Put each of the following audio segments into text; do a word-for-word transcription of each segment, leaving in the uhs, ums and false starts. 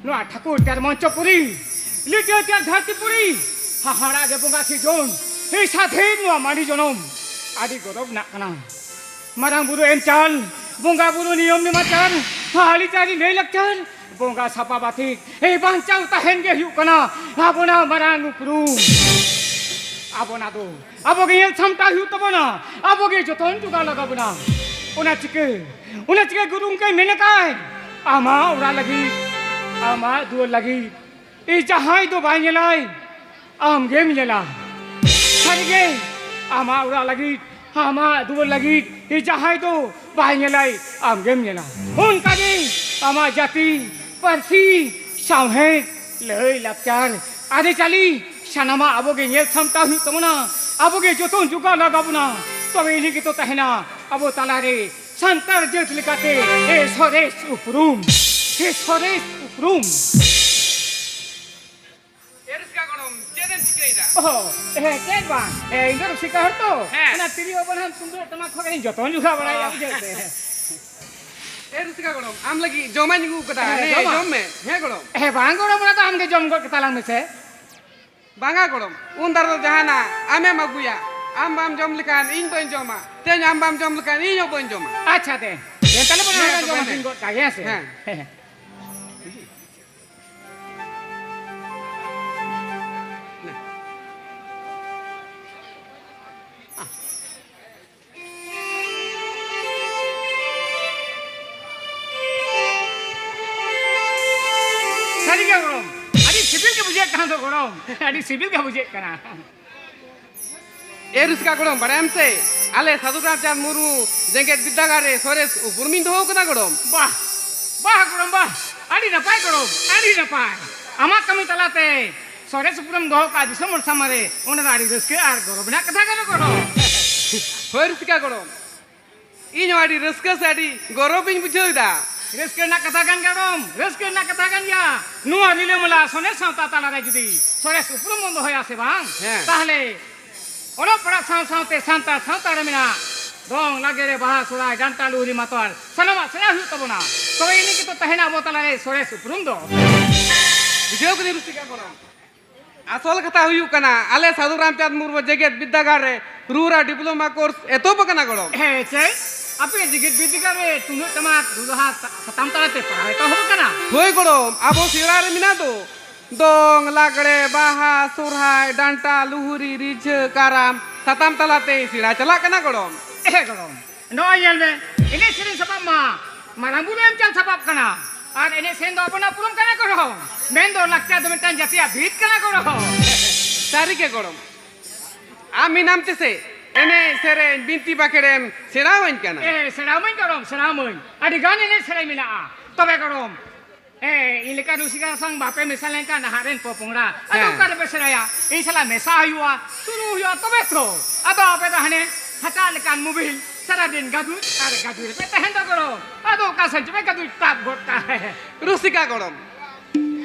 ᱱᱚᱣᱟ ᱴᱷᱟᱹᱠᱩᱨ ᱛᱮᱭᱟᱨ ᱢᱚᱧᱪᱚᱯᱩᱨᱤ, ᱞᱤᱴᱟᱹ ᱛᱮᱭᱟᱨ ᱫᱷᱟᱹᱨᱛᱤᱯᱩᱨᱤ, ᱦᱟᱦᱟᱲᱟ ᱜᱮ ᱵᱚᱸᱜᱟ ᱥᱤᱨᱡᱚᱱ, ᱮᱭ ᱥᱟᱹᱫᱷᱤᱱ ᱱᱚᱣᱟ ᱢᱟᱹᱱᱢᱤ ᱡᱚᱱᱚᱢ, ᱟᱹᱰᱤ ᱜᱚᱨᱚᱵᱽ ᱨᱮᱱᱟᱜ ᱠᱟᱱᱟ᱾ ᱢᱟᱨᱟᱝ ᱵᱩᱨᱩ ᱮᱢ ᱪᱟᱞ, ᱵᱚᱸᱜᱟ ᱵᱩᱨᱩ ᱱᱤᱭᱚᱢ ᱱᱮᱢᱟᱪᱟᱨ, ᱟᱹᱨᱤᱪᱟᱹᱞᱤ ᱞᱟᱹᱭ ᱞᱟᱠᱪᱟᱨ, ᱵᱚᱸᱜᱟ ᱥᱟᱯᱟ ᱵᱟᱹᱛᱤ, ᱮᱭ ᱵᱟᱧᱪᱟᱣ ᱛᱟᱦᱮᱱ ᱜᱮ ᱦᱩᱭᱩᱜ ᱠᱟᱱᱟ ᱟᱵᱚᱱᱟᱜ ᱢᱟᱨᱟᱝ ᱩᱯᱨᱩᱢ᱾ ᱟᱵᱚᱱᱟᱜ ᱫᱚ ᱟᱵᱚ ᱜᱮ ᱧᱮᱞ ᱥᱟᱢᱴᱟᱣ ᱦᱩᱭᱩᱜ ᱛᱟᱵᱚᱱᱟ, ᱟᱵᱚ ᱜᱮ ᱡᱚᱛᱚᱱ ᱡᱚᱜᱟᱣ ᱞᱟᱜᱟᱣ ᱵᱚᱱᱟ᱾ ᱚᱱᱟ ᱪᱤᱠᱟᱹ, ᱚᱱᱟ ᱪᱤᱠᱟᱹ ᱜᱩᱨᱩ ᱜᱚᱢᱠᱮ ᱢᱮᱱ ᱟᱠᱟᱫ, ᱟᱢᱟᱜ ᱚᱲᱟᱜ ᱞᱟᱹᱜᱤᱫ, ᱟᱢᱟᱜ ᱫᱩᱣᱟᱹᱨ ᱞᱟᱹᱜᱤᱫ, ᱤᱧ ᱡᱟᱦᱟᱸᱭ ᱫᱚ ᱵᱟᱭ ᱧᱮᱞᱟᱭ, ᱟᱢ ᱜᱮᱢ ᱧᱮᱞᱟ᱾ ᱥᱟᱹᱨᱤᱜᱮ, ᱟᱢᱟᱜ ᱚᱲᱟᱜ ᱞᱟᱹᱜᱤᱫ, ᱟᱢᱟᱜ ᱫᱩᱣᱟᱹᱨ ᱞᱟᱹᱜᱤᱫ, ᱤᱧ ᱡᱟᱦᱟᱸᱭ ᱫᱚ ᱵᱟᱭ ᱧᱮᱞᱟᱭ, ᱟᱢ ᱜᱮᱢ ᱧᱮᱞᱟ᱾ ᱚᱱᱠᱟᱜᱮ ᱟᱢᱟᱜ ᱡᱟᱹᱛᱤ, ᱯᱟᱹᱨᱥᱤ, ᱥᱟᱶᱦᱮᱫ, ᱞᱟᱹᱭ ᱞᱟᱠᱪᱟᱨ, ᱟᱹᱨᱤᱪᱟᱹᱞᱤ, ᱥᱟᱱᱟᱢᱟᱜ ᱟᱵᱚ ᱜᱮ ᱧᱮᱞ ᱥᱟᱢᱴᱟᱣ ᱦᱩᱭᱩᱜ ᱛᱟᱵᱚᱱᱟ, ᱟᱵᱚ ᱜᱮ ᱡᱚᱛᱚᱱ ᱡᱚᱜᱟᱣ ᱞᱟᱜᱟᱣ ᱵᱚᱱᱟ, ᱛᱚᱵᱮ ᱤᱱᱟᱹ ᱜᱮᱛᱚ ᱛᱟᱦᱮᱱᱟ ᱟᱵᱚ ᱛᱟᱞᱟᱨᱮ ᱥᱟᱱᱛᱟᱲ ᱡᱟᱹᱛ ᱞᱮᱠᱟᱛᱮ ᱮ ᱥᱚᱨᱮᱥ ᱩᱯᱨᱩᱢ, ᱮ ᱥᱚᱨᱮᱥ ᱩᱯᱨᱩᱢ᱾ ᱮ ᱨᱩᱥᱠᱟ ᱜᱚᱲᱚᱢ, ᱪᱮᱫ ᱮᱢ ᱪᱤᱠᱟᱹᱭᱮᱫᱟ? ᱚᱦᱚ, ᱦᱮᱸ, ᱪᱮᱫ ᱵᱟᱝ? ᱦᱮᱸ, ᱤᱧ ᱫᱚ ᱨᱩᱥᱤᱠᱟ ᱦᱚᱲ ᱛᱚ᱾ ᱦᱮᱸ᱾ ᱚᱱᱟ ᱛᱤᱨᱭᱳ ᱵᱟᱱᱟᱢ ᱛᱩᱢᱫᱟᱜ ᱴᱟᱢᱟᱠ ᱠᱚ ᱠᱟᱹᱴᱤᱡ ᱡᱚᱛᱚᱱ ᱡᱚᱜᱟᱣ ᱵᱟᱲᱟᱭᱟ, ᱚ᱾ ᱵᱩᱡᱷᱟᱹᱣ ᱥᱮ? ᱮ ᱨᱩᱥᱤᱠᱟ ᱜᱚᱲᱚᱢ, ᱟᱢ ᱞᱟᱹᱜᱤᱫ ᱡᱚᱢᱟᱧ ᱟᱹᱜᱩ ᱠᱟᱫᱟ᱾ ᱦᱮᱸ, ᱦᱮᱸ, ᱡᱚᱢᱟ᱾ ᱡᱚᱢ ᱢᱮ᱾ ᱦᱮᱸ ᱜᱚᱲᱚᱢ᱾ ᱦᱮᱸ, ᱵᱟᱝ ᱜᱚᱲᱚᱢ, ᱚᱱᱟ ᱫᱚ ᱟᱢ ᱜᱮ ᱡᱚᱢ ᱜᱚᱫ ᱠᱟᱛᱟ ᱞᱟᱝ ᱢᱮᱥᱮ᱾ ᱵᱟᱝᱟ ᱜᱚᱲᱚᱢ, ᱩᱱ ᱫᱟᱨ ᱫᱚ ᱡᱟᱦᱟᱱᱟᱜ ᱟᱢᱮᱢ ᱟᱹᱜᱩᱭᱟ, ᱟᱢ ᱵᱟᱢ ᱡᱚᱢ ᱞᱮᱠᱷᱟᱱ ᱤᱧ ᱵᱟᱹᱧ ᱡᱚᱢᱟ, ᱛᱮᱦᱮᱧ ᱟᱢ ᱵᱟᱢ ᱡᱚᱢ ᱞᱮᱠᱷᱟᱱ ᱤᱧ ᱦᱚᱸ ᱵᱟᱹᱧ ᱡᱚᱢᱟ᱾ ᱟᱪᱪᱷᱟ ᱫᱮ, ᱫᱮ ᱛᱟᱦᱞᱮ ᱵᱚᱱ ᱦᱮᱸ, ᱡᱚᱢ ᱛᱚᱵᱮ ᱦᱟᱹᱴᱤᱧ ᱫᱮ᱾ ᱜᱚᱫ ᱠᱟᱜ ᱜᱮ, ᱦᱮᱸ ᱥᱮ? ᱦᱮᱸ᱾ ᱥᱟᱹᱨᱤᱜᱮ ᱜᱚᱲᱚᱢ, ᱟᱹᱰᱤ ᱥᱤᱵᱤᱞ ᱜᱮ ᱵᱩᱡᱷᱟᱹᱜ ᱠᱟᱱᱟ ᱫᱚ ᱜᱚᱲᱚᱢ, ᱟᱹᱰᱤ ᱥᱤᱵᱤᱞ ᱜᱮ ᱵᱩᱡᱷᱟᱹᱜ ᱠᱟᱱᱟ᱾ ᱮ ᱨᱩᱥᱠᱟ ᱜᱚᱲᱚᱢ, ᱵᱟᱲᱟᱭᱟᱢ ᱥᱮ, ᱟᱞᱮ ᱥᱟᱹᱫᱷᱩ ᱨᱟᱢᱪᱟᱸᱫᱽ ᱢᱩᱨᱢᱩ ᱡᱮᱜᱮᱛ ᱵᱤᱨᱫᱟᱹᱜᱟᱲ ᱨᱮ ᱥᱚᱨᱮᱥ ᱩᱯᱨᱩᱢᱤᱧ ᱫᱚᱦᱚ ᱠᱟᱫᱟ ᱜᱚᱲᱚᱢ᱾ ᱵᱟᱦ, ᱵᱟᱦ ᱜᱚᱲᱚᱢ, ᱵᱟᱦ, ᱟᱹᱰᱤ ᱱᱟᱯᱟᱭ ᱜᱚᱲᱚᱢ, ᱟᱹᱰᱤ ᱱᱟᱯᱟᱭ᱾ ᱟᱢᱟᱜ ᱠᱟᱹᱢᱤ ᱛᱟᱞᱟᱛᱮ ᱥᱚᱨᱮᱥ ᱩᱯᱨᱩᱢ ᱫᱚᱦᱚ ᱠᱟᱜᱼᱟ ᱫᱤᱥᱚᱢ ᱦᱚᱲ ᱥᱟᱢᱟᱝ ᱨᱮ, ᱚᱱᱟ ᱫᱚ ᱟᱹᱰᱤ ᱨᱟᱹᱥᱠᱟᱹ ᱟᱨ ᱜᱚᱨᱚᱵᱽ ᱨᱮᱱᱟᱜ ᱠᱟᱛᱷᱟ ᱠᱟᱱᱟ ᱜᱚᱲᱚᱢ᱾ ᱦᱳᱭ ᱨᱩᱥᱠᱟ ᱜᱚᱲᱚᱢ, ᱤᱧ ᱦᱚᱸ ᱟᱹᱰᱤ ᱨᱟᱹᱥᱠᱟᱹ ᱥᱮ ᱟᱹᱰᱤ ᱜᱚᱨᱚᱵᱽ ᱤᱧ ᱵᱩᱡᱷᱟᱹᱣ ᱮᱫᱟ᱾ ᱨᱟᱹᱥᱠᱟᱹ ᱨᱮᱱᱟᱜ ᱠᱟᱛᱷᱟ ᱠᱟᱱ ᱜᱮᱭᱟ ᱜᱚᱲᱚᱢ, ᱨᱟᱹᱥᱠᱟᱹ ᱨᱮᱱᱟᱜ ᱠᱟᱛᱷᱟ ᱠᱟᱱ ᱜᱮᱭᱟ᱾ ᱱᱚᱣᱟ ᱨᱤᱞᱟᱹᱢᱟᱞᱟ ᱥᱚᱱᱮᱨ ᱥᱟᱶᱛᱟ ᱛᱟᱞᱟᱨᱮ ᱡᱩᱫᱤ ᱥᱚᱨᱮᱥ ᱩᱯᱨᱩᱢ ᱵᱚᱱ ᱫᱚᱦᱚᱭᱟ ᱥᱮ ᱵᱟᱝ, ᱦᱮᱸ᱾ ᱛᱟᱦᱞᱮ ᱚᱞᱚᱜ ᱯᱟᱲᱦᱟᱜ ᱥᱟᱶ ᱥᱟᱶᱛᱮ ᱥᱟᱱᱛᱟᱲ ᱥᱟᱶᱛᱟ ᱨᱮ ᱢᱮᱱᱟᱜ ᱫᱚᱝ, ᱞᱟᱜᱽᱲᱮ, ᱵᱟᱦᱟ, ᱥᱚᱦᱨᱟᱭ, ᱰᱟᱱᱴᱟ, ᱞᱩᱦᱨᱤ, ᱢᱟᱛᱣᱟᱨ ᱥᱟᱱᱟᱢᱟᱜ ᱥᱮᱬᱟ ᱦᱩᱭᱩᱜ ᱛᱟᱵᱚᱱᱟ᱾ ᱛᱚᱵᱮ ᱤᱱᱟᱹ ᱜᱮᱛᱚ ᱛᱟᱦᱮᱱᱟ ᱟᱵᱚ ᱛᱟᱞᱟᱨᱮ ᱥᱚᱨᱮᱥ ᱩᱯᱨᱩᱢ ᱫᱚ᱾ ᱵᱩᱡᱷᱟᱹᱣ ᱠᱮᱫᱟᱢ ᱨᱩᱥᱤᱠᱟ ᱜᱚᱲᱚᱢ? ᱟᱥᱚᱞ ᱠᱟᱛᱷᱟ ᱦᱩᱭᱩᱜ ᱠᱟᱱᱟ, ᱟᱞᱮ ᱥᱟᱹᱫᱷᱩ ᱨᱟᱢᱪᱟᱸᱫᱽ ᱢᱩᱨᱢᱩ ᱡᱮᱜᱮᱛ ᱵᱤᱨᱫᱟᱹᱜᱟᱲ ᱨᱮ ᱨᱩ ᱟᱨ ᱰᱤᱯᱞᱳᱢᱟ ᱠᱳᱨᱥ ᱮᱛᱚᱦᱚᱵ ᱟᱠᱟᱱᱟ ᱜᱚᱲᱚᱢ᱾ ᱦᱮᱸ, ᱪᱮᱫ? ᱟᱯᱮ ᱡᱮᱜᱮᱛ ᱵᱤᱨᱫᱟᱹᱜᱟᱲ ᱨᱮ ᱛᱩᱢᱫᱟᱹᱜ ᱴᱟᱢᱟᱠ ᱨᱩ ᱨᱟᱦᱟ ᱥᱟ-, ᱥᱟᱛᱟᱢ ᱛᱟᱞᱟᱛᱮ ᱯᱟᱲᱦᱟᱣ ᱮᱛᱚᱦᱚᱵ ᱟᱠᱟᱱᱟ? ᱦᱳᱭ ᱜᱚᱲᱚᱢ, ᱟᱵᱚ ᱥᱮᱬᱟ ᱨᱮ ᱢᱮᱱᱟᱜ ᱫᱚ ᱫᱚᱝ, ᱞᱟᱜᱽᱲᱮ, ᱵᱟᱦᱟ, ᱥᱚᱨᱦᱟᱭ, ᱰᱟᱱᱴᱟ, ᱞᱩᱦᱩᱨᱤ, ᱨᱤᱡᱷᱟᱹ, ᱠᱟᱨᱟᱢ ᱥᱟᱛᱟᱢ ᱛᱟᱞᱟᱛᱮ ᱥᱮᱬᱟ ᱪᱟᱞᱟᱜ ᱠᱟᱱᱟ ᱜᱚᱲᱚᱢ᱾ ᱮ ᱜᱚᱲᱚᱢ, ᱱᱚᱜᱼᱚᱭ ᱧᱮᱞ ᱢᱮ, ᱮᱱᱮᱡ ᱥᱮᱨᱮᱧ ᱥᱟᱯᱟᱵ ᱢᱟ ᱢᱟᱨᱟᱝ ᱵᱩᱨᱩ ᱮᱢ ᱪᱟᱞ ᱥᱟᱯᱟᱵ ᱠᱟᱱᱟ᱾ ᱟᱨ ᱮᱱᱮᱡ ᱥᱮᱨᱮᱧ ᱫᱚ ᱟᱵᱚᱱᱟᱜ ᱩᱯᱨᱩᱢ ᱠᱟᱱᱟ ᱜᱚᱲᱚᱢ᱾ ᱢᱮᱱᱫᱚ ᱞᱟᱠᱪᱟᱨ ᱫᱚ ᱢᱤᱫᱴᱟᱝ ᱡᱟᱹᱛᱤᱭᱟᱜ ᱵᱷᱤᱛ ᱠᱟᱱᱟ ᱜᱚᱲᱚᱢ᱾ ᱥᱟᱹᱨᱤ ᱜᱮ ᱜᱚᱲᱚᱢ, ᱟᱢ ᱢᱮᱱᱟᱢ ᱛᱮᱥᱮ ᱮᱱᱮᱡ ᱥᱮᱨᱮᱧ ᱵᱤᱱᱛᱤ ᱵᱟᱠᱷᱮᱲᱮᱢ ᱥᱮᱬᱟᱣᱟᱹᱧ ᱠᱟᱱᱟ᱾ ᱮ, ᱥᱮᱬᱟᱢᱟᱹᱧ ᱜᱚᱲᱚᱢ, ᱥᱮᱬᱟᱢᱟᱹᱧ᱾ ᱟᱹᱰᱤ ᱜᱟᱱ ᱮᱱᱮᱡ ᱥᱮᱨᱮᱧ ᱢᱮᱱᱟᱜᱼᱟ᱾ ᱛᱚᱵᱮ ᱜᱚᱲᱚᱢ, ᱮ, ᱤᱧ ᱞᱮᱠᱟ ᱨᱩᱥᱤᱠᱟ ᱥᱟᱝ ᱵᱟᱯᱮ ᱢᱮᱥᱟ ᱞᱮᱱᱠᱷᱟᱱ ᱱᱟᱦᱟᱜ ᱨᱮᱱ ᱯᱚᱯᱚᱝᱲᱟ ᱟᱫᱚ ᱦᱮᱸ᱾ ᱚᱠᱟ ᱨᱮᱯᱮ ᱥᱮᱬᱟᱭᱟ? ᱤᱧ ᱥᱟᱞᱟᱜ ᱢᱮᱥᱟ ᱦᱩᱭᱩᱜᱼᱟ, ᱥᱩᱨᱩᱜ ᱦᱩᱭᱩᱜᱼᱟ, ᱛᱚᱵᱮ ᱛᱚ᱾ ᱟᱫᱚ ᱟᱯᱮ ᱫᱚ ᱦᱟᱱᱮ ᱦᱟᱴᱟᱜ ᱞᱮᱠᱟᱱ ᱢᱩᱵᱤᱞ, ᱥᱟᱨᱟᱫᱤᱱ ᱜᱟᱹᱫᱩᱡ ᱟᱨ ᱜᱟᱹᱫᱩᱡ ᱨᱮᱯᱮ ᱛᱟᱦᱮᱱ ᱫᱚ ᱜᱚᱲᱚᱢ᱾ ᱟᱫᱚ ᱚᱠᱟ ᱥᱮᱱ ᱪᱚᱯᱮ ᱜᱟᱹᱫᱩᱡ ᱛᱟᱵ ᱜᱚᱫ ᱠᱟᱜ᱾ ᱨᱩᱥᱤᱠᱟ ᱜᱚᱲᱚᱢ,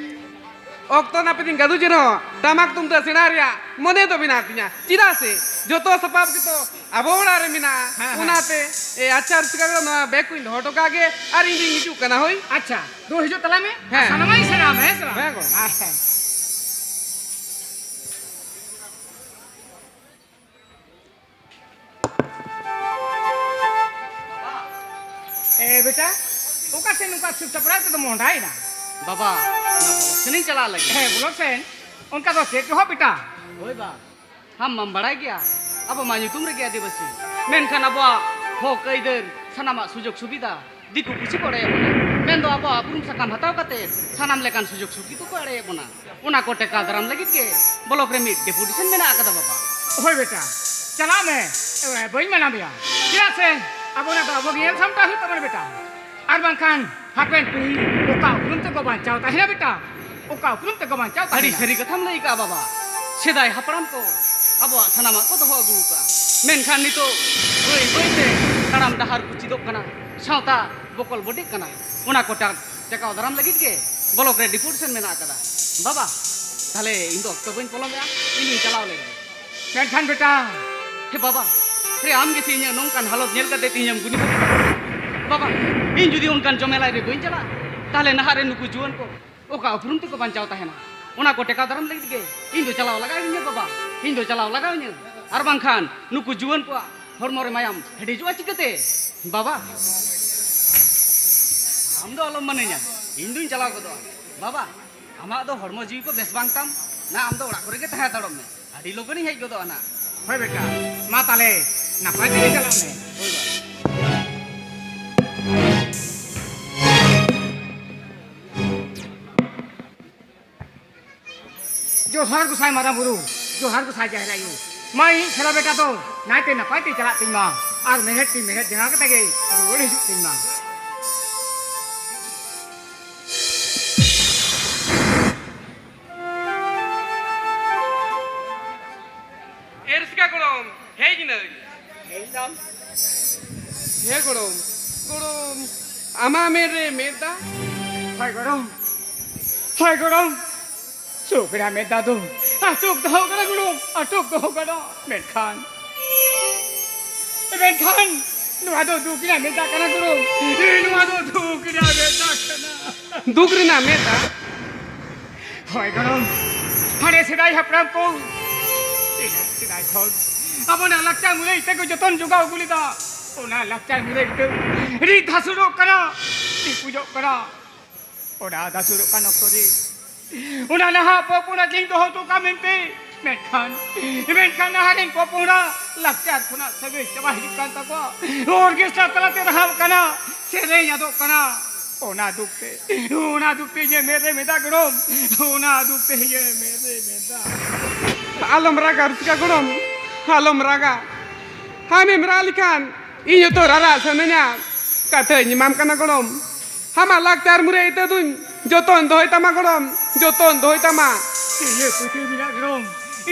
ᱚᱠᱛᱚ ᱱᱟᱹᱯᱤᱛ ᱤᱧ ᱜᱟᱹᱫᱩᱡ ᱨᱮᱦᱚᱸ ᱴᱟᱢᱟᱠ ᱛᱩᱢᱫᱟᱜ ᱥᱮᱬᱟ ᱨᱮᱭᱟᱜ ᱢᱚᱱᱮ ᱫᱚ ᱢᱮᱱᱟᱜ ᱛᱤᱧᱟ᱾ ᱪᱮᱫᱟᱜ ᱥᱮ ᱡᱚᱛᱚ ᱥᱟᱯᱟᱵ ᱜᱮᱛᱚ ᱟᱵᱚ ᱚᱲᱟᱜ ᱨᱮ ᱢᱮᱱᱟᱜᱼᱟ᱾ ᱦᱮᱸ, ᱦᱮᱸ᱾ ᱚᱱᱟᱛᱮ, ᱮ, ᱟᱪᱪᱷᱟ ᱨᱩᱥᱤᱠᱟ ᱜᱚᱲᱚᱢ, ᱱᱚᱣᱟ ᱵᱮᱜᱽ ᱠᱚᱧ ᱫᱚᱦᱚ ᱦᱚᱴᱚ ᱠᱟᱜ ᱜᱮ ᱟᱨ ᱤᱧ ᱫᱩᱧ ᱦᱤᱡᱩᱜ ᱠᱟᱱᱟ᱾ ᱦᱳᱭ᱾ ᱟᱪᱪᱷᱟ, ᱨᱩ ᱦᱤᱡᱩᱜ ᱛᱟᱞᱟᱝ ᱢᱮ᱾ ᱦᱮᱸ᱾ ᱟᱨ ᱥᱟᱱᱟᱢᱟᱜ ᱤᱧ ᱥᱮᱬᱟᱣᱟᱢᱟ, ᱦᱮᱸ ᱥᱮ ᱵᱟᱝ? ᱦᱮᱸ ᱜᱚᱲᱚᱢ᱾ ᱟᱪᱪᱷᱟ᱾ ᱮ ᱵᱮᱴᱟ, ᱚᱠᱟ ᱥᱮᱱ ᱱᱚᱝᱠᱟ ᱥᱩᱠ ᱥᱟᱯᱲᱟᱣ ᱛᱮᱫᱚ ᱢᱚᱦᱰᱟᱭᱮᱱᱟ? ᱵᱟᱵᱟ, ᱚᱱᱟ ᱵᱚᱞᱚᱠ ᱥᱮᱱᱤᱧ ᱪᱟᱞᱟᱜ ᱞᱟᱹᱜᱤᱫ᱾ ᱦᱮᱸ, ᱵᱚᱞᱚᱠ ᱥᱮᱱ? ᱚᱱᱠᱟ ᱫᱚ ᱪᱮᱫ ᱪᱚ ᱦᱚᱸ ᱵᱮᱴᱟ᱾ ᱦᱳᱭ ᱵᱟ, ᱟᱢ ᱢᱟᱢ ᱵᱟᱲᱟᱭ ᱜᱮᱭᱟ, ᱟᱵᱚ ᱢᱟ ᱧᱩᱛᱩᱢ ᱨᱮᱜᱮ ᱟᱹᱫᱤᱵᱟᱹᱥᱤ, ᱢᱮᱱᱠᱷᱟᱱ ᱟᱵᱚᱣᱟᱜ ᱦᱚᱠ ᱟᱹᱭᱫᱟᱹᱨ, ᱥᱟᱱᱟᱢᱟᱜ ᱥᱩᱡᱳᱜᱽ ᱥᱩᱵᱤᱫᱷᱟ ᱫᱤᱠᱩ ᱯᱩᱥᱤ ᱠᱚ ᱮᱲᱮᱭᱮᱫ ᱵᱚᱱᱟ᱾ ᱢᱮᱱᱫᱚ ᱟᱵᱚᱣᱟᱜ ᱩᱯᱨᱩᱢ ᱥᱟᱠᱟᱢ ᱦᱟᱛᱟᱣ ᱠᱟᱛᱮ ᱥᱟᱱᱟᱢ ᱞᱮᱠᱟᱱ ᱥᱩᱡᱳᱜᱽ ᱥᱩᱵᱤᱫᱷᱟ ᱠᱚ ᱮᱲᱮᱭᱮᱫ ᱵᱚᱱᱟ᱾ ᱚᱱᱟ ᱠᱚ ᱴᱮᱠᱟᱣ ᱫᱟᱨᱟᱢ ᱞᱟᱹᱜᱤᱫ ᱜᱮ ᱵᱞᱚᱠ ᱨᱮ ᱢᱤᱫ ᱰᱮᱯᱩᱴᱮᱥᱚᱱ ᱢᱮᱱᱟᱜ ᱟᱠᱟᱫᱟ ᱵᱟᱵᱟ᱾ ᱦᱳᱭ ᱵᱮᱴᱟ, ᱪᱟᱞᱟᱜ ᱢᱮ᱾ ᱮ, ᱵᱟᱹᱧ ᱢᱟᱱᱟ ᱢᱮᱭᱟ᱾ ᱪᱮᱫᱟᱜ ᱥᱮ ᱟᱵᱚ ᱚᱱᱟ ᱫᱚ ᱟᱵᱚ ᱜᱮ ᱧᱮᱞ ᱥᱟᱢᱴᱟᱣ ᱦᱩᱭᱩᱜ ᱛᱟᱵᱚᱱᱟ ᱵᱮᱴᱟ᱾ ᱟᱨ ᱵᱟᱝᱠᱷᱟᱱ ᱦᱟᱯᱮᱱ ᱯᱤᱲᱦᱤ ᱚᱠᱟ ᱩᱯᱨᱩᱢ ᱛᱮᱠᱚ ᱵᱟᱧᱪᱟᱣ ᱛᱟᱦᱮᱱᱟ ᱵᱮᱴᱟ? ᱚᱠᱟ ᱩᱯᱨᱩᱢ ᱛᱮᱠᱚ ᱵᱟᱧᱪᱟᱣ ᱟᱹᱰᱤ ᱛᱟᱦᱮᱱᱟ? ᱥᱟᱹᱨᱤ ᱠᱟᱛᱷᱟᱢ ᱞᱟᱹᱭ ᱠᱟᱜᱼᱟ ᱵᱟᱵᱟ᱾ ᱥᱮᱫᱟᱭ ᱦᱟᱯᱲᱟᱢ ᱠᱚ ᱟᱵᱚᱣᱟᱜ ᱥᱟᱱᱟᱢᱟᱜ ᱠᱚ ᱫᱚᱦᱚ ᱟᱹᱜᱩ ᱠᱟᱜᱼᱟ, ᱢᱮᱱᱠᱷᱟᱱ ᱱᱤᱛᱚᱜ ᱵᱟᱹᱭ ᱵᱟᱹᱭ ᱛᱮ ᱛᱟᱲᱟᱢ ᱰᱟᱦᱟᱨ ᱠᱚ ᱪᱮᱫᱚᱜ ᱠᱟᱱᱟ᱾ ᱥᱟᱶᱛᱟ ᱵᱚᱠᱚᱞ ᱵᱚᱰᱤᱜ ᱠᱟᱱᱟ᱾ ᱚᱱᱟ ᱠᱚ ᱴᱟ-, ᱴᱮᱠᱟᱣ ᱫᱟᱨᱟᱢ ᱞᱟᱹᱜᱤᱫ ᱜᱮ ᱵᱞᱚᱠ ᱨᱮ ᱰᱮᱯᱩᱴᱮᱥᱚᱱ ᱢᱮᱱᱟᱜ ᱟᱠᱟᱫᱟ᱾ ᱵᱟᱵᱟ, ᱛᱟᱦᱞᱮ ᱤᱧ ᱫᱚ ᱚᱠᱛᱚ ᱵᱟᱹᱧ ᱯᱚᱞᱚᱢᱮᱜᱼᱟ, ᱤᱧ ᱫᱚᱧ ᱪᱟᱞᱟᱣ ᱞᱮᱱ ᱜᱮ᱾ ᱢᱮᱱᱠᱷᱟᱱ ᱵᱮᱴᱟ, ᱦᱮ ᱵᱟᱵᱟ, ᱨᱮ ᱟᱢ ᱜᱮ ᱪᱮᱫ ᱤᱧᱟᱹᱜ ᱱᱚᱝᱠᱟᱱ ᱦᱟᱞᱚᱛ ᱧᱮᱞ ᱠᱟᱛᱮ ᱛᱮᱦᱮᱧ ᱮᱢ ᱜᱩᱱᱤ ᱜᱩᱱᱤ? ᱵᱟᱵᱟ, ᱤᱧ ᱡᱩᱫᱤ ᱚᱱᱠᱟᱱ ᱡᱚᱢᱮᱞᱟᱭ ᱨᱮ ᱵᱟᱹᱧ ᱪᱟᱞᱟᱜᱼᱟ, ᱛᱟᱦᱞᱮ ᱱᱟᱦᱟᱜ ᱨᱮ ᱱᱩᱠᱩ ᱡᱩᱣᱟᱹᱱ ᱠᱚ ᱚᱠᱟ ᱩᱯᱨᱩᱢ ᱛᱮᱠᱚ ᱵᱟᱧᱪᱟᱣ ᱛᱟᱦᱮᱱᱟ? ᱚᱱᱟ ᱠᱚ ᱴᱮᱠᱟᱣ ᱫᱟᱨᱟᱢ ᱞᱟᱹᱜᱤᱫ ᱜᱮ ᱤᱧ ᱫᱚ ᱪᱟᱞᱟᱣ ᱞᱟᱜᱟᱣᱤᱧᱟᱹ ᱵᱟᱵᱟ, ᱤᱧ ᱫᱚ ᱪᱟᱞᱟᱣ ᱞᱟᱜᱟᱣᱤᱧᱟᱹ᱾ ᱟᱨ ᱵᱟᱝᱠᱷᱟᱱ ᱱᱩᱠᱩ ᱡᱩᱣᱟᱹᱱ ᱠᱚᱣᱟᱜ ᱦᱚᱲᱢᱚ ᱨᱮ ᱢᱟᱭᱟᱢ ᱦᱮᱰᱮᱡᱚᱜᱼᱟ ᱪᱤᱠᱟᱹᱛᱮ? ᱵᱟᱵᱟ, ᱟᱢ ᱫᱚ ᱟᱞᱚᱢ ᱢᱟᱱᱟᱧᱟ, ᱤᱧ ᱫᱩᱧ ᱪᱟᱞᱟᱣ ᱜᱚᱫᱚᱜᱼᱟ᱾ ᱵᱟᱵᱟ, ᱟᱢᱟᱜ ᱫᱚ ᱦᱚᱲᱢᱚ ᱡᱤᱣᱤ ᱠᱚ ᱵᱮᱥ ᱵᱟᱝ ᱛᱟᱢ, ᱱᱟ ᱟᱢ ᱫᱚ ᱚᱲᱟᱜ ᱠᱚᱨᱮ ᱜᱮ ᱛᱟᱦᱮᱸ ᱦᱟᱛᱟᱲᱚᱜ ᱢᱮ, ᱟᱹᱰᱤ ᱞᱚᱜᱚᱱᱤᱧ ᱦᱮᱡ ᱜᱚᱫᱚᱜᱼᱟ ᱱᱟ᱾ ᱦᱳᱭ ᱵᱮᱴᱟ, ᱢᱟ ᱛᱟᱦᱞᱮ ᱱᱟᱯᱟᱭ ᱛᱮᱜᱮ ᱪᱟᱞᱟᱜ ᱢᱮ᱾ ᱦᱳᱭ ᱵᱟᱵᱟ᱾ ᱡᱚᱦᱟᱨ ᱜᱚᱸᱥᱟᱭ ᱢᱟᱨᱟᱝ ᱵᱩᱨᱩ, ᱡᱚᱦᱟᱨ ᱜᱚᱸᱥᱟᱭ ᱡᱟᱦᱮᱨ ᱟᱭᱳ᱾ ᱢᱟ ᱤᱧ ᱥᱮᱨᱟ ᱵᱮᱴᱟ ᱫᱚ ᱱᱟᱭᱛᱮ ᱱᱟᱯᱟᱭ ᱛᱮ ᱪᱟᱞᱟᱜ ᱛᱤᱧ ᱢᱟ, ᱟᱨ ᱢᱮᱲᱦᱮᱫ ᱛᱤ ᱢᱮᱲᱦᱮᱫ ᱡᱟᱸᱜᱟ ᱠᱟᱛᱮ ᱜᱮ ᱨᱩᱣᱟᱹᱲ ᱦᱤᱡᱩᱜ ᱛᱤᱧ ᱢᱟ᱾ ᱮ ᱨᱩᱥᱤᱠᱟ ᱜᱚᱲᱚᱢ, ᱦᱮᱡ ᱮᱱᱟᱹᱧ᱾ ᱦᱮᱡ ᱮᱱᱟᱢ? ᱦᱮᱸ ᱜᱚᱲᱚᱢ, ᱜᱚᱲᱚᱢ, ᱟᱢᱟᱜ ᱢᱮᱫ ᱨᱮ ᱢᱮᱫ ᱫᱟᱜ᱾ ᱦᱳᱭ ᱜᱚᱲᱚᱢ, ᱦᱳᱭ ᱜᱚᱲᱚᱢ, ᱪᱩᱯ ᱮᱱᱟ ᱢᱮᱫ ᱫᱟᱜ ᱫᱚ᱾ ᱟᱴᱚᱠ ᱫᱚᱦᱚ ᱠᱟᱱᱟ ᱜᱚᱲᱚᱢ, ᱟᱴᱚᱠ ᱫᱚᱦᱚ ᱠᱟᱱᱟ᱾ ᱢᱮᱱᱠᱷᱟᱱ, ᱢᱮᱱᱠᱷᱟᱱ ᱱᱚᱣᱟ ᱫᱚ ᱫᱩᱠ ᱨᱮᱱᱟᱜ ᱢᱮᱫ ᱫᱟᱜ ᱠᱟᱱᱟ ᱜᱚᱲᱚᱢ, ᱱᱚᱣᱟ ᱫᱚ ᱫᱩᱠ ᱨᱮᱱᱟᱜ ᱢᱮᱫ ᱫᱟᱜ ᱠᱟᱱᱟ᱾ ᱫᱩᱠ ᱨᱮᱱᱟᱜ ᱢᱮᱫ ᱫᱟᱜ? ᱦᱳᱭ ᱜᱚᱲᱚᱢ, ᱦᱟᱱᱮ ᱥᱮᱫᱟᱭ ᱦᱟᱯᱲᱟᱢ ᱠᱚ ᱛᱤᱱᱟᱹᱜ ᱥᱮᱫᱟᱭ ᱠᱷᱚᱱ ᱟᱵᱚᱱᱟᱜ ᱞᱟᱠᱪᱟᱨ ᱢᱩᱨᱟᱹᱭ ᱤᱛᱟᱹ ᱠᱚ ᱡᱚᱛᱚᱱ ᱡᱚᱜᱟᱣ ᱟᱹᱜᱩ ᱞᱮᱫᱟ, ᱚᱱᱟ ᱞᱟᱠᱪᱟᱨ ᱢᱩᱨᱟᱹᱭ ᱤᱛᱟᱹ ᱨᱤᱛ ᱫᱷᱟᱥᱩᱲᱚᱜ ᱠᱟᱱᱟ, ᱱᱤᱯᱩᱡᱚᱜ ᱠᱟᱱᱟ᱾ ᱚᱱᱟ ᱫᱷᱟᱥᱩᱲᱚᱜ ᱠᱟᱱ ᱚᱠᱛᱚ ᱨᱮ ᱚᱱᱟ ᱱᱟᱦᱟᱜ ᱯᱚᱯᱚᱱᱟ ᱠᱤᱱ ᱫᱚᱦᱚ ᱦᱚᱴᱚ ᱠᱟᱜ ᱢᱮᱱᱛᱮ, ᱢᱮᱱᱠᱷᱟᱱ, ᱢᱮᱱᱠᱷᱟᱱ ᱱᱟᱦᱟᱜ ᱨᱮᱱ ᱯᱚᱯᱚᱱᱟ ᱞᱟᱠᱪᱟᱨ ᱠᱷᱚᱱᱟᱜ ᱥᱟᱹᱜᱟᱹᱭ ᱪᱟᱵᱟ ᱦᱤᱡᱩᱜ ᱠᱟᱱ ᱛᱟᱠᱚᱣᱟ᱾ ᱚᱨᱜᱮᱥᱴᱟᱨ ᱛᱟᱞᱟᱛᱮ ᱨᱟᱦᱟᱣ ᱠᱟᱱᱟ, ᱥᱮᱨᱮᱧ ᱟᱫᱚᱜ ᱠᱟᱱᱟ᱾ ᱚᱱᱟ ᱫᱩᱠ ᱛᱮ, ᱚᱱᱟ ᱫᱩᱠ ᱛᱮ ᱤᱧᱟᱹᱜ ᱢᱮᱫ ᱨᱮ ᱢᱮᱫ ᱫᱟᱜ ᱜᱚᱲᱚᱢ, ᱚᱱᱟ ᱫᱩᱠ ᱛᱮ ᱤᱧᱟᱹᱜ ᱢᱮᱫ ᱨᱮ ᱢᱮᱫ ᱫᱟᱜ᱾ ᱟᱞᱚᱢ ᱨᱟᱜᱟ ᱨᱩᱥᱤᱠᱟ ᱜᱚᱲᱚᱢ, ᱟᱞᱚᱢ ᱨᱟᱜᱟ᱾ ᱟᱢᱮᱢ ᱨᱟᱜ ᱞᱮᱠᱷᱟᱱ ᱤᱧ ᱦᱚᱸᱛᱚ ᱨᱟᱨᱟᱜ ᱥᱟᱱᱟᱧᱟ᱾ ᱠᱟᱛᱷᱟᱧ ᱮᱢᱟᱢ ᱠᱟᱱᱟ ᱜᱚᱲᱚᱢ, ᱟᱢᱟᱜ ᱞᱟᱠᱪᱟᱨ ᱢᱩᱨᱟᱹᱭ ᱤᱛᱟᱹ ᱫᱩᱧ ᱡᱚᱛᱚᱱ ᱫᱚᱦᱚᱭ ᱛᱟᱢᱟ ᱜᱚᱲᱚᱢ, ᱡᱚᱛᱚᱱ ᱫᱚᱦᱚᱭ ᱛᱟᱢᱟ᱾ ᱤᱧᱟᱹᱜ ᱯᱟᱹᱛᱭᱟᱹᱣ ᱢᱮᱱᱟᱜ ᱜᱚᱲᱚᱢ,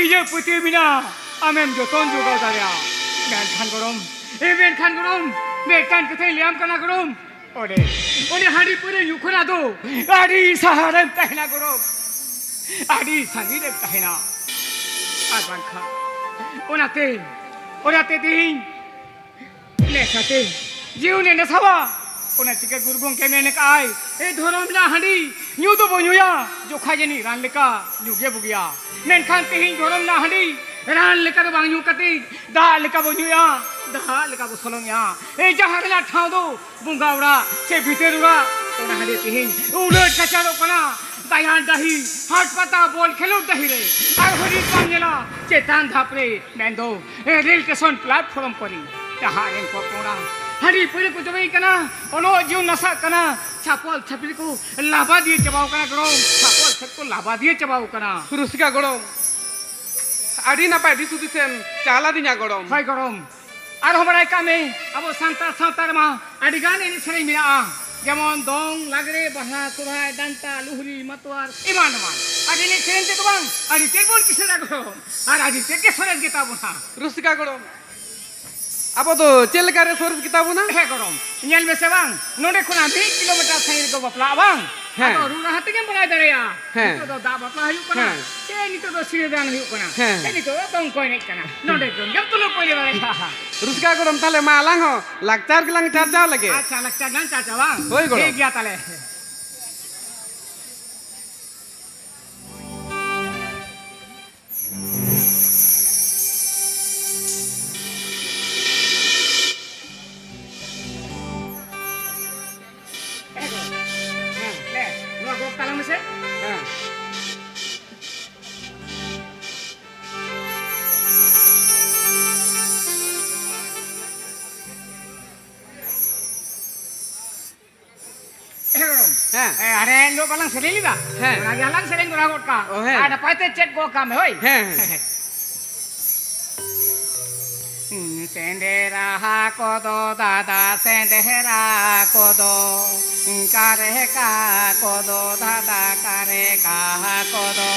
ᱤᱧᱟᱹᱜ ᱯᱟᱹᱛᱭᱟᱹᱣ ᱢᱮᱱᱟᱜ, ᱟᱢᱮᱢ ᱡᱚᱛᱚᱱ ᱡᱚᱜᱟᱣ ᱫᱟᱲᱮᱭᱟᱜᱼᱟ᱾ ᱢᱮᱱᱠᱷᱟᱱ ᱜᱚᱲᱚᱢ, ᱮ ᱢᱮᱱᱠᱷᱟᱱ ᱜᱚᱲᱚᱢ, ᱢᱤᱫᱴᱟᱝ ᱠᱟᱛᱷᱟᱧ ᱞᱟᱹᱭᱟᱢ ᱠᱟᱱᱟ ᱜᱚᱲᱚᱢ, ᱚᱸᱰᱮ, ᱚᱸᱰᱮ ᱦᱟᱺᱰᱤ ᱯᱟᱹᱣᱨᱟᱹ ᱧᱩ ᱠᱷᱚᱱᱟᱜ ᱫᱚ ᱟᱹᱰᱤ ᱥᱟᱦᱟᱨᱮᱢ ᱛᱟᱦᱮᱱᱟ ᱜᱚᱲᱚᱢ, ᱟᱹᱰᱤ ᱥᱟᱺᱜᱤᱧ ᱨᱮᱢ ᱛᱟᱦᱮᱱᱟ᱾ ᱟᱨ ᱵᱟᱝᱠᱷᱟᱱ ᱚᱱᱟᱛᱮ, ᱚᱱᱟᱛᱮ ᱛᱮᱦᱮᱧ ᱱᱮᱥᱟᱛᱮ, ᱡᱤᱣᱤ ᱱᱮ ᱱᱮᱥᱟᱣᱟ᱾ ᱚᱱᱟ ᱪᱤᱠᱟᱹ ᱜᱩᱨᱩ ᱜᱚᱢᱠᱮ ᱢᱮᱱ ᱠᱟᱜᱼᱟᱭ, ᱮ ᱫᱷᱚᱨᱚᱢ ᱨᱮᱱᱟᱜ ᱦᱟᱺᱰᱤ ᱧᱩ ᱫᱚᱵᱚ ᱧᱩᱭᱟ, ᱡᱚᱠᱷᱟ ᱡᱟᱹᱱᱤᱡ ᱨᱟᱱ ᱞᱮᱠᱟ ᱧᱩ ᱜᱮ ᱵᱩᱜᱤᱭᱟ᱾ ᱢᱮᱱᱠᱷᱟᱱ ᱛᱮᱦᱮᱧ ᱫᱷᱚᱨᱚᱢ ᱨᱮᱱᱟᱜ ᱦᱟᱺᱰᱤ ᱨᱟᱱ ᱞᱮᱠᱟ ᱫᱚ ᱵᱟᱝ ᱧᱩ ᱠᱟᱛᱮ ᱫᱟᱜ ᱞᱮᱠᱟ ᱵᱚ ᱧᱩᱭᱟ, ᱫᱟᱜ ᱞᱮᱠᱟ ᱵᱚ ᱥᱚᱞᱚᱝᱟ᱾ ᱮ ᱡᱟᱦᱟᱸ ᱨᱮᱱᱟᱜ ᱴᱷᱟᱶ ᱫᱚ ᱵᱚᱸᱜᱟ ᱚᱲᱟᱜ ᱥᱮ ᱵᱷᱤᱛᱟᱹᱨ ᱚᱲᱟᱜ, ᱚᱱᱟ ᱦᱟᱺᱰᱤ ᱛᱮᱦᱮᱧ ᱩᱞᱟᱹᱴ ᱠᱟᱪᱟᱨᱚᱜ ᱠᱟᱱᱟ᱾ ᱜᱟᱭᱟᱱ ᱰᱟᱹᱦᱤ, ᱦᱟᱴ ᱯᱟᱛᱟ, ᱵᱚᱞ ᱠᱷᱮᱞᱳᱰ ᱰᱟᱹᱦᱤ ᱨᱮ, ᱟᱨ ᱦᱟᱺᱰᱤ ᱵᱟᱢ ᱧᱮᱞᱟ ᱪᱮᱛᱟᱱ ᱫᱷᱟᱯ ᱨᱮ, ᱢᱮᱱᱫᱚ ᱨᱮᱞ ᱥᱴᱮᱥᱚᱱ ᱯᱞᱟᱴᱯᱷᱚᱨᱢ ᱠᱚᱨᱮ᱾ ᱡᱟᱦᱟᱸ ᱨᱮᱱ ᱯᱚᱯᱚᱲᱟ ᱦᱟᱺᱰᱤ ᱯᱟᱹᱣᱨᱟᱹ ᱠᱚ ᱡᱚᱵᱮᱭ ᱠᱟᱱᱟ, ᱚᱞᱚᱜ ᱡᱤᱭᱚᱱ ᱱᱟᱥᱟᱜ ᱠᱟᱱᱟ, ᱪᱷᱟᱯᱚᱞ ᱪᱷᱟᱹᱯᱨᱤ ᱠᱚ ᱞᱟᱵᱟᱫᱤᱭᱟᱹ ᱪᱟᱵᱟᱣ ᱠᱟᱱᱟ ᱜᱚᱲᱚᱢ, ᱪᱷᱟᱯᱚᱞ ᱪᱷᱟᱹᱯᱨᱤ ᱠᱚ ᱞᱟᱵᱟᱫᱤᱭᱟᱹ ᱪᱟᱵᱟᱣ ᱠᱟᱱᱟ᱾ ᱨᱩᱥᱤᱠᱟ ᱜᱚᱲᱚᱢ, ᱟᱹᱰᱤ ᱱᱟᱯᱟᱭ ᱫᱤᱥ ᱦᱩᱫᱤᱥᱮᱢ ᱪᱟᱞ ᱟᱹᱫᱤᱧᱟ ᱜᱚᱲᱚᱢ᱾ ᱦᱳᱭ ᱜᱚᱲᱚᱢ, ᱟᱨᱦᱚᱸ ᱵᱟᱲᱟᱭ ᱠᱟᱜ ᱢᱮ, ᱟᱵᱚ ᱥᱟᱱᱛᱟᱲ ᱥᱟᱶᱛᱟ ᱨᱮᱢᱟ ᱟᱹᱰᱤ ᱜᱟᱱ ᱮᱱᱮᱡ ᱥᱮᱨᱮᱧ ᱢᱮᱱᱟᱜᱼᱟ, ᱡᱮᱢᱚᱱ ᱫᱚᱝ, ᱞᱟᱜᱽᱲᱮ, ᱵᱟᱦᱟ, ᱥᱚᱨᱦᱟᱭ, ᱰᱟᱱᱴᱟ, ᱞᱩᱦᱨᱤ, ᱢᱟᱛᱣᱟᱨ, ᱮᱢᱟᱱ ᱮᱢᱟᱱ᱾ ᱟᱨ ᱮᱱᱮᱡ ᱥᱮᱨᱮᱧ ᱛᱮᱫᱚ ᱵᱟᱝ, ᱟᱹᱰᱤ ᱛᱮᱫ ᱵᱚᱱ ᱠᱤᱥᱟᱹᱬᱟ ᱜᱚᱲᱚᱢ, ᱟᱨ ᱟᱹᱰᱤ ᱛᱮᱫ ᱜᱮ ᱥᱚᱨᱮᱥ ᱜᱮᱛᱟ ᱵᱚᱱᱟ᱾ ᱨᱩᱥᱤᱠᱟ ᱜᱚᱲᱚᱢ, ᱟᱵᱚ ᱫᱚ ᱪᱮᱫ ᱞᱮᱠᱟ ᱨᱮ ᱥᱚᱨᱮᱥ ᱜᱮᱛᱟ ᱵᱚᱱᱟ? ᱦᱮᱸ ᱜᱚᱲᱚᱢ, ᱧᱮᱞ ᱢᱮᱥᱮ ᱵᱟᱝ, ᱱᱚᱰᱮ ᱠᱷᱚᱱᱟᱜ ᱢᱤᱫ ᱠᱤᱞᱳᱢᱤᱴᱟᱨ ᱥᱟᱺᱜᱤᱧ ᱨᱮᱠᱚ ᱵᱟᱯᱞᱟᱜᱼᱟ ᱵᱟᱝ? ᱦᱮᱸ᱾ ᱟᱫᱚ ᱨᱩ ᱨᱟᱦᱟ ᱛᱮᱜᱮᱢ ᱵᱟᱲᱟᱭ ᱫᱟᱲᱮᱭᱟᱜᱼᱟ᱾ ᱦᱮᱸ᱾ ᱱᱤᱛᱚᱜ ᱫᱚ ᱫᱟᱜ ᱵᱟᱯᱞᱟ ᱦᱩᱭᱩᱜ ᱠᱟᱱᱟ, ᱦᱮᱸ᱾ ᱥᱮ ᱱᱤᱛᱚᱜ ᱫᱚ ᱥᱤᱸᱫᱽᱨᱟᱹᱫᱟᱱ ᱦᱩᱭᱩᱜ ᱠᱟᱱᱟ, ᱦᱮᱸ᱾ ᱥᱮ ᱱᱤᱛᱚᱜ ᱫᱚ ᱫᱚᱝ ᱠᱚ ᱮᱱᱮᱡ ᱠᱟᱱᱟ, ᱱᱚᱰᱮ ᱠᱷᱚᱱ ᱜᱮᱢ ᱛᱩᱞᱟᱹᱣ ᱯᱟᱹᱭᱞᱟᱹ ᱫᱟᱲᱮᱭᱟᱜᱼᱟ᱾ ᱨᱩᱥᱤᱠᱟ ᱜᱚᱲᱚᱢ, ᱛᱟᱦᱞᱮ ᱢᱟ ᱟᱞᱟᱝ ᱦᱚᱸ ᱞᱟᱠᱪᱟᱨ ᱜᱮᱞᱟᱝ ᱪᱟᱨᱪᱟᱣ ᱞᱮᱜᱮ᱾ ᱟᱪᱪᱷᱟ, ᱞᱟᱠᱪᱟᱨ ᱞᱟᱝ ᱪᱟᱨᱪᱟᱣᱟ ᱵᱟᱝ? ᱦᱳᱭ ᱜᱚᱲᱚᱢ᱾ ᱴᱷᱤᱠ ᱜᱮᱭᱟ ᱛᱟᱦᱞᱮ᱾ ᱦᱮᱸ, ᱱᱚᱣᱟ ᱜᱚᱜ ᱛᱟᱞᱟᱝ ᱢᱮᱥᱮ᱾ ᱦᱮᱸ᱾ ᱦᱮᱸ᱾ ᱦᱮᱸ, ᱦᱟᱱᱮ ᱦᱤᱞᱳᱜ ᱵᱟᱞᱟᱝ ᱥᱮᱨᱮᱧ ᱞᱮᱫᱟ? ᱦᱮᱸ᱾ ᱚᱱᱟ ᱜᱮ ᱦᱟᱞᱟᱝ ᱥᱮᱨᱮᱧ ᱫᱚᱦᱲᱟ ᱜᱚᱫ ᱠᱟᱜᱼᱟ᱾ ᱚ, ᱦᱮᱸ᱾ ᱟᱨ ᱱᱟᱯᱟᱭ ᱛᱮ ᱪᱮᱫ ᱜᱚᱫ ᱠᱟᱜ ᱢᱮ, ᱦᱳᱭ᱾ ᱦᱮᱸ, ᱦᱮᱸ᱾ ᱥᱮᱸᱫᱽᱨᱟ ᱠᱚᱫᱚ ᱫᱟᱫᱟ, ᱥᱮᱸᱫᱽᱨᱟ ᱠᱚᱫᱚ, ᱠᱟᱨᱮ ᱠᱟ ᱠᱚᱫᱚ ᱫᱟᱫᱟ, ᱠᱟᱨᱮ ᱠᱟ ᱠᱚᱫᱚ᱾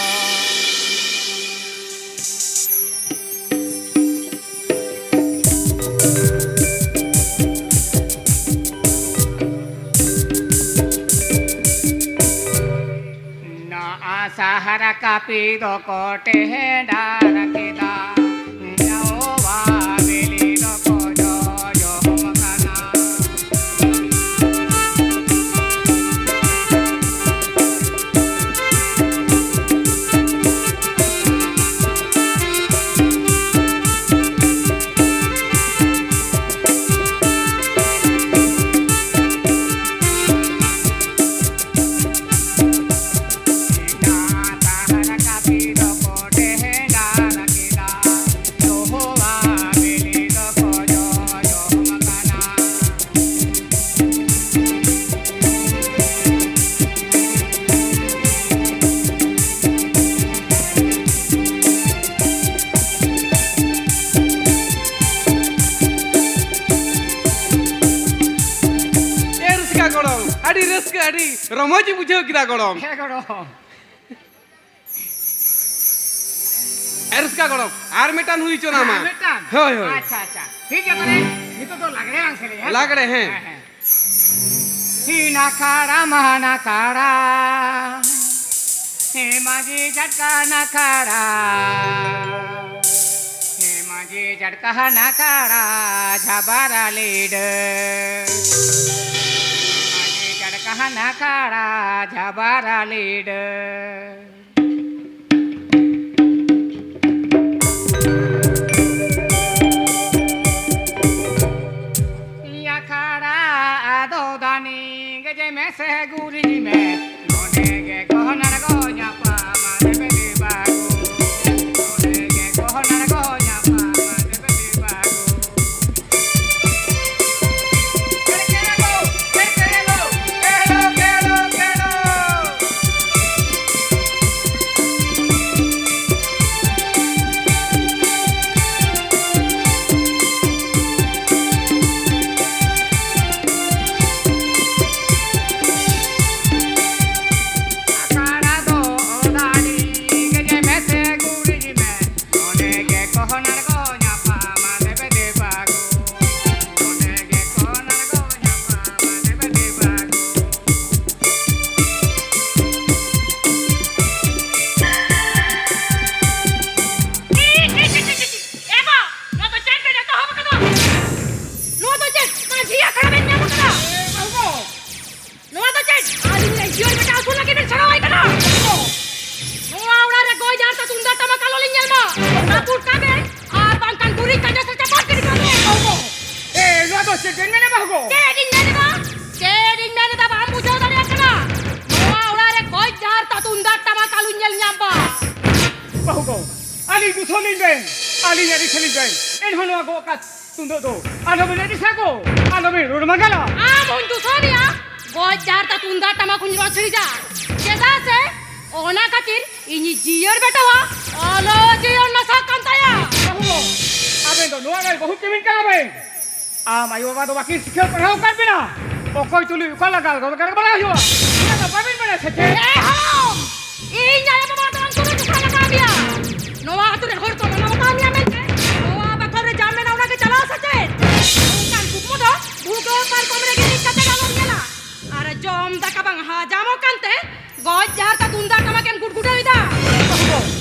ᱱᱚᱣᱟ ᱥᱟᱦᱟᱨᱟ ᱠᱟᱹᱯᱤ ᱫᱚᱠᱚ ᱴᱮᱦᱮᱰᱟᱨ ᱠᱮᱫᱟ, ᱱᱚᱣᱟ ᱵᱤᱞᱤ ᱫᱚᱠᱚ ᱡᱚᱡᱚᱢ ᱠᱟᱱᱟ᱾ ᱟᱹᱰᱤ ᱨᱚᱢᱚᱡᱽ ᱤᱧ ᱵᱩᱡᱷᱟᱹᱣ ᱠᱮᱫᱟ ᱜᱚᱲᱚᱢ᱾ ᱦᱮᱸ ᱜᱚᱲᱚᱢ᱾ ᱮ, ᱨᱩᱥᱠᱟ ᱜᱚᱲᱚᱢ, ᱟᱨ ᱢᱤᱫᱴᱟᱝ ᱦᱩᱭ ᱦᱚᱪᱚ ᱞᱟᱝ ᱢᱟ᱾ ᱟᱨ ᱢᱤᱫᱴᱟᱝ? ᱦᱳᱭ, ᱦᱳᱭ᱾ ᱟᱪᱪᱷᱟ, ᱟᱪᱪᱷᱟ᱾ ᱴᱷᱤᱠ ᱜᱮᱭᱟ, ᱛᱟᱦᱞᱮ ᱱᱤᱛᱚᱜ ᱫᱚ ᱞᱟᱜᱽᱲᱮ ᱞᱟᱝ ᱥᱮᱨᱮᱧᱟ, ᱦᱮᱸ? ᱞᱟᱜᱽᱲᱮ, ᱦᱮᱸ᱾ ᱦᱮᱸ, ᱦᱮᱸ᱾ ᱦᱤᱱᱟ ᱠᱷᱟᱲᱟ ᱢᱟᱦᱟᱱᱟ ᱠᱷᱟᱲᱟ, ᱦᱮ ᱢᱟᱹᱡᱷᱤ ᱡᱷᱟᱴᱠᱟ ᱱᱟᱠᱷᱟᱲᱟ, ᱦᱮ ᱢᱟᱹᱡᱷᱤ ᱡᱷᱟᱴᱠᱟ ᱱᱟᱠᱷᱟᱲᱟ, ᱡᱷᱟᱵᱟᱨᱟ ᱞᱤᱰᱟᱹ, ᱦᱮ ᱢᱟᱹᱡᱷᱤ ᱡᱷᱟᱴᱠᱟ ᱱᱟᱠᱷᱟᱲᱟ, ᱡᱷᱟᱵᱟᱨᱟ ᱞᱤᱰᱟᱹ᱾ ᱤᱧ ᱟᱠᱷᱲᱟ ᱟᱫᱚ ᱫᱟᱱᱤ ᱜᱮᱡᱮ ᱢᱮᱥᱮ ᱜᱩᱨᱤᱡ ᱢᱮ, ᱱᱚᱰᱮ ᱜᱮ ᱜᱚᱦᱚᱱᱟᱲ ᱜᱚ ᱧᱟᱯᱟᱢᱟ ᱫᱮᱵᱮ ᱫᱮᱵᱟ ᱜᱚ, ᱱᱚᱰᱮ ᱜᱮ ᱜᱚᱦᱚᱱᱟᱲ ᱜᱚ ᱧᱟᱯᱟᱢᱟ ᱫᱮᱵᱮ ᱫᱮᱵᱟ ᱜᱚ᱾ ᱮ ᱵᱟ, ᱱᱚᱣᱟ ᱫᱚ ᱪᱮᱫ ᱵᱮᱱ ᱮᱛᱚᱦᱚᱵ ᱟᱠᱟᱫᱟ? ᱱᱚᱣᱟ ᱫᱚ ᱪᱮᱫ ᱢᱟᱹᱡᱷᱤ ᱟᱠᱷᱲᱟ ᱵᱮᱱ ᱧᱟᱢ ᱟᱠᱟᱫᱟ? ᱱᱚᱣᱟ ᱫᱚ ᱪᱮᱫ? ᱟᱹᱞᱤᱧ ᱨᱮᱱ ᱡᱤᱭᱚᱱ ᱵᱮᱴᱟ ᱟᱹᱥᱩᱞ ᱞᱟᱹᱜᱤᱫ ᱵᱮᱱ ᱥᱮᱬᱟᱣᱟᱭ ᱠᱟᱱᱟ? ᱱᱚᱣᱟ ᱚᱲᱟᱜ ᱨᱮ ᱜᱚᱡ ᱟᱨ ᱛᱩᱢᱫᱟᱜ ᱴᱟᱢᱟᱠ ᱟᱞᱚ ᱞᱤᱧ ᱧᱮᱞ ᱢᱟ᱾ ᱨᱟᱹᱯᱩᱫ ᱠᱟᱜ ᱵᱮᱱ ᱟᱨ ᱵᱟᱝᱠᱷᱟᱱ ᱜᱩᱨᱤᱡ ᱠᱟᱸᱰᱟ ᱥᱮ ᱪᱟᱯᱟᱫ ᱜᱤᱰᱤ ᱠᱟᱜ ᱵᱮᱱ᱾ ᱮ, ᱱᱚᱣᱟ ᱫᱚ ᱪᱮᱫ ᱵᱮᱱ ᱢᱮᱱᱟ ᱵᱟᱹᱦᱩ ᱜᱚ? ᱪᱮᱫ ᱤᱧ ᱢᱮᱱ ᱮᱫᱟ? ᱪᱮᱫ ᱤᱧ ᱢᱮᱱ ᱮᱫᱟ ᱵᱟᱢ ᱵᱩᱡᱷᱟᱹᱣ ᱫᱟᱲᱮᱭᱟᱜ ᱠᱟᱱᱟ? ᱱᱚᱣᱟ ᱚᱲᱟᱜ ᱨᱮ ᱜᱚᱡ ᱡᱟᱦᱟᱨ ᱛᱟ ᱛᱩᱢᱫᱟᱜ ᱴᱟᱢᱟᱠ ᱟᱞᱚᱧ ᱧᱮᱞ ᱧᱟᱢ ᱢᱟ᱾ ᱵᱟᱹᱦᱩ ᱜᱚ, ᱟᱹᱞᱤᱧ ᱫᱩᱥᱟᱹᱣ ᱞᱤᱧ ᱵᱮᱱ, ᱟᱹᱞᱤᱧ ᱟᱹᱰᱤ ᱥᱟᱹᱞᱤᱧ ᱵᱮᱱ, ᱮᱱᱦᱚᱸ ᱱᱚᱣᱟ ᱜᱚᱜ ᱠᱟᱛ ᱛᱩᱢᱫᱟᱹᱜ ᱫᱚ ᱟᱞᱚᱵᱤᱱ ᱟᱹᱲᱤᱥᱟ ᱜᱚ, ᱟᱞᱚᱵᱤᱱ ᱨᱩᱲ ᱢᱟᱸᱜᱟᱞᱟ᱾ ᱟᱢ ᱦᱚᱧ ᱫᱩᱥᱟᱹᱣ ᱢᱮᱭᱟ, ᱜᱚᱡ ᱡᱟᱦᱟᱨ ᱛᱟ ᱛᱩᱢᱫᱟᱜ ᱴᱟᱢᱟᱠ ᱦᱚᱧ ᱨᱚᱲ ᱥᱤᱲᱤᱡᱟ᱾ ᱪᱮᱫᱟᱜ ᱥᱮ ᱚᱱᱟ ᱠᱷᱟᱹᱛᱤᱨ ᱤᱧᱤᱡ ᱡᱤᱭᱟᱹᱲ ᱵᱮᱴᱟᱣᱟ ᱟᱞᱚ ᱡᱤᱭᱚᱱ ᱱᱟᱥᱟᱜ ᱠᱟᱱ ᱛᱟᱭᱟ᱾ ᱵᱟᱹᱦᱩ ᱜᱚ, ᱟᱵᱮᱱ ᱫᱚ ᱱᱚᱣᱟ ᱨᱮᱱ ᱵᱟᱹᱦᱩ ᱠᱤᱢᱤᱱ ᱠᱟᱱᱟ ᱵᱮᱱ᱾ ᱟᱢ ᱟᱭᱳ ᱵᱟᱵᱟ ᱫᱚ ᱵᱟᱹᱠᱤᱱ ᱥᱤᱠᱷᱟᱹᱣ ᱯᱟᱲᱦᱟᱣ ᱟᱠᱟᱫ ᱵᱮᱱᱟ᱾ ᱚᱠᱚᱭ ᱛᱩᱞᱩᱡ ᱚᱠᱟ ᱞᱟᱜᱟᱣ ᱫᱚᱨᱠᱟᱨ ᱵᱟᱲᱟᱭ ᱦᱩᱭᱩᱜᱼᱟ᱾ ᱤᱧ ᱫᱚ ᱵᱟᱹᱵᱤᱱ ᱵᱟᱲᱟᱭᱟ ᱥᱮ ᱪᱮᱫ? ᱮ ᱦᱚᱲ! ᱤᱧ ᱟᱭᱳ ᱵᱟᱵᱟ ᱫᱚ ᱩᱱᱠᱩ ᱫᱚ ᱪᱮᱫ ᱞᱟᱜᱟᱣ ᱢᱮᱭᱟ? ᱱᱚᱣᱟ ᱟᱹᱛᱩ ᱨᱮᱱ ᱦᱚᱲ ᱠᱚ ᱢᱟᱱᱟᱣ ᱵᱟᱛᱟᱣ ᱢᱮᱭᱟ ᱢᱮᱱᱛᱮ ᱱᱚᱣᱟ ᱵᱟᱠᱷᱳᱞ ᱨᱮ ᱡᱟ ᱢᱮᱱᱟᱜᱼᱟ ᱚᱱᱟ ᱜᱮ ᱪᱟᱞᱟᱣ ᱥᱮ ᱪᱮᱫ? ᱚᱱᱠᱟᱱ ᱠᱩᱠᱢᱩ ᱫᱚ ᱵᱷᱩᱜᱟᱹᱜ ᱯᱟᱨᱠᱚᱢ ᱨᱮ ᱜᱤᱛᱤᱡ ᱠᱟᱛᱮ ᱟᱞᱚᱢ ᱧᱮᱞᱟ᱾ ᱟᱨ ᱡᱚᱢ ᱫᱟᱠᱟ ᱵᱟᱝ ᱦᱟᱡᱟᱢᱚᱜ ᱠᱟᱱᱛᱮ ᱜᱚᱡ ᱡᱟᱦᱟᱸ ᱛᱟ ᱛᱩᱢᱫᱟᱜ ᱴᱟᱢᱟᱠ ᱮᱢ ᱜᱩᱰᱜᱩᱰᱟᱹᱣ ᱮᱫᱟ᱾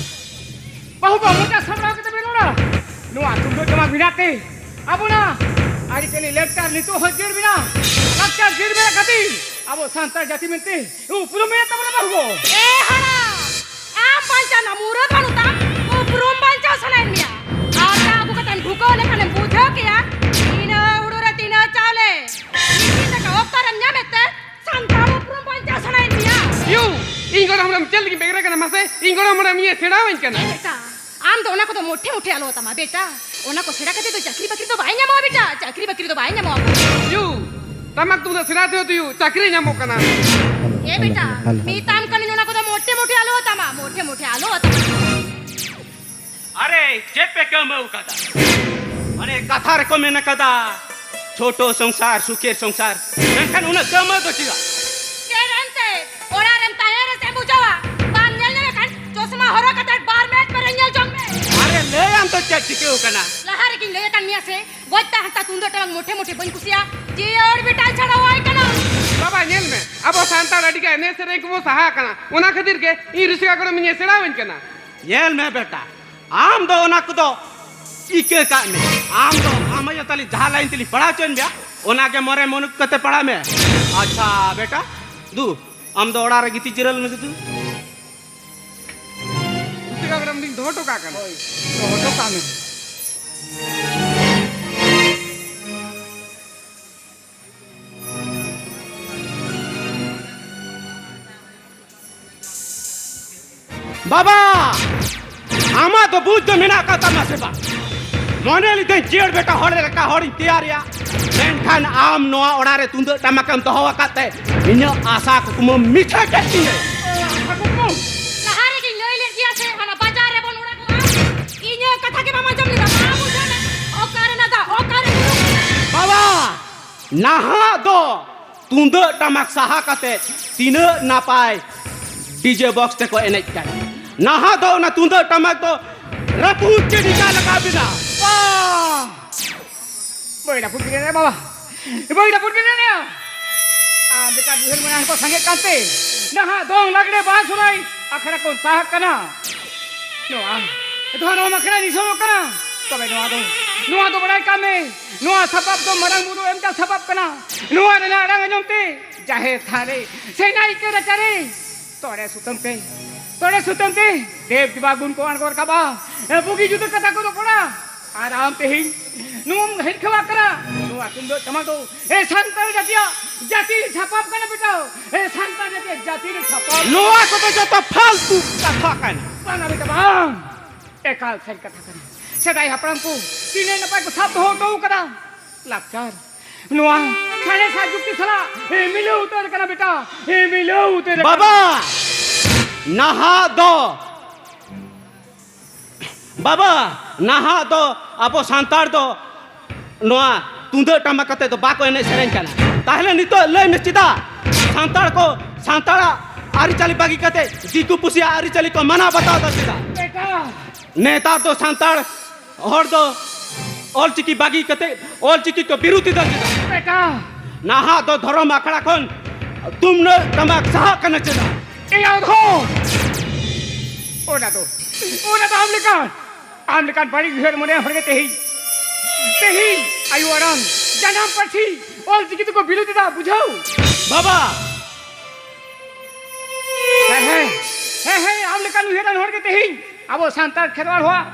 ᱵᱟᱹᱦᱩ ᱵᱟ, ᱢᱚᱪᱟ ᱥᱟᱢᱵᱲᱟᱣ ᱠᱟᱛᱮ ᱵᱮᱱ ᱨᱚᱲᱟ᱾ ᱱᱚᱣᱟ ᱛᱩᱢᱫᱟᱹᱜ ᱴᱟᱢᱟᱠ ᱢᱮᱱᱟᱜ ᱛᱮ ᱟᱵᱚᱱᱟᱜ ᱟᱹᱨᱤᱪᱟᱹᱞᱤ ᱞᱟᱠᱪᱟᱨ ᱱᱤᱛᱚᱜ ᱦᱚᱸ ᱡᱤᱭᱟᱹᱲ ᱢᱮᱱᱟᱜᱼᱟ᱾ ᱞᱟᱠᱪᱟᱨ ᱡᱤᱭᱟᱹᱲ ᱢᱮᱱᱟᱜ ᱠᱷᱟᱹᱛᱤᱨ ᱟᱵᱚ ᱥᱟᱱᱛᱟᱲ ᱡᱟᱹᱛᱤ ᱢᱮᱱᱛᱮ ᱩᱯᱨᱩᱢ ᱢᱮᱱᱟᱜ ᱛᱟᱵᱚᱱᱟ ᱵᱟᱹᱦᱩ ᱜᱚ᱾ ᱮ ᱦᱟᱲᱟᱢ, ᱟᱢ ᱵᱟᱧᱪᱟᱣ ᱨᱮᱱᱟᱜ ᱢᱩᱨᱟᱹᱫ ᱵᱟᱹᱱᱩᱜ ᱛᱟᱢ, ᱩᱯᱨᱩᱢ ᱵᱟᱧᱪᱟᱣ ᱥᱟᱱᱟᱭᱮᱫ ᱢᱮᱭᱟ᱾ ᱟᱨ ᱡᱟ ᱟᱹᱜᱩ ᱠᱟᱛᱮᱢ ᱰᱷᱩᱠᱟᱹᱣ ᱞᱮᱠᱷᱟᱱᱮᱢ ᱵᱩᱡᱷᱟᱹᱣ ᱠᱮᱭᱟ, ᱤᱱᱟᱹ ᱦᱩᱲᱩ ᱨᱮ ᱛᱤᱱᱟᱹᱜ ᱪᱟᱣᱞᱮ᱾ ᱢᱤᱫ ᱫᱤᱱ ᱫᱟᱠᱟ ᱚᱠᱛᱚ ᱨᱮᱢ ᱧᱟᱢᱮᱫ ᱛᱮ ᱥᱟᱱᱛᱟᱲ ᱩᱯᱨᱩᱢ ᱵᱟᱧᱪᱟᱣ ᱥᱟᱱᱟᱭᱮᱫ ᱢᱮᱭᱟ᱾ ᱭᱩ, ᱤᱧ ᱜᱚᱲᱚᱢ ᱦᱟᱲᱟᱢ ᱪᱮᱫ ᱞᱟᱹᱜᱤᱫ ᱵᱮᱜᱨᱮ ᱠᱟᱱᱟ ᱢᱟᱥᱮ? ᱤᱧ ᱜᱚᱲᱚᱢ ᱦᱟᱲᱟᱢ ᱤᱧᱮ ᱥᱮᱬᱟᱣᱟᱹᱧ ᱠᱟᱱᱟ᱾ ᱮ ᱵᱮᱴᱟ, ᱟᱢ ᱫᱚ ᱚᱱᱟ ᱠᱚᱫᱚ ᱢᱚᱴᱷᱮ ᱢᱚᱴᱷᱮ ᱟᱞᱚ ᱟᱛᱟᱢᱟ ᱵᱮᱴᱟ᱾ ᱚᱱᱟ ᱠᱚ ᱥᱮᱬᱟ ᱠᱟᱛᱮ ᱫᱚ ᱪᱟᱹᱠᱨᱤ ᱵᱟᱹᱠᱨᱤ ᱫᱚ ᱵᱟᱭ ᱧᱟᱢᱚᱜᱼᱟ ᱵᱮᱴᱟ, ᱪᱟᱹᱠᱨᱤ ᱵᱟᱹᱠᱨᱤ ᱫᱚ ᱵᱟᱭ ᱧᱟᱢᱚᱜᱼᱟ᱾ ᱭᱩ, ᱴᱟᱢᱟᱠ ᱛᱩᱢᱫᱟᱜ ᱥᱮᱬᱟ ᱛᱮᱦᱚᱸ ᱛᱩᱭᱩ ᱪᱟᱹᱠᱨᱤ ᱧᱟᱢᱚᱜ ᱠᱟᱱᱟ᱾ ᱮ ᱵᱮᱴᱟ, ᱢᱮᱛᱟᱢ ᱠᱟᱹᱱᱟᱹᱧ ᱚᱱᱟ ᱠᱚᱫᱚ ᱢᱚᱴᱷᱮ ᱢᱚᱴᱷᱮ ᱟᱞᱚ ᱟᱛᱟᱢᱟ, ᱢᱚᱴᱷᱮ ᱢᱚᱴᱷᱮ ᱟᱞᱚ ᱟᱛᱟᱢᱟ᱾ ᱟᱨᱮ, ᱪᱮᱫ ᱯᱮ ᱠᱟᱹᱢᱟᱹᱣ ᱠᱟᱫᱟ? ᱢᱟᱱᱮ ᱠᱟᱛᱷᱟ ᱨᱮᱠᱚ ᱢᱮᱱ ᱠᱟᱫᱟ, ᱪᱷᱳᱴᱳ ᱥᱚᱝᱥᱟᱨ ᱥᱩᱠᱷᱮᱨ ᱥᱚᱝᱥᱟᱨ᱾ ᱢᱮᱱᱠᱷᱟᱱ ᱩᱱᱟᱹᱜ ᱠᱟᱹᱢᱟᱹᱣ ᱫᱚ ᱪᱮᱫᱟᱜ? ᱪᱮᱫ ᱮᱱᱛᱮ? ᱚᱲᱟᱜ ᱨᱮᱢ ᱛᱟᱦᱮᱸ ᱨᱮᱥᱮ ᱵᱩᱡᱷᱟᱹᱣᱟ? ᱵᱟᱢ ᱧᱮᱞ ᱧᱟᱢᱮ ᱠᱷᱟᱱ ᱪᱚᱥᱢᱟ ᱦᱚᱨᱚᱜ ᱠᱟᱛᱮ ᱵᱟᱨ ᱢᱮᱪ ᱯᱮᱨᱮ ᱧᱮᱞ ᱡᱚᱝ ᱢᱮ᱾ ᱟᱨᱮ, ᱞᱟᱹᱭᱟᱢ ᱛᱚ ᱪᱮᱫ ᱪᱤᱠᱟᱹᱣ ᱠᱟᱱᱟ? ᱞᱟᱦᱟ ᱨᱮᱜᱤᱧ ᱞᱟᱹᱭ ᱟᱠᱟᱱ ᱢᱮᱭᱟ ᱥᱮ, ᱜᱚᱡ ᱛᱟ ᱦᱟᱱᱛᱟ ᱛᱩᱢᱫᱟᱹᱜ ᱴᱟᱢᱟᱠ ᱢᱚᱴᱷᱮ ᱢᱚᱴᱷᱮ ᱵᱟᱹᱧ ᱠᱩᱥᱤᱭᱟᱜᱼᱟ᱾ ᱡᱤᱭᱟᱹᱲ ᱵᱮᱴᱟᱭ ᱥᱮᱬᱟᱣᱟᱭ ᱠᱟᱱᱟ᱾ ᱵᱟᱵᱟ, ᱧᱮᱞ ᱢᱮ, ᱟᱵᱚ ᱥᱟᱱᱛᱟᱲ ᱟᱹᱰᱤ ᱜᱟᱱ ᱮᱱᱮᱡ ᱥᱮᱨᱮᱧ ᱠᱚᱵᱚ ᱥᱟᱦᱟ ᱟᱠᱟᱱᱟ᱾ ᱚᱱᱟ ᱠᱷᱟᱹᱛᱤᱨ ᱜᱮ ᱤᱧ ᱨᱩᱥᱤᱠᱟ ᱜᱚᱲᱚᱢ ᱤᱧ ᱥᱮᱬᱟᱣᱟᱹᱧ ᱠᱟᱱᱟ᱾ ᱧᱮᱞ ᱢᱮ ᱵᱮᱴᱟ, ᱟᱢ ᱫᱚ ᱚᱱᱟ ᱠᱚᱫᱚ ᱤᱠᱟᱹ ᱠᱟᱜ ᱢᱮ᱾ ᱟᱢ ᱫᱚ ᱟᱢ ᱟᱭᱳ ᱛᱟᱹᱞᱤᱧ ᱡᱟᱦᱟᱸ ᱞᱟᱭᱤᱱ ᱛᱮᱞᱤᱧ ᱯᱟᱲᱦᱟᱣ ᱦᱚᱪᱚᱭᱮᱱ ᱢᱮᱭᱟ, ᱚᱱᱟ ᱜᱮ ᱢᱚᱱᱮ ᱢᱚᱱᱩᱠ ᱠᱟᱛᱮ ᱯᱟᱲᱦᱟᱜ ᱢᱮ᱾ ᱟᱪᱪᱷᱟ ᱵᱮᱴᱟ, ᱫᱩ, ᱟᱢ ᱫᱚ ᱚᱲᱟᱜ ᱨᱮ ᱜᱤᱛᱤᱡ ᱡᱤᱨᱟᱹᱞ ᱢᱮ ᱫᱩ᱾ ᱯᱩᱛᱷᱤ ᱠᱟᱜᱚᱡᱽ ᱨᱮ ᱫᱚᱦᱚ ᱦᱚᱴᱚ ᱠᱟᱜ ᱠᱟᱱᱟ᱾ ᱦᱳᱭ, ᱫᱚᱦᱚ ᱦᱚᱴᱚ ᱠᱟᱜ ᱢᱮ᱾ ᱵᱟᱵᱟ, ᱟᱢᱟᱜ ᱫᱚ ᱵᱩᱡᱽ ᱫᱚ ᱢᱮᱱᱟᱜ ᱟᱠᱟᱫ ᱛᱟᱢᱟ ᱥᱮ ᱵᱟᱝ? ᱢᱚᱱᱮ ᱞᱤᱫᱟᱹᱧ ᱡᱤᱭᱟᱹᱲ ᱵᱮᱴᱟ ᱦᱚᱲ ᱞᱮᱠᱟ ᱦᱚᱲᱤᱧ ᱛᱮᱭᱟᱨᱮᱭᱟ, ᱢᱮᱱᱠᱷᱟᱱ ᱟᱢ ᱱᱚᱣᱟ ᱚᱲᱟᱜ ᱨᱮ ᱛᱩᱢᱫᱟᱹᱜ ᱴᱟᱢᱟᱠᱮᱢ ᱫᱚᱦᱚ ᱟᱠᱟᱫ ᱛᱮ ᱤᱧᱟᱹᱜ ᱟᱥᱟ ᱠᱩᱠᱢᱩᱢ ᱢᱤᱪᱷᱟᱹ ᱠᱮᱫ ᱛᱤᱧᱟᱹ᱾ ᱞᱟᱦᱟ ᱨᱮᱜᱤᱧ ᱞᱟᱹᱭ ᱞᱮᱫ ᱜᱮᱭᱟ ᱥᱮ, ᱦᱟᱱᱟ ᱵᱟᱡᱟᱨ ᱨᱮᱵᱚᱱ ᱚᱲᱟᱜᱚᱜᱼᱟ᱾ ᱤᱧᱟᱹᱜ ᱠᱟᱛᱷᱟ ᱜᱮ ᱵᱟᱢ ᱟᱸᱡᱚᱢ ᱞᱮᱫᱟ, ᱵᱟᱢ ᱵᱩᱡᱷᱟᱹᱣ ᱞᱮᱫᱟ᱾ ᱚᱠᱟᱨᱮ ᱱᱟᱜᱟ, ᱚᱠᱟᱨᱮ ᱵᱩᱨᱩ? ᱵᱟᱵᱟ, ᱱᱟᱦᱟᱜ ᱫᱚ ᱛᱩᱢᱫᱟᱹᱜ ᱴᱟᱢᱟᱠ ᱥᱟᱦᱟ ᱠᱟᱛᱮ ᱛᱤᱱᱟᱹᱜ ᱱᱟᱯᱟᱭ ᱰᱤᱡᱮ ᱵᱚᱠᱥ ᱛᱮᱠᱚ ᱮᱱᱮᱡ ᱠᱟᱱᱟ᱾ ᱱᱟᱦᱟᱜ ᱫᱚ ᱚᱱᱟ ᱛᱩᱢᱫᱟᱹᱜ ᱴᱟᱢᱟᱠ ᱫᱚ ᱨᱟᱹᱯᱩᱫ ᱜᱤᱰᱤ ᱠᱟᱜ ᱞᱟᱜᱟᱣ ᱵᱤᱱᱟ᱾ ᱵᱟᱝ! ᱵᱟᱹᱧ ᱨᱟᱹᱯᱩᱫ ᱜᱤᱰᱤᱭᱟ ᱵᱟᱵᱟ, ᱵᱟᱹᱧ ᱨᱟᱹᱯᱩᱫ ᱜᱤᱰᱤᱭᱟ᱾ ᱟᱢ ᱞᱮᱠᱟ ᱵᱩᱦᱟᱹᱨ ᱢᱟᱱᱟ ᱠᱚ ᱥᱟᱸᱜᱮᱜ ᱠᱟᱱᱛᱮ ᱱᱟᱦᱟᱜ ᱫᱚᱝ ᱞᱟᱜᱽᱲᱮ ᱵᱟᱦᱟ ᱥᱚᱦᱨᱟᱭ ᱟᱠᱷᱲᱟ ᱠᱚ ᱥᱟᱦᱟᱜ ᱠᱟᱱᱟ᱾ ᱱᱚᱣᱟ ᱫᱷᱚᱨᱚᱢ ᱟᱠᱷᱲᱟ ᱱᱤᱥᱚᱱᱚᱜ ᱠᱟᱱᱟ᱾ ᱛᱚᱵᱮ ᱱᱚᱣᱟ ᱫᱚ, ᱱᱚᱣᱟ ᱫᱚ ᱵᱟᱲᱟᱭ ᱠᱟᱜ ᱢᱮ, ᱱᱚᱣᱟ ᱥᱟᱯᱟᱵ ᱫᱚ ᱢᱟᱨᱟᱝ ᱵᱩᱨᱩ ᱮᱢ ᱠᱟᱜ ᱥᱟᱯᱟᱵ ᱠᱟᱱᱟ᱾ ᱱᱚᱣᱟ ᱨᱮᱱᱟᱜ ᱟᱲᱟᱝ ᱟᱸᱡᱚᱢ ᱛᱮ ᱡᱟᱦᱮᱨ ᱛᱷᱟᱱ ᱨᱮ ᱥᱮ ᱱᱟᱭᱠᱮ ᱨᱟᱪᱟ ᱨᱮ ᱛᱚᱲᱮ ᱥᱩᱛᱟᱹᱢ ᱛᱮ, ᱛᱚᱲᱮ ᱥᱩᱛᱟᱹᱢ ᱛᱮ ᱫᱮᱵ ᱫᱮᱵᱟ ᱜᱩᱱ ᱠᱚ ᱟᱬᱜᱚ ᱨᱟᱠᱟᱵᱟ᱾ ᱮ, ᱵᱩᱜᱤ ᱡᱩᱫᱟᱹ ᱠᱟᱛᱷᱟ ᱠᱚ ᱨᱚᱯᱚᱲᱟ᱾ ᱟᱨ ᱟᱢ ᱛᱮᱦᱮᱧ ᱱᱚᱣᱟᱢ ᱦᱤᱨᱠᱷᱟᱹᱣᱟᱜ ᱠᱟᱱᱟ᱾ ᱱᱚᱣᱟ ᱛᱩᱢᱫᱟᱹᱜ ᱴᱟᱢᱟᱠ ᱫᱚ, ᱮ, ᱥᱟᱱᱛᱟᱲ ᱡᱟᱹᱛᱤᱭᱟᱜ ᱡᱟᱹᱛᱤ ᱨᱮ ᱥᱟᱯᱟᱵ ᱠᱟᱱᱟ ᱵᱮᱴᱟ᱾ ᱮ, ᱥᱟᱱᱛᱟᱲ ᱡᱟᱹᱛᱤᱭᱟᱜ ᱡᱟᱹᱛᱤ ᱨᱮ ᱥᱟᱯᱟᱵ᱾ ᱱᱚᱣᱟ ᱠᱚᱫᱚ ᱡᱚᱛᱚ ᱯᱷᱟᱞᱛᱩ ᱠᱟᱛᱷᱟ ᱠᱟᱱᱟ᱾ ᱵᱟᱝᱟ ᱵᱮᱴᱟ, ᱵᱟᱝ᱾ ᱮᱠᱟᱞ ᱥᱟᱹᱨᱤ ᱠᱟᱛᱷᱟ ᱠᱟᱱᱟ᱾ ᱥᱮᱫᱟᱭ ᱦᱟᱯᱲᱟᱢ ᱠᱚ ᱛᱤᱱᱟᱹᱜ ᱱᱟᱯᱟᱭ ᱠᱚ ᱥᱟᱵ ᱫᱚᱦᱚ ᱦᱚᱴᱚ ᱠᱟᱫᱟ ᱞᱟᱠᱪᱟᱨ᱾ ᱱᱚᱣᱟ ᱥᱟᱬᱮᱥ ᱟᱨ ᱡᱩᱠᱛᱤ ᱥᱟᱞᱟᱜ, ᱮ, ᱢᱤᱞᱟᱹᱣ ᱩᱛᱟᱹᱨ ᱠᱟᱱᱟ ᱵᱮᱴᱟ, ᱮ, ᱢᱤᱞᱟᱹᱣ ᱩᱛᱟᱹᱨ ᱠᱟᱱᱟ᱾ ᱵᱟᱵᱟ, ᱱᱟᱦᱟᱜ ᱫᱚ, ᱵᱟᱵᱟ, ᱱᱟᱦᱟᱜ ᱫᱚ ᱟᱵᱚ ᱥᱟᱱᱛᱟᱲ ᱫᱚ ᱱᱚᱣᱟ ᱛᱩᱢᱫᱟᱹᱜ ᱴᱟᱢᱟᱠ ᱠᱟᱛᱮ ᱫᱚ ᱵᱟᱠᱚ ᱮᱱᱮᱡ ᱥᱮᱨᱮᱧ ᱠᱟᱱᱟ᱾ ᱛᱟᱦᱞᱮ ᱱᱤᱛᱚᱜ ᱞᱟᱹᱭ ᱢᱮ, ᱪᱮᱫᱟᱜ ᱥᱟᱱᱛᱟᱲ ᱠᱚ ᱥᱟᱱᱛᱟᱲᱟᱜ ᱟᱹᱨᱤᱪᱟᱹᱞᱤ ᱵᱟᱹᱜᱤ ᱠᱟᱛᱮ ᱫᱤᱠᱩ ᱯᱩᱥᱤᱭᱟᱜ ᱟᱹᱨᱤᱪᱟᱹᱞᱤ ᱠᱚ ᱢᱟᱱᱟᱣ ᱵᱟᱛᱟᱣ ᱫᱟ ᱪᱮᱫᱟᱜ? ᱵᱮᱴᱟ, ᱱᱮᱛᱟᱨ ᱫᱚ ᱥᱟᱱᱛᱟᱲ ᱦᱚᱲ ᱫᱚ ᱚᱞᱪᱤᱠᱤ ᱵᱟᱹᱜᱤ ᱠᱟᱛᱮ ᱚᱞᱪᱤᱠᱤ ᱠᱚ ᱵᱤᱨᱩᱫᱷ ᱮᱫᱟ ᱪᱮᱫᱟᱜ? ᱵᱮᱴᱟ, ᱱᱟᱦᱟᱜ ᱫᱚ ᱫᱷᱚᱨᱚᱢ ᱟᱠᱷᱲᱟ ᱠᱷᱚᱱ ᱛᱩᱢᱫᱟᱹᱜ ᱴᱟᱢᱟᱠ ᱥᱟᱦᱟᱜ ᱠᱟᱱᱟ ᱪᱮᱫᱟᱜ? ᱮᱭᱟ ᱫᱷᱚ! ᱚᱱᱟ ᱫᱚ, ᱚᱱᱟ ᱫᱚ ᱟᱢ ᱞᱮᱠᱟᱱ, ᱟᱢ ᱞᱮᱠᱟᱱ ᱵᱟᱹᱲᱤᱡ ᱩᱭᱦᱟᱹᱨ ᱢᱚᱱᱮ ᱦᱚᱲ ᱜᱮ ᱛᱮᱦᱮᱧ, ᱛᱮᱦᱮᱧ ᱟᱭᱳ ᱟᱲᱟᱝ, ᱡᱟᱱᱟᱢ ᱯᱟᱹᱨᱥᱤ, ᱚᱞᱪᱤᱠᱤ ᱛᱮᱠᱚ ᱵᱤᱨᱩᱫᱷ ᱮᱫᱟ, ᱵᱩᱡᱷᱟᱹᱣ? ᱵᱟᱵᱟ! ᱦᱮᱸ, ᱦᱮᱸ, ᱦᱮᱸ, ᱦᱮᱸ, ᱟᱢ ᱞᱮᱠᱟᱱ ᱩᱭᱦᱟᱹᱨᱟᱱ ᱦᱚᱲ ᱜᱮ ᱛᱮᱦᱮᱧ ᱟᱵᱚ ᱥᱟᱱᱛᱟᱲ ᱠᱷᱮᱨᱣᱟᱲ ᱦᱚᱲᱟᱜ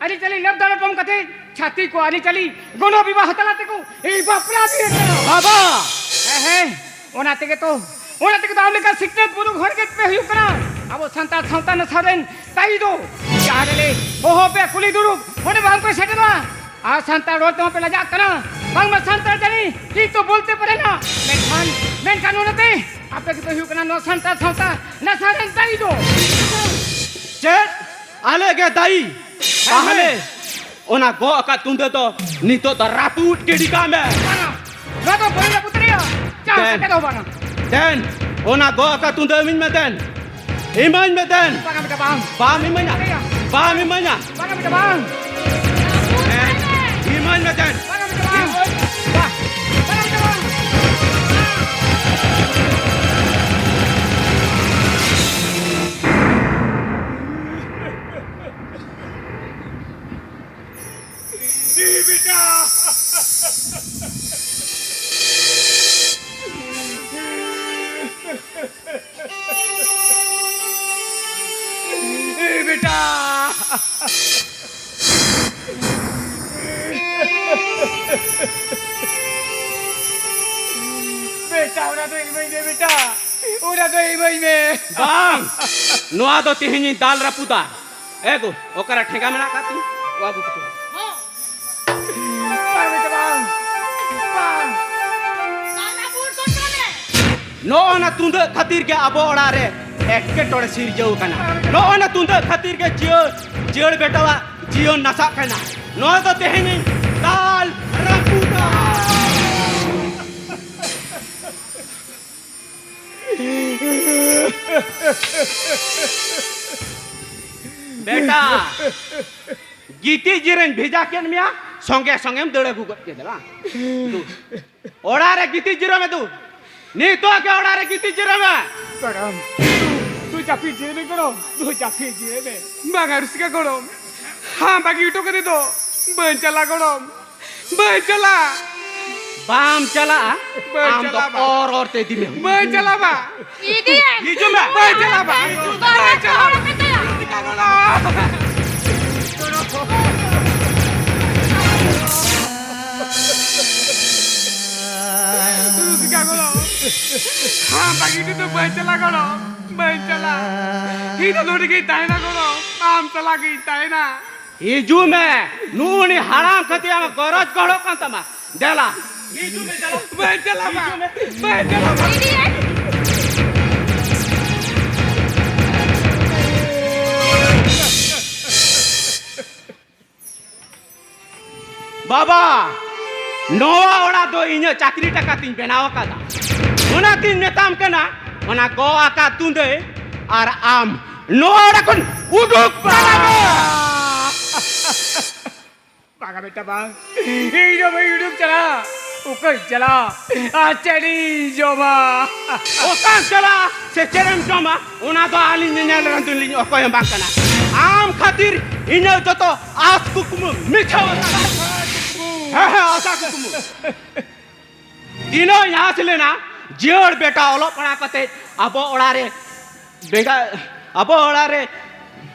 ᱟᱹᱨᱤᱪᱟᱹᱞᱤ ᱞᱮᱵᱫᱟ ᱞᱚᱴᱚᱢ ᱠᱟᱛᱮ ᱪᱷᱟᱹᱛᱤᱠ ᱠᱚ ᱟᱹᱨᱤᱪᱟᱹᱞᱤ ᱜᱚᱱᱚ ᱵᱤᱵᱟᱦ ᱛᱟᱞᱟ ᱛᱮᱠᱚ ᱮᱭ ᱵᱟᱯᱞᱟ ᱵᱤᱦᱟᱹ ᱠᱟᱱᱟ᱾ ᱵᱟᱵᱟ! ᱦᱮᱸ, ᱦᱮᱸ, ᱚᱱᱟ ᱛᱮᱜᱮ ᱛᱚ, ᱚᱱᱟ ᱛᱮᱜᱮ ᱛᱚ ᱟᱢ ᱞᱮᱠᱟ ᱥᱤᱠᱷᱱᱟᱹᱛ ᱵᱩᱨᱩ ᱦᱚᱲ ᱜᱮ ᱯᱮ ᱦᱩᱭᱩᱜ ᱠᱟᱱᱟ ᱟᱵᱚ ᱥᱟᱱᱛᱟᱲ ᱥᱟᱶᱛᱟ ᱱᱟᱥᱟᱣ ᱨᱮᱱ ᱫᱟᱭᱤ ᱫᱚ᱾ ᱡᱟᱦᱟᱸ ᱨᱮᱞᱮ ᱦᱚᱦᱚ ᱯᱮᱭᱟ ᱠᱩᱞᱦᱤ ᱫᱩᱲᱩᱵ, ᱚᱸᱰᱮ ᱵᱟᱝ ᱯᱮ ᱥᱮᱴᱮᱨᱟ᱾ ᱟᱨ ᱥᱟᱱᱛᱟᱲ ᱨᱚᱲ ᱛᱮᱦᱚᱸ ᱯᱮ ᱞᱟᱡᱟᱜ ᱠᱟᱱᱟ᱾ ᱵᱟᱝᱢᱟ ᱥᱟᱱᱛᱟᱲ ᱡᱟᱹᱱᱤ ᱴᱷᱤᱠ ᱛᱚ ᱵᱚᱞᱛᱮ ᱯᱟᱨᱮ ᱱᱟ᱾ ᱢᱮᱱᱠᱷᱟᱱ, ᱢᱮᱱᱠᱷᱟᱱ ᱚᱱᱟᱛᱮ ᱟᱯᱮ ᱜᱮᱯᱮ ᱦᱩᱭᱩᱜ ᱠᱟᱱᱟ ᱱᱚᱣᱟ ᱥᱟᱱᱛᱟᱲ ᱥᱟᱶᱛᱟ ᱱᱟᱥᱟᱣ ᱨᱮᱱ ᱫᱟᱭᱤ ᱫᱚ᱾ ᱪᱮᱫ? ᱟᱞᱮ ᱜᱮ ᱫᱟᱭᱤ? ᱦᱮᱸ, ᱛᱟᱦᱞᱮ ᱦᱮᱸ᱾ ᱚᱱᱟ ᱜᱚᱜ ᱟᱠᱟᱫ ᱛᱩᱢᱫᱟᱹ ᱫᱚ ᱱᱤᱛᱚᱜ ᱫᱚ ᱨᱟᱹᱯᱩᱫ ᱜᱤᱰᱤ ᱠᱟᱜ ᱢᱮ᱾ ᱵᱟᱝᱟ, ᱱᱚᱣᱟ ᱫᱚ ᱵᱟᱹᱧ ᱨᱟᱹᱯᱩᱫ ᱫᱟᱲᱮᱭᱟᱜᱼᱟ᱾ ᱪᱟᱥ ᱫᱮᱱ᱾ ᱠᱟᱛᱮ ᱦᱚᱸ ᱵᱟᱝᱟ᱾ ᱫᱮᱱ, ᱚᱱᱟ ᱜᱚᱜ ᱟᱠᱟᱫ ᱛᱩᱢᱫᱟᱹᱜ ᱤᱢᱟᱹᱧ ᱢᱮ ᱫᱮᱱ᱾ ᱤᱢᱟᱹᱧ ᱢᱮ ᱫᱮᱱ᱾ ᱵᱟᱝᱟ ᱵᱮᱴᱟ, ᱵᱟᱝ᱾ ᱵᱟᱢ ᱤᱢᱟᱹᱧᱟ? ᱵᱟᱝᱟ᱾ ᱵᱟᱢ ᱤᱢᱟᱹᱧᱟ? ᱵᱟᱝᱟ ᱵᱮᱴᱟ, ᱵᱟᱝ᱾ ᱫᱮᱱ, ᱤᱢᱟᱹᱧ ᱢᱮ ᱫᱮᱱ᱾ ᱵᱟᱝᱟ ᱵᱮᱴᱟ, ᱵᱟᱝ᱾ ᱤᱢᱟᱹᱧ᱾ ᱵᱟᱝ᱾ ᱵᱟᱝᱟ ᱵᱮᱴᱟ, ᱵᱟᱝ᱾ ᱵᱮᱴᱟ! ᱮ ᱵᱮᱴᱟ! ᱵᱮᱴᱟ, ᱚᱱᱟ ᱫᱚ ᱤᱢᱟᱹᱧ ᱢᱮ, ᱵᱮᱴᱟ! ᱚᱱᱟ ᱫᱚ ᱤᱢᱟᱹᱧ ᱢᱮ! ᱵᱟᱝ! ᱱᱚᱣᱟ ᱫᱚ ᱛᱮᱦᱮᱧᱤᱧ ᱫᱟᱞ ᱨᱟᱹᱯᱩᱫᱟ᱾ ᱮ ᱜᱳ, ᱚᱠᱟᱨᱮ ᱴᱷᱮᱸᱜᱟ ᱢᱮᱱᱟᱜ ᱟᱠᱟᱫ ᱛᱤᱧ? ᱚ, ᱟᱹᱜᱩ ᱠᱟᱛᱮ᱾ ᱵᱟᱝ, ᱵᱮᱴᱟ, ᱵᱟᱝ, ᱵᱟᱝ᱾ ᱱᱚᱜᱼᱚ ᱱᱟ ᱛᱩᱢᱫᱟᱹᱜ ᱠᱷᱟᱹᱛᱤᱨ ᱜᱮ ᱟᱵᱚ ᱚᱲᱟᱜ ᱨᱮ ᱮᱴᱠᱮᱴᱚᱬᱮ ᱥᱤᱨᱡᱟᱹᱣ ᱠᱟᱱᱟ᱾ ᱱᱚᱜᱼᱚ ᱱᱟ ᱛᱩᱢᱫᱟᱹᱜ ᱠᱷᱟᱹᱛᱤᱨ ᱜᱮ ᱡᱤᱭᱟᱹᱲ, ᱡᱤᱭᱟᱹᱲ ᱵᱮᱴᱟᱣᱟᱜ ᱡᱤᱭᱚᱱ ᱱᱟᱥᱟᱜ ᱠᱟᱱᱟ᱾ ᱱᱚᱣᱟ ᱫᱚ ᱛᱮᱦᱮᱧᱤᱧ ᱫᱟᱞ ᱨᱟᱹᱯᱩᱫᱟ᱾ ᱵᱮᱴᱟ, ᱜᱤᱛᱤᱡ ᱡᱤᱨᱟᱹᱧ ᱵᱷᱮᱡᱟ ᱠᱮᱫ ᱢᱮᱭᱟ, ᱥᱚᱸᱜᱮ ᱥᱚᱸᱜᱮᱢ ᱫᱟᱹᱲ ᱟᱹᱜᱩ ᱜᱚᱫ ᱠᱮᱫᱟ ᱵᱟᱝ? ᱫᱩ, ᱚᱲᱟᱜ ᱨᱮ ᱜᱤᱛᱤᱡ ᱡᱤᱨᱟᱹ ᱢᱮ ᱫᱩ᱾ ᱱᱤᱛᱚᱜ ᱜᱮ ᱚᱲᱟᱜ ᱨᱮ ᱜᱤᱛᱤᱡ ᱡᱤᱨᱟᱹ ᱢᱮ᱾ ᱜᱚᱲᱚᱢ, ᱫᱩ ᱡᱟᱹᱯᱤᱫ ᱡᱤᱨᱟᱹ ᱢᱮ ᱜᱚᱲᱚᱢ, ᱫᱩ ᱡᱟᱹᱯᱤᱫ ᱡᱤᱨᱟᱹ ᱢᱮ᱾ ᱵᱟᱝᱟ ᱨᱩᱥᱤᱠᱟ ᱜᱚᱲᱚᱢ, ᱟᱢ ᱵᱟᱹᱜᱤ ᱦᱚᱴᱚ ᱠᱟᱛᱮ ᱫᱚ ᱵᱟᱹᱧ ᱪᱟᱞᱟᱜ ᱜᱚᱲᱚᱢ᱾ ᱵᱟᱹᱧ ᱪᱟᱞᱟᱜ᱾ ᱵᱟᱢ ᱪᱟᱞᱟᱜᱼᱟ? ᱵᱟᱹᱧ ᱟᱢ ᱫᱚ ᱪᱟᱞᱟᱜ ᱵᱟ᱾ ᱚᱨ ᱚᱨ ᱛᱮ ᱤᱫᱤ ᱢᱮ ᱦᱩᱭᱩᱜᱼᱟ᱾ ᱵᱟᱹᱧ ᱪᱟᱞᱟᱜ ᱵᱟ᱾ ᱤᱫᱤᱭᱮᱢ᱾ ᱦᱤᱡᱩᱜ ᱢᱮ᱾ ᱵᱟᱹᱧ ᱪᱟᱞᱟᱜ ᱵᱟ᱾ ᱵᱟᱹᱧ ᱪᱟᱞᱟᱜ᱾ ᱵᱟᱹᱧ ᱪᱟᱞᱟᱜ᱾ ᱨᱩᱥᱤᱠᱟ ᱜᱚᱲᱚ᱾ ᱟᱢ ᱵᱟᱹᱜᱤ ᱠᱟᱛᱮ ᱫᱚ ᱵᱟᱹᱧ ᱪᱟᱞᱟᱜ ᱜᱚᱲᱚ᱾ ᱵᱟᱹᱧ ᱪᱟᱞᱟᱜ᱾ ᱤᱧ ᱫᱚ ᱱᱚᱰᱮ ᱜᱤᱧ ᱛᱟᱦᱮᱱᱟ ᱜᱚᱲᱚ᱾ ᱟᱢ ᱥᱟᱞᱟᱜ ᱜᱤᱧ ᱛᱟᱦᱮᱱᱟ᱾ ᱦᱤᱡᱩᱜ ᱢᱮ, ᱱᱩᱜᱼᱩ ᱱᱩᱭ ᱦᱟᱲᱟᱢ ᱠᱷᱟᱹᱛᱤᱨ ᱟᱢᱟᱜ ᱜᱚᱨᱚᱡᱽ ᱜᱚᱦᱚᱲᱚᱜ ᱠᱟᱱ ᱛᱟᱢᱟ᱾ ᱫᱮᱞᱟ᱾ ᱦᱤᱡᱩᱜ ᱢᱮ, ᱫᱮᱞᱟ᱾ ᱵᱟᱹᱧ ᱪᱟᱞᱟᱜᱼᱟ, ᱦᱤᱡᱩᱜ ᱢᱮ᱾ ᱵᱟᱹᱧ ᱪᱟᱞᱟᱜᱼᱟ᱾ ᱵᱟᱵᱟ, ᱱᱚᱣᱟ ᱚᱲᱟᱜ ᱫᱚ ᱤᱧᱟᱹᱜ ᱪᱟᱹᱠᱨᱤ ᱴᱟᱠᱟ ᱛᱤᱧ ᱵᱮᱱᱟᱣ ᱟᱠᱟᱫᱟ᱾ ᱚᱱᱟᱛᱤᱧ ᱢᱮᱛᱟᱢ ᱠᱟᱱᱟ, ᱚᱱᱟ ᱜᱚ ᱟᱠᱟᱫ ᱛᱩᱸᱫᱟᱹᱭ ᱟᱨ ᱟᱢ ᱱᱚᱣᱟ ᱚᱲᱟᱜ ᱠᱷᱚᱱ ᱩᱰᱩᱠ ᱛᱟᱞᱟᱝ ᱢᱮ᱾ ᱵᱟᱝᱟ ᱵᱮᱴᱟ ᱵᱟᱝ, ᱤᱧ ᱫᱚ ᱵᱟᱹᱧ ᱩᱰᱩᱠ ᱪᱟᱞᱟᱜᱼᱟ᱾ ᱚᱠᱚᱭ ᱪᱟᱞᱟᱜᱼᱟ ᱟᱨ ᱪᱮᱫ ᱤᱧ ᱡᱚᱢᱟ? ᱚᱠᱟᱢ ᱪᱟᱞᱟᱜᱼᱟ ᱥᱮ ᱪᱮᱫ ᱮᱢ ᱡᱚᱢᱟ, ᱚᱱᱟ ᱫᱚ ᱟᱹᱞᱤᱧ ᱧᱮᱧᱮᱞ ᱨᱮᱱ ᱫᱚᱞᱤᱧ ᱚᱠᱚᱭ ᱦᱚᱸ ᱵᱟᱝ ᱠᱟᱱᱟ᱾ ᱟᱢ ᱠᱷᱟᱹᱛᱤᱨ ᱤᱧᱟᱹᱜ ᱡᱚᱛᱚ ᱟᱥ ᱠᱩᱠᱢᱩ ᱢᱤᱪᱷᱟᱹᱣ ᱟᱠᱟᱱᱟ᱾ ᱦᱮᱸ, ᱦᱮᱸ, ᱟᱥᱟ ᱠᱩᱠᱢᱩ᱾ ᱛᱤᱱᱟᱹᱜ ᱤᱧ ᱟᱸᱥ ᱞᱮᱱᱟ, ᱡᱤᱭᱟᱹᱲ ᱵᱮᱴᱟ ᱚᱞᱚᱜ ᱯᱟᱲᱦᱟᱣ ᱠᱟᱛᱮ ᱟᱵᱚ ᱚᱲᱟᱜ ᱨᱮ ᱵᱮᱸᱜᱟ-, ᱟᱵᱚ ᱚᱲᱟᱜ ᱨᱮ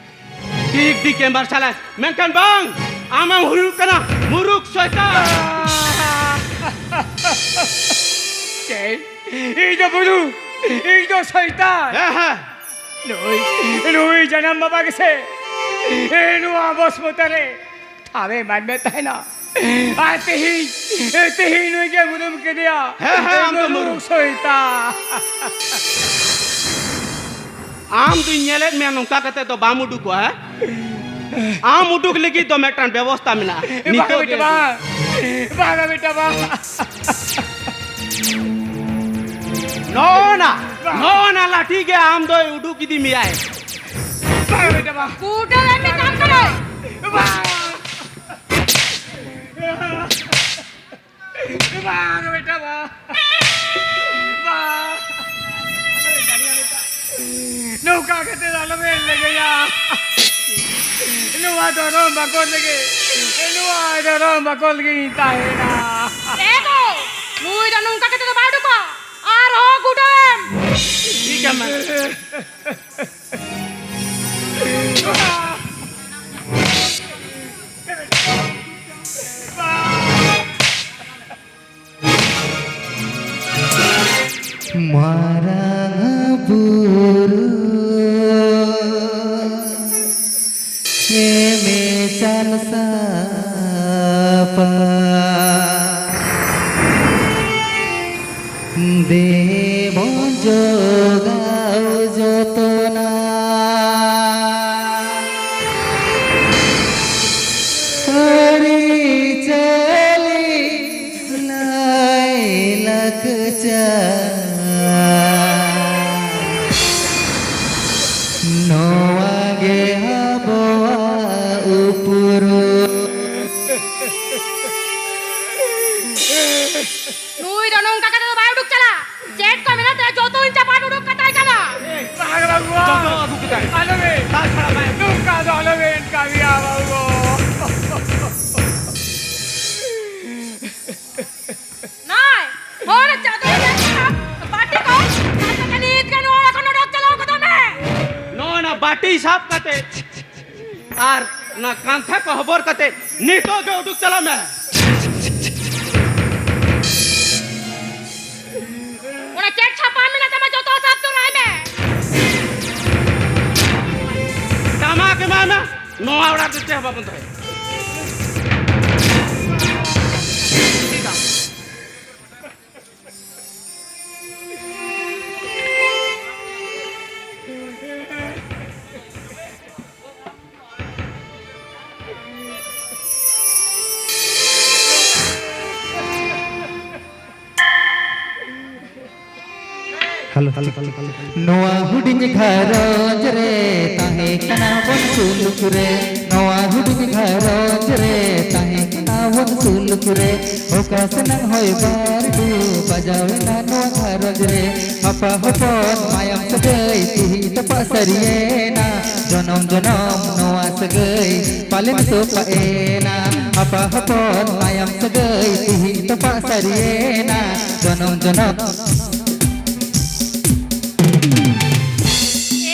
ᱴᱷᱤᱠ ᱴᱷᱤᱠ ᱮ ᱢᱟᱨᱥᱟᱞᱟ, ᱢᱮᱱᱠᱷᱟᱱ ᱵᱟᱝ, ᱟᱢᱮᱢ ᱦᱩᱭᱩᱜ ᱠᱟᱱᱟ ᱢᱩᱨᱩᱠ ᱥᱚᱭᱛᱟᱱ᱾ ᱪᱮᱫ? ᱤᱧ ᱫᱚ ᱢᱩᱨᱩᱠ? ᱤᱧ ᱫᱚ ᱥᱚᱭᱛᱟᱱ? ᱦᱮᱸ, ᱦᱮᱸ᱾ ᱱᱩᱭ, ᱱᱩᱭ ᱡᱟᱱᱟᱢ ᱵᱟᱵᱟ ᱜᱮᱥᱮ ᱱᱚᱣᱟ ᱵᱚᱥᱢᱚᱛᱟ ᱨᱮ ᱴᱷᱟᱶᱮ ᱮᱢᱟᱫ ᱢᱮ ᱛᱟᱦᱮᱱᱟ᱾ ᱟᱨ ᱛᱮᱦᱮᱧ, ᱛᱮᱦᱮᱧ ᱱᱩᱭ ᱜᱮ ᱩᱨᱩᱢ ᱠᱮᱫᱮᱭᱟ᱾ ᱦᱮᱸ, ᱦᱮᱸ, ᱟᱢ ᱫᱚ ᱱᱩᱨᱩ ᱱᱩᱨᱩ᱾ ᱥᱚᱭᱛᱟ᱾ ᱟᱢ ᱫᱩᱧ ᱧᱮᱞᱮᱫ ᱢᱮᱭᱟ, ᱱᱚᱝᱠᱟ ᱠᱟᱛᱮ ᱫᱚ ᱵᱟᱢ ᱩᱰᱩᱠᱚᱜᱼᱟ, ᱦᱮᱸ? ᱟᱢ ᱩᱰᱩᱠ ᱞᱟᱹᱜᱤᱫ ᱫᱚ ᱢᱤᱫᱴᱟᱝ ᱵᱮᱵᱚᱥᱛᱟ ᱢᱮᱱᱟᱜᱼᱟ᱾ ᱵᱟᱝᱟ ᱱᱤᱛᱚᱜ ᱵᱮᱴᱟ ᱜᱮ᱾ ᱵᱟᱝ, ᱵᱟᱝᱟ ᱵᱮᱴᱟ ᱵᱟᱝ᱾ ᱱᱚᱜᱼᱚ ᱱᱟ, ᱵᱟᱝ᱾ ᱱᱚᱜᱼᱚ ᱱᱟ ᱞᱟᱴᱷᱤ ᱜᱮ ᱟᱢ ᱫᱚᱭ ᱩᱰᱩᱠ ᱤᱫᱤ ᱢᱮᱭᱟᱭ᱾ ᱵᱟᱝᱟ ᱵᱮᱴᱟ ᱵᱟᱝ᱾ ᱠᱩᱰᱟᱹ ᱨᱮ ᱢᱮᱛᱟᱢ ᱠᱟᱱᱟᱭ᱾ ᱵᱟᱝ᱾ ᱵᱟᱝ ᱵᱮᱴᱟ ᱵᱟᱝ᱾ ᱵᱟᱝ᱾ ᱱᱚᱝᱠᱟ ᱠᱟᱛᱮ ᱫᱚ ᱟᱞᱚᱵᱮᱱ ᱞᱟᱹᱭᱟ᱾ ᱱᱚᱣᱟ ᱫᱷᱚᱨᱚᱢ ᱵᱟᱠᱚ ᱞᱟᱹᱜᱤᱫ, ᱱᱚᱣᱟ ᱫᱷᱚᱨᱚᱢ ᱵᱟᱠᱚ ᱞᱟᱹᱜᱤᱫ ᱤᱧ ᱛᱟᱦᱮᱱᱟ᱾ ᱮ ᱜᱚ, ᱱᱩᱭ ᱫᱚ ᱱᱚᱝᱠᱟ ᱠᱟᱛᱮ ᱫᱚ ᱵᱟᱭ ᱩᱰᱩᱠᱚᱜᱼᱟ᱾ ᱟᱨᱦᱚᱸ ᱜᱩᱰᱟᱹᱢ᱾ ᱴᱷᱤᱠ ᱜᱮᱭᱟ, ᱢᱟ᱾ ᱢᱟᱨᱟᱝ ᱵᱩᱨᱩ ᱮᱢᱮ ᱪᱟᱱ ᱥᱟᱯᱟ᱾ ᱫᱮᱵᱚᱱ ᱡᱚᱜᱟᱣ ᱡᱚᱛᱚᱱᱟ᱾ ᱟᱹᱨᱤᱪᱟᱹᱞᱤ ᱞᱟᱭ ᱞᱟᱠᱪᱟᱨ ᱜᱮ ᱟᱵᱚᱣᱟᱜ ᱩᱯᱨᱩᱢ᱾ ᱱᱩᱭ ᱫᱚ ᱱᱚᱝᱠᱟ ᱠᱟᱛᱮ ᱫᱚ ᱵᱟᱭ ᱩᱰᱩᱠ ᱪᱟᱞᱟᱜ᱾ ᱪᱮᱫ ᱠᱚ ᱢᱮᱱᱟᱜ ᱛᱟᱭᱟ ᱡᱚᱛᱚᱧ ᱪᱟᱯᱟᱫ ᱩᱰᱩᱠ ᱠᱟᱛᱟᱭ ᱠᱟᱱᱟ᱾ ᱡᱚᱛᱚ ᱟᱹᱜᱩ ᱠᱮᱫᱟᱭ᱾ ᱟᱞᱚᱵᱮᱱ, ᱱᱚᱝᱠᱟ ᱫᱚ ᱟᱞᱚᱵᱮᱱ ᱠᱟᱹᱢᱤᱭᱟ ᱵᱟᱹᱵᱩ ᱜᱚ᱾ ᱱᱚᱭ, ᱦᱚᱲ ᱪᱟᱫᱚᱨ ᱨᱮ ᱵᱟᱹᱴᱤ ᱠᱚ ᱥᱟᱵ ᱠᱟᱛᱮ ᱱᱤᱛ ᱜᱮ ᱱᱚᱣᱟ ᱚᱲᱟᱜ ᱠᱷᱚᱱ ᱚᱰᱚᱠ ᱪᱟᱞᱟᱣ ᱜᱚᱫᱚᱜ ᱢᱮ᱾ ᱱᱚᱜᱼᱚᱭ ᱱᱟ ᱵᱟᱹᱴᱤ ᱥᱟᱵ ᱠᱟᱛᱮ ᱟᱨ ᱚᱱᱟ ᱠᱟᱱᱛᱷᱟ ᱠᱚ ᱦᱚᱵᱚᱨ ᱠᱟᱛᱮ ᱱᱤᱛᱚᱜ ᱜᱮ ᱩᱰᱩᱠ ᱪᱟᱞᱟᱜ ᱢᱮ᱾ ᱚᱱᱟ ᱪᱮᱫ ᱪᱷᱟᱯᱟ ᱢᱮᱱᱟᱜ ᱛᱟᱢᱟ ᱡᱚᱛᱚ ᱥᱟᱵ ᱛᱚᱨᱟᱭ ᱢᱮ᱾ ᱫᱟᱢᱟ ᱠᱮ ᱢᱟᱱᱟ, ᱱᱚᱣᱟ ᱚᱲᱟᱜ ᱨᱮ ᱪᱮᱫ ᱦᱚᱸ ᱵᱟᱵᱚᱱ ᱫᱚᱦᱚᱭᱟ᱾ Hello, hello, hello, hello. ᱱᱚᱣᱟ ᱦᱩᱰᱤᱧ ᱜᱷᱟᱨᱚᱸᱡᱽ ᱨᱮ ᱛᱟᱦᱮᱸ ᱠᱟᱱᱟ ᱵᱚᱱ ᱥᱩᱞᱩᱠ ᱨᱮ᱾ ᱱᱚᱣᱟ ᱦᱩᱰᱤᱧ ᱜᱷᱟᱨᱚᱸᱡᱽ ᱨᱮ ᱛᱟᱦᱮᱸ ᱠᱟᱱᱟ ᱵᱚᱱ ᱥᱩᱞᱩᱠ ᱨᱮ᱾ ᱚᱠᱟ ᱥᱮᱱᱟᱜ ᱦᱚᱭ ᱵᱟᱹᱨᱰᱩ ᱵᱟᱡᱟᱣ ᱮᱱᱟ ᱱᱚᱣᱟ ᱜᱷᱟᱨᱚᱸᱡᱽ ᱨᱮ᱾ ᱟᱯᱟ ᱦᱚᱯᱚᱱ ᱢᱟᱭᱟᱢ ᱥᱟᱹᱜᱟᱹᱭ ᱛᱤᱦᱤᱧ ᱛᱚᱯᱟᱜ ᱥᱟᱹᱨᱤᱭᱮᱱᱟ᱾ ᱡᱚᱱᱚᱢ ᱡᱚᱱᱚᱢ ᱱᱚᱣᱟ ᱥᱟᱹᱜᱟᱹᱭ ᱯᱟᱞᱮᱱ ᱛᱚᱯᱟᱜ ᱮᱱᱟ᱾ ᱟᱯᱟ ᱦᱚᱯᱚᱱ ᱢᱟᱭᱟᱢ ᱥᱟᱹᱜᱟᱹᱭ ᱛᱤᱦᱤᱧ ᱛᱚᱯᱟᱜ ᱥᱟᱹᱨᱤᱭᱮᱱᱟ᱾ ᱡᱚᱱᱚᱢ ᱡᱚᱱᱚᱢ᱾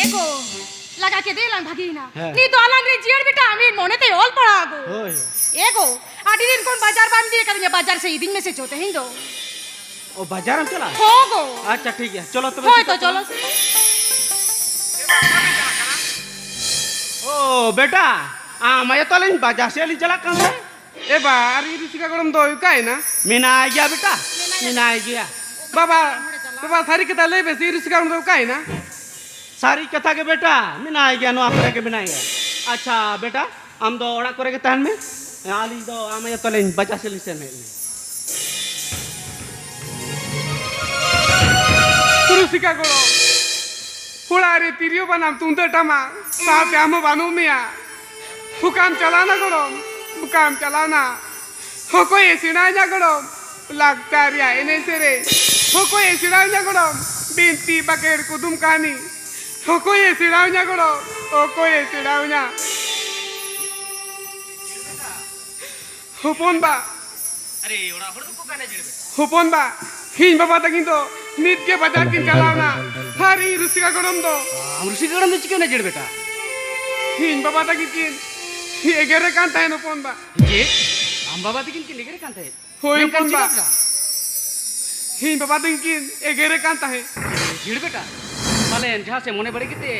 ᱮ ᱜᱚ, ᱞᱟᱜᱟ ᱠᱮᱫᱮ ᱞᱟᱝ ᱵᱷᱟᱹᱜᱤᱭᱮᱱᱟ᱾ ᱦᱮᱸ᱾ ᱱᱤᱛ ᱫᱚ ᱟᱞᱟᱝ ᱨᱮᱱ ᱡᱤᱭᱟᱹᱲ ᱵᱮᱴᱟ ᱟᱢᱤᱱ ᱢᱚᱱᱮ ᱛᱮ ᱚᱞ ᱯᱟᱲᱦᱟᱣ ᱟᱹᱜᱩ᱾ ᱦᱳᱭ, ᱦᱳᱭ᱾ ᱮ ᱜᱚ, ᱟᱹᱰᱤ ᱫᱤᱱ ᱠᱷᱚᱱ ᱵᱟᱡᱟᱨ ᱵᱟᱢ ᱤᱫᱤ ᱟᱠᱟᱫᱤᱧᱟ, ᱵᱟᱡᱟᱨ ᱥᱮ ᱤᱫᱤᱧ ᱢᱮᱥᱮ ᱪᱚ ᱛᱮᱦᱮᱧ ᱫᱚ᱾ ᱚ, ᱵᱟᱡᱟᱨ ᱮᱢ ᱪᱟᱞᱟᱜᱼᱟ? ᱦᱚᱸ ᱜᱚ᱾ ᱟᱪᱪᱷᱟ, ᱴᱷᱤᱠ ᱜᱮᱭᱟ, ᱪᱚᱞᱚ ᱛᱚᱵᱮ᱾ ᱦᱳᱭ ᱛᱚ, ᱪᱚᱞᱚ᱾ ᱚ, ᱵᱮᱴᱟ, ᱟᱢ ᱟᱭᱳ ᱛᱟᱞᱤᱧ ᱵᱟᱡᱟᱨ ᱥᱮᱫ ᱞᱤᱧ ᱪᱟᱞᱟᱜ ᱠᱟᱱ ᱛᱟᱦᱮᱸᱫ᱾ ᱮ ᱵᱟ, ᱟᱨ ᱤᱧ ᱨᱩᱥᱤᱠᱟ ᱜᱚᱲᱚᱢ ᱫᱚ ᱚᱠᱟᱭᱮᱱᱟ? ᱢᱮᱱᱟᱭ ᱜᱮᱭᱟ ᱵᱮᱴᱟ, ᱢᱮᱱᱟᱭ ᱜᱮᱭᱟ᱾ ᱵᱟᱵᱟ, ᱵᱟᱵᱟ, ᱥᱟᱹᱨᱤ ᱠᱟᱛᱷᱟ ᱞᱟᱹᱭ ᱢᱮᱥᱮ, ᱤᱧ ᱨᱩᱥᱤᱠᱟ ᱜᱚᱲᱚᱢ ᱫᱚ ᱚᱠᱟᱭᱮᱱᱟ? ᱥᱟᱹᱨᱤ ᱠᱟᱛᱷᱟ ᱜᱮ ᱵᱮᱴᱟ, ᱢᱮᱱᱟᱭ ᱜᱮᱭᱟ, ᱱᱚᱣᱟ ᱠᱚᱨᱮ ᱜᱮ ᱢᱮᱱᱟᱭ ᱜᱮᱭᱟ᱾ ᱟᱪᱪᱷᱟ ᱵᱮᱴᱟ, ᱟᱢ ᱫᱚ ᱚᱲᱟᱜ ᱠᱚᱨᱮ ᱜᱮ ᱛᱟᱦᱮᱱ ᱢᱮ, ᱟᱹᱞᱤᱧ ᱫᱚ ᱟᱢ ᱟᱭᱳ ᱛᱟᱞᱤᱧ ᱵᱟᱡᱟᱨ ᱥᱮᱫ ᱞᱤᱧ ᱥᱮᱱ ᱦᱮᱡ ᱞᱮᱱ᱾ ᱨᱩᱥᱤᱠᱟ ᱜᱚᱲᱚᱢ᱾ ᱚᱲᱟᱜ ᱨᱮ ᱛᱤᱨᱭᱳ ᱵᱟᱱᱟᱢ ᱛᱩᱢᱫᱟᱹᱜ ᱴᱟᱢᱟᱠ ᱥᱟᱶᱛᱮ ᱟᱢ ᱦᱚᱸ ᱵᱟᱹᱱᱩᱜ ᱢᱮᱭᱟ᱾ ᱚᱠᱟᱢ ᱪᱟᱞᱟᱣᱱᱟ ᱜᱚᱲᱚᱢ? ᱚᱠᱟᱢ ᱪᱟᱞᱟᱣᱱᱟ? ᱚᱠᱚᱭᱮ ᱥᱮᱬᱟᱣᱧᱟ ᱜᱚᱲᱚᱢ? ᱞᱟᱠᱪᱟᱨ ᱨᱮᱭᱟᱜ ᱮᱱᱮᱡ ᱥᱮᱨᱮᱧ ᱚᱠᱚᱭᱮ ᱥᱮᱬᱟᱣᱧᱟ ᱜᱚᱲᱚᱢ? ᱵᱤᱱᱛᱤ ᱵᱟᱠᱷᱮᱲ ᱠᱩᱫᱩᱢ ᱠᱟᱹᱦᱱᱤ ᱚᱠᱚᱭᱮ ᱥᱮᱬᱟᱣᱧᱟ ᱜᱚᱲᱚᱢ? ᱚᱠᱚᱭᱮ ᱥᱮᱬᱟᱣᱧᱟ? ᱦᱚᱯᱚᱱ ᱵᱟ᱾ ᱟᱨᱮ, ᱚᱲᱟᱜ ᱦᱚᱲ ᱫᱚᱠᱚ ᱚᱠᱟᱭᱮᱱᱟ ᱡᱮᱲᱮ ᱵᱮᱴᱟ? ᱦᱚᱯᱚᱱ ᱵᱟ, ᱤᱧ ᱵᱟᱵᱟ ᱛᱟᱹᱠᱤᱱ ᱫᱚ ᱱᱤᱛ ᱜᱮ ᱵᱟᱡᱟᱨ ᱠᱤᱱ ᱪᱟᱞᱟᱣᱱᱟ᱾ ᱟᱨ ᱤᱧ ᱨᱩᱥᱤᱠᱟ ᱜᱚᱲᱚᱢ ᱫᱚ᱾ ᱟᱢ ᱨᱩᱥᱤᱠᱟ ᱜᱚᱲᱚᱢ ᱫᱚ ᱪᱤᱠᱟᱹᱭᱮᱱᱟ ᱡᱮᱲᱮ ᱵᱮᱴᱟ? ᱤᱧ ᱵᱟᱵᱟ ᱛᱟᱹᱠᱤᱱ ᱠᱤᱱ ᱮᱜᱮᱨᱮ ᱠᱟᱱ ᱛᱟᱦᱮᱱ ᱦᱚᱯᱚᱱ ᱵᱟ᱾ ᱪᱮᱫ? ᱟᱢ ᱵᱟᱵᱟ ᱛᱟᱹᱠᱤᱱ ᱠᱤᱱ ᱮᱜᱮᱨᱮ ᱠᱟᱱ ᱛᱟᱦᱮᱸᱫ? ᱦᱳᱭ ᱢᱮᱱᱠᱷᱟᱱ ᱦᱚᱯᱚᱱ ᱵᱟ᱾ ᱪᱮᱫᱟᱜ ᱫᱟ? ᱤᱧ ᱵᱟᱵᱟ ᱛᱟᱹᱠᱤᱱ ᱠᱤᱱ ᱮᱜᱮᱨᱮ ᱠᱟᱱ ᱛᱟᱦᱮᱸᱫ᱾ ᱡᱤᱲ ᱵᱮᱴᱟ, ᱯᱟᱞᱮᱱ ᱡᱟᱦᱟᱸ ᱥᱮᱫ ᱢᱚᱱᱮ ᱵᱟᱹᱲᱤᱡ ᱠᱟᱛᱮ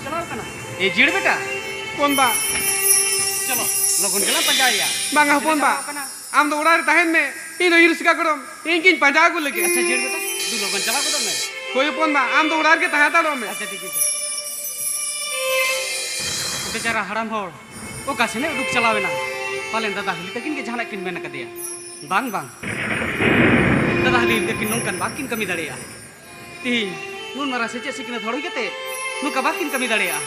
ᱪᱟᱞᱟᱣ ᱠᱟᱱᱟ᱾ ᱮ ᱡᱤᱲ ᱵᱮᱴᱟ᱾ ᱦᱚᱯᱚᱱ ᱵᱟ᱾ ᱪᱚᱞᱚ, ᱞᱚᱜᱚᱱ ᱜᱮᱞᱟᱝ ᱯᱟᱸᱡᱟᱭᱮᱭᱟ᱾ ᱵᱟᱝᱟ ᱦᱚᱯᱚᱱ ᱵᱟ᱾ ᱪᱟᱞᱟᱣ ᱠᱟᱱᱟ᱾ ᱟᱢ ᱫᱚ ᱚᱲᱟᱜ ᱨᱮ ᱛᱟᱦᱮᱱ ᱢᱮ, ᱤᱧ ᱫᱚ ᱤᱧ ᱨᱩᱥᱤᱠᱟ ᱜᱚᱲᱚᱢ, ᱤᱧ ᱜᱤᱧ ᱯᱟᱸᱡᱟ ᱟᱹᱜᱩ ᱞᱮᱜᱮ᱾ ᱟᱪᱪᱷᱟ ᱡᱤᱲ ᱵᱮᱴᱟ, ᱫᱩ ᱞᱚᱜᱚᱱ ᱪᱟᱞᱟᱣ ᱜᱚᱫᱚᱜ ᱢᱮ᱾ ᱦᱳᱭ ᱦᱚᱯᱚᱱ ᱵᱟ, ᱟᱢ ᱫᱚ ᱚᱲᱟᱜ ᱨᱮᱜᱮ ᱛᱟᱦᱮᱸ ᱦᱟᱛᱟᱲᱚᱜ ᱢᱮ᱾ ᱟᱪᱪᱷᱟ ᱴᱷᱤᱠ ᱜᱮᱭᱟ᱾ ᱵᱮᱪᱟᱨᱟ ᱦᱟᱲᱟᱢ ᱦᱚᱲ ᱚᱠᱟ ᱥᱮᱱᱮ ᱩᱰᱩᱠ ᱪᱟᱞᱟᱣ ᱮᱱᱟ? ᱯᱟᱞᱮᱱ ᱫᱟᱫᱟ ᱦᱤᱞᱤ ᱛᱟᱹᱠᱤᱱ ᱜᱮ ᱡᱟᱦᱟᱱᱟᱜ ᱠᱤᱱ ᱢᱮᱱ ᱟᱠᱟᱫᱮᱭᱟ᱾ ᱵᱟᱝ, ᱵᱟᱝ, ᱫᱟᱫᱟ ᱦᱤᱞᱤ ᱛᱟᱹᱠᱤᱱ ᱱᱚᱝᱠᱟᱱ ᱵᱟᱝᱠᱤᱱ ᱠᱟᱹᱢᱤ ᱫᱟᱲᱮᱭᱟᱜᱼᱟ᱾ ᱛᱤᱦᱤᱧ ᱱᱩᱱ ᱢᱟᱨᱟᱝ ᱥᱮᱪᱮᱫ ᱥᱤᱠᱷᱱᱟᱹᱛ ᱦᱚᱲ ᱦᱩᱭ ᱠᱟᱛᱮ ᱱᱚᱝᱠᱟ ᱵᱟᱝᱠᱤᱱ ᱠᱟᱹᱢᱤ ᱫᱟᱲᱮᱭᱟᱜᱼᱟ᱾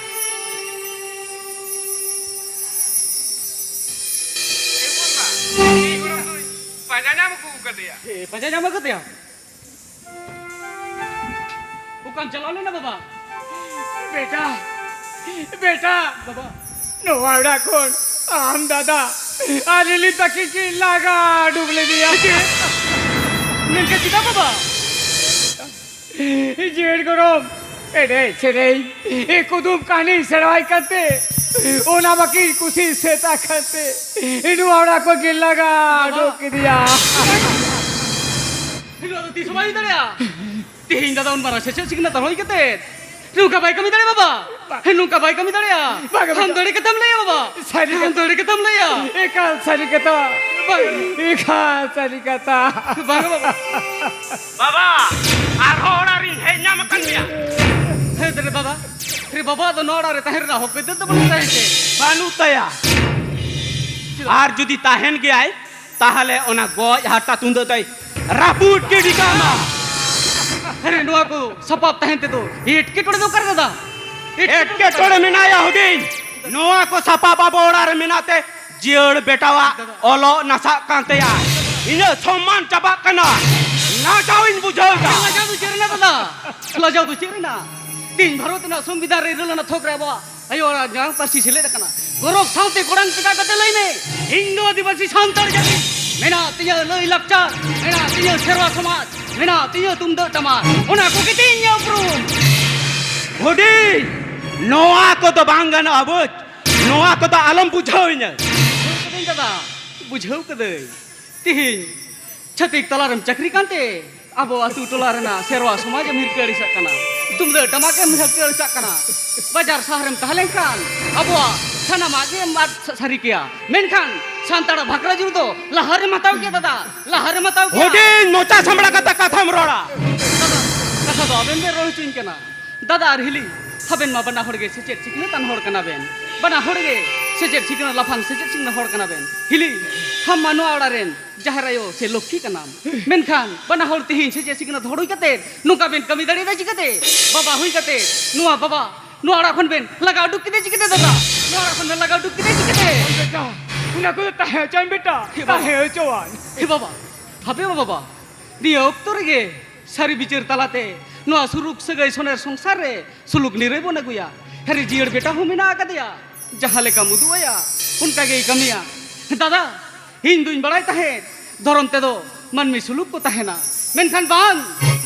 ᱯᱟᱸᱡᱟ ᱧᱟᱢ ᱟᱹᱜᱩ ᱠᱟᱫᱮᱭᱟ᱾ ᱮ, ᱯᱟᱸᱡᱟ ᱧᱟᱢ ᱟᱠᱟᱫᱮᱭᱟ? ᱚᱠᱟᱢ ᱪᱟᱞᱟᱣ ᱞᱮᱱᱟ ᱵᱟᱵᱟ? ᱵᱮᱴᱟ, ᱵᱮᱴᱟ, ᱵᱟᱵᱟ᱾ ᱱᱚᱣᱟ ᱚᱲᱟᱜ ᱠᱷᱚᱱ ᱟᱢ ᱫᱟᱫᱟ ᱟᱨ ᱞᱤᱞᱤ ᱛᱟᱹᱠᱤᱱ ᱠᱤᱱ ᱞᱟᱜᱟ ᱩᱰᱩᱠ ᱞᱮᱫᱮᱭᱟ᱾ ᱪᱮᱫ? ᱢᱮᱱᱠᱷᱟᱱ ᱪᱮᱫᱟᱜ ᱵᱟᱵᱟ? ᱡᱤᱭᱟᱹᱲ ᱜᱚᱨᱚᱢ, ᱮᱱᱮᱡ ᱥᱮᱨᱮᱧ, ᱠᱩᱫᱩᱢ ᱠᱟᱹᱦᱱᱤ ᱥᱮᱬᱟᱣᱟᱭ ᱠᱟᱱᱛᱮ, ᱚᱱᱟ ᱵᱟᱹᱠᱤᱱ ᱠᱩᱥᱤ ᱥᱮᱛᱟ ᱠᱟᱱᱛᱮ, ᱱᱚᱣᱟ ᱚᱲᱟᱜ ᱠᱷᱚᱱ ᱠᱤᱱ ᱞᱟᱜᱟ ᱵᱟᱵᱟ᱾ ᱩᱰᱩᱠ ᱠᱮᱫᱮᱭᱟ᱾ ᱱᱚᱣᱟ ᱫᱚ ᱛᱤᱥ ᱦᱚᱸ ᱵᱟᱭ ᱦᱩᱭ ᱫᱟᱲᱮᱭᱟᱜᱼᱟ᱾ ᱛᱮᱦᱮᱧ ᱫᱟᱫᱟ ᱩᱱ ᱢᱟᱨᱟᱝ ᱥᱮᱪᱮᱫ ᱥᱤᱠᱷᱱᱟᱹᱛ ᱦᱩᱭ ᱠᱟᱛᱮ ᱱᱚᱝᱠᱟ ᱵᱟᱭ ᱠᱟᱹᱢᱤ ᱫᱟᱲᱮᱭᱟᱜᱼᱟ ᱵᱟᱵᱟ᱾ ᱵᱟᱝ᱾ ᱱᱚᱝᱠᱟ ᱵᱟᱭ ᱠᱟᱹᱢᱤ ᱫᱟᱲᱮᱭᱟᱜᱼᱟ᱾ ᱵᱟᱝ, ᱵᱟᱝ᱾ ᱟᱢ ᱫᱟᱲᱮ ᱠᱟᱛᱷᱟᱢ ᱞᱟᱹᱭᱟ ᱵᱟᱵᱟ᱾ ᱥᱟᱹᱨᱤ ᱟᱢ ᱠᱟᱛᱷᱟ᱾ ᱫᱟᱲᱮ ᱠᱟᱛᱷᱟᱢ ᱞᱟᱹᱭᱟ᱾ ᱮᱠᱟᱞ ᱥᱟᱹᱨᱤ ᱠᱟᱛᱷᱟ᱾ ᱵᱟᱝ᱾ ᱮᱠᱟᱞ ᱥᱟᱹᱨᱤ ᱠᱟᱛᱷᱟ᱾ ᱵᱟᱝ ᱵᱟᱵᱟ᱾ ᱵᱟᱵᱟ, ᱟᱨᱦᱚᱸ ᱚᱲᱟᱜ ᱨᱤᱧ ᱦᱮᱡ ᱧᱟᱢ ᱟᱠᱟᱫ ᱢᱮᱭᱟ᱾ ᱦᱮᱸ ᱫᱟᱫᱟ᱾ ᱨᱮ ᱵᱟᱵᱟ ᱫᱚ ᱱᱚᱣᱟ ᱚᱲᱟᱜ ᱨᱮ ᱛᱟᱦᱮᱸ ᱨᱮᱱᱟᱜ ᱦᱚᱠ ᱟᱹᱭᱫᱟᱹᱨ ᱫᱚ ᱵᱟᱹᱱᱩᱜ ᱛᱟᱭ ᱛᱮ᱾ ᱵᱟᱹᱱᱩᱜ ᱛᱟᱭᱟ᱾ ᱪᱮᱫᱟᱜ? ᱟᱨ ᱡᱩᱫᱤ ᱛᱟᱦᱮᱱ ᱜᱮᱭᱟᱭ, ᱛᱟᱦᱞᱮ ᱚᱱᱟ ᱜᱚᱡ ᱦᱟᱨᱛᱟ ᱛᱩᱢᱫᱟᱹᱜ ᱫᱚᱭ ᱨᱟᱹᱯᱩᱫ ᱜᱤᱰᱤ ᱠᱟᱜ ᱢᱟ᱾ ᱟᱨᱮ, ᱱᱚᱣᱟ ᱠᱚ ᱥᱟᱯᱟᱵ ᱛᱟᱦᱮᱱ ᱛᱮᱫᱚ ᱮᱴᱠᱮᱴᱚᱬᱮ ᱫᱚ ᱚᱠᱟᱨᱮ, ᱫᱟᱫᱟ? ᱮᱴᱠᱮᱴᱚᱬᱮ ᱢᱮᱱᱟᱭᱟ ᱦᱩᱰᱤᱧ᱾ ᱱᱚᱣᱟ ᱠᱚ ᱥᱟᱯᱟᱵ ᱟᱵᱚ ᱚᱲᱟᱜ ᱨᱮ ᱢᱮᱱᱟᱜ ᱛᱮ ᱡᱤᱭᱟᱹᱲ ᱵᱮᱴᱟᱣᱟᱜ ᱚᱞᱚᱜ ᱱᱟᱥᱟᱜ ᱠᱟᱱ ᱛᱟᱭᱟ᱾ ᱤᱧᱟᱹᱜ ᱥᱚᱢᱢᱟᱱ ᱪᱟᱵᱟᱜ ᱠᱟᱱᱟ᱾ ᱞᱟᱡᱟᱣ ᱤᱧ ᱵᱩᱡᱷᱟᱹᱣ ᱮᱫᱟ᱾ ᱞᱟᱡᱟᱣ ᱫᱚ ᱪᱮᱫ ᱨᱮᱱᱟᱜ, ᱫᱟᱫᱟ? ᱞᱟᱡᱟᱣ ᱫᱚ ᱪᱮᱫ ᱨᱮᱱᱟᱜ? ᱛᱮᱦᱮᱧ ᱵᱷᱟᱨᱚᱛ ᱨᱮᱱᱟᱜ ᱥᱚᱝᱵᱤᱫᱷᱟᱱ ᱨᱮ ᱤᱨᱟᱹᱞ ᱟᱱᱟᱜ ᱛᱷᱚᱠ ᱨᱮ ᱟᱵᱚᱣᱟᱜ ᱟᱭᱳ ᱟᱲᱟᱝ ᱡᱟᱱᱟᱢ ᱯᱟᱹᱨᱥᱤ ᱥᱮᱞᱮᱫ ᱟᱠᱟᱱᱟ᱾ ᱜᱚᱨᱚᱵᱽ ᱥᱟᱶᱛᱮ ᱠᱚᱲᱟᱝ ᱯᱮᱴᱟ ᱠᱟᱛᱮ ᱞᱟᱹᱭ ᱢᱮ, ᱤᱧ ᱫᱚ ᱟᱹᱫᱤᱵᱟᱹᱥᱤ ᱥᱟᱱᱛᱟᱲ ᱡᱟᱹᱛᱤ᱾ ᱢᱮᱱᱟᱜ ᱛᱤᱧᱟᱹ ᱞᱟᱹᱭ ᱞᱟᱠᱪᱟᱨ, ᱢᱮᱱᱟᱜ ᱛᱤᱧᱟᱹ ᱥᱮᱨᱣᱟ ᱥᱚᱢᱟᱡᱽ, ᱢᱮᱱᱟᱜ ᱛᱤᱧᱟᱹ ᱛᱩᱢᱫᱟᱹᱜ ᱴᱟᱢᱟᱠ, ᱚᱱᱟ ᱠᱚᱜᱮ ᱛᱤᱧ ᱤᱧᱟᱹᱜ ᱩᱯᱨᱩᱢ᱾ ᱦᱩᱰᱤᱧ, ᱱᱚᱣᱟ ᱠᱚᱫᱚ ᱵᱟᱝ ᱜᱟᱱᱚᱜᱼᱟ ᱵᱩᱡᱽ᱾ ᱱᱚᱣᱟ ᱠᱚᱫᱚ ᱟᱞᱚᱢ ᱵᱩᱡᱷᱟᱹᱣ ᱤᱧᱟᱹ᱾ ᱵᱩᱡᱷᱟᱹᱣ ᱠᱟᱹᱫᱟᱹᱧ ᱫᱟᱫᱟ, ᱵᱩᱡᱷᱟᱹᱣ ᱠᱟᱹᱫᱟᱹᱧ᱾ ᱛᱤᱦᱤᱧ ᱪᱷᱟᱹᱛᱤᱠ ᱛᱟᱞᱟᱨᱮᱢ ᱪᱟᱹᱠᱨᱤ ᱠᱟᱱᱛᱮ ᱟᱵᱚ ᱟᱹᱛᱩ ᱴᱚᱞᱟ ᱨᱮᱱᱟᱜ ᱥᱮᱨᱣᱟ ᱥᱚᱢᱟᱡᱽ ᱮᱢ ᱦᱤᱨᱠᱟᱹ ᱟᱹᱲᱤᱥᱟᱜ ᱠᱟᱱᱟ᱾ ᱛᱩᱢᱫᱟᱹᱜ ᱴᱟᱢᱟᱠ ᱮᱢ ᱦᱤᱨᱠᱟᱹ ᱟᱹᱲᱤᱥᱟᱜ ᱠᱟᱱᱟ᱾ ᱵᱟᱡᱟᱨ ᱥᱟᱦᱟᱨᱮᱢ ᱛᱟᱦᱮᱸ ᱞᱮᱱᱠᱷᱟᱱ ᱟᱵᱚᱣᱟᱜ ᱥᱟᱱᱟᱢᱟᱜ ᱜᱮᱢ ᱟᱫ ᱥᱟ-, ᱥᱟᱹᱨᱤ ᱠᱮᱭᱟ᱾ ᱢᱮᱱᱠᱷᱟᱱ ᱥᱟᱱᱛᱟᱲᱟᱜ ᱵᱷᱟᱠᱨᱟ ᱡᱩᱲᱩ ᱫᱚ ᱞᱟᱦᱟᱨᱮᱢ ᱦᱟᱛᱟᱣ ᱠᱮᱭᱟ ᱫᱟᱫᱟ, ᱞᱟᱦᱟᱨᱮᱢ ᱦᱟᱛᱟᱣ ᱠᱮᱭᱟ᱾ ᱦᱩᱰᱤᱧ ᱢᱚᱪᱟ ᱥᱟᱢᱵᱲᱟ ᱠᱟᱛᱮ ᱠᱟᱛᱷᱟᱢ ᱨᱚᱲᱟ᱾ ᱫᱟᱫᱟ, ᱠᱟᱛᱷᱟ ᱫᱚ ᱟᱵᱮᱱ ᱵᱮᱱ ᱨᱚᱲ ᱦᱚᱪᱚᱧ ᱠᱟᱱᱟ᱾ ᱫᱟᱫᱟ ᱟᱨ ᱦᱤᱞᱤ, ᱟᱵᱮᱱ ᱢᱟ ᱵᱟᱱᱟ ᱦᱚᱲ ᱜᱮ ᱥᱮᱪᱮᱫ ᱥᱤᱠᱷᱱᱟᱹᱛ ᱟᱱ ᱦᱚᱲ ᱠᱟᱱᱟ ᱵᱮᱱ᱾ ᱵᱟᱱᱟ ᱦᱚᱲ ᱜᱮ ᱥᱮᱪᱮᱫ ᱥᱤᱠᱷᱱᱟᱹᱛ, ᱞᱟᱯᱷᱟᱝ ᱥᱮᱪᱮᱫ ᱥᱤᱠᱷᱱᱟᱹᱛ ᱦᱚᱲ ᱠᱟᱱᱟ ᱵᱮᱱ᱾ ᱦᱤᱞᱤ, ᱟᱢ ᱢᱟ ᱱᱚᱣᱟ ᱚᱲᱟᱜ ᱨᱮᱱ ᱡᱟᱦᱮᱨ ᱟᱭᱳ ᱥᱮ ᱞᱚᱠᱠᱷᱤ ᱠᱟᱱᱟᱢ᱾ ᱢᱮᱱᱠᱷᱟᱱ ᱵᱟᱱᱟ ᱦᱚᱲ ᱛᱤᱦᱤᱧ ᱥᱮᱪᱮᱫ ᱥᱤᱠᱷᱱᱟᱹᱛ ᱦᱚᱲ ᱦᱩᱭ ᱠᱟᱛᱮ ᱱᱚᱝᱠᱟ ᱵᱮᱱ ᱠᱟᱹᱢᱤ ᱫᱟᱲᱮᱭᱟᱫᱟ ᱪᱤᱠᱟᱹᱛᱮ? ᱵᱟᱵᱟ ᱦᱩᱭ ᱠᱟᱛᱮ ᱱᱚᱣᱟ ᱵᱟᱵᱟ ᱱᱚᱣᱟ ᱚᱲᱟᱜ ᱠᱷᱚᱱ ᱵᱮᱱ ᱞᱟᱜᱟ ᱩᱰᱩᱠ ᱠᱮᱫᱮ ᱪᱤᱠᱟᱹᱛᱮ ᱫᱟᱫᱟ? ᱱᱚᱣᱟ ᱚᱲᱟᱜ ᱠᱷᱚᱱ ᱵᱮᱱ ᱞᱟᱜᱟ ᱩᱰᱩᱠ ᱠᱮᱫᱮ ᱪᱤᱠᱟᱹᱛᱮ? ᱵᱮᱴᱟ, ᱚᱱᱟ ᱠᱚᱫᱚ ᱛᱟᱦᱮᱸ ᱦᱚᱪᱚᱭ ᱵᱮᱴᱟ, ᱦᱮ ᱵᱟᱵᱟ᱾ ᱛᱟᱦᱮᱸ ᱦᱚᱪᱚᱣᱟᱭ᱾ ᱦᱮ ᱵᱟᱵᱟ, ᱦᱟᱯᱮ ᱵᱟᱵᱟ, ᱱᱤᱭᱟᱹ ᱚᱠᱛᱚ ᱨᱮᱜᱮ ᱥᱟᱹᱨᱤ ᱵᱤᱪᱟᱹᱨ ᱛᱟᱞᱟᱛᱮ ᱱᱚᱣᱟ ᱥᱩᱞᱩᱠ ᱥᱟᱹᱜᱟᱹᱭ ᱥᱚᱱᱮᱨ ᱥᱚᱝᱥᱟᱨ ᱨᱮ ᱥᱩᱞᱩᱠ ᱱᱤᱨᱟᱹᱭ ᱵᱚᱱ ᱟᱹᱜᱩᱭᱟ᱾ ᱦᱟᱹᱨᱤ ᱡᱤᱭᱟᱹᱲ ᱵᱮᱴᱟ ᱦᱚᱸ ᱢᱮᱱᱟᱜ ᱟᱠᱟᱫᱮᱭᱟ, ᱡᱟᱦᱟᱸ ᱞᱮᱠᱟᱢ ᱩᱫᱩᱜ ᱟᱭᱟ ᱚᱱᱠᱟ ᱜᱮᱭ ᱠᱟᱹᱢᱤᱭᱟ᱾ ᱫᱟᱫᱟ, ᱤᱧ ᱫᱩᱧ ᱵᱟᱲᱟᱭ ᱛᱟᱦᱮᱸᱫ ᱫᱷᱚᱨᱚᱢ ᱛᱮᱫᱚ ᱢᱟᱹᱱᱢᱤ ᱥᱩᱞᱩᱠ ᱠᱚ ᱛᱟᱦᱮᱱᱟ, ᱢᱮᱱᱠᱷᱟᱱ ᱵᱟᱝ,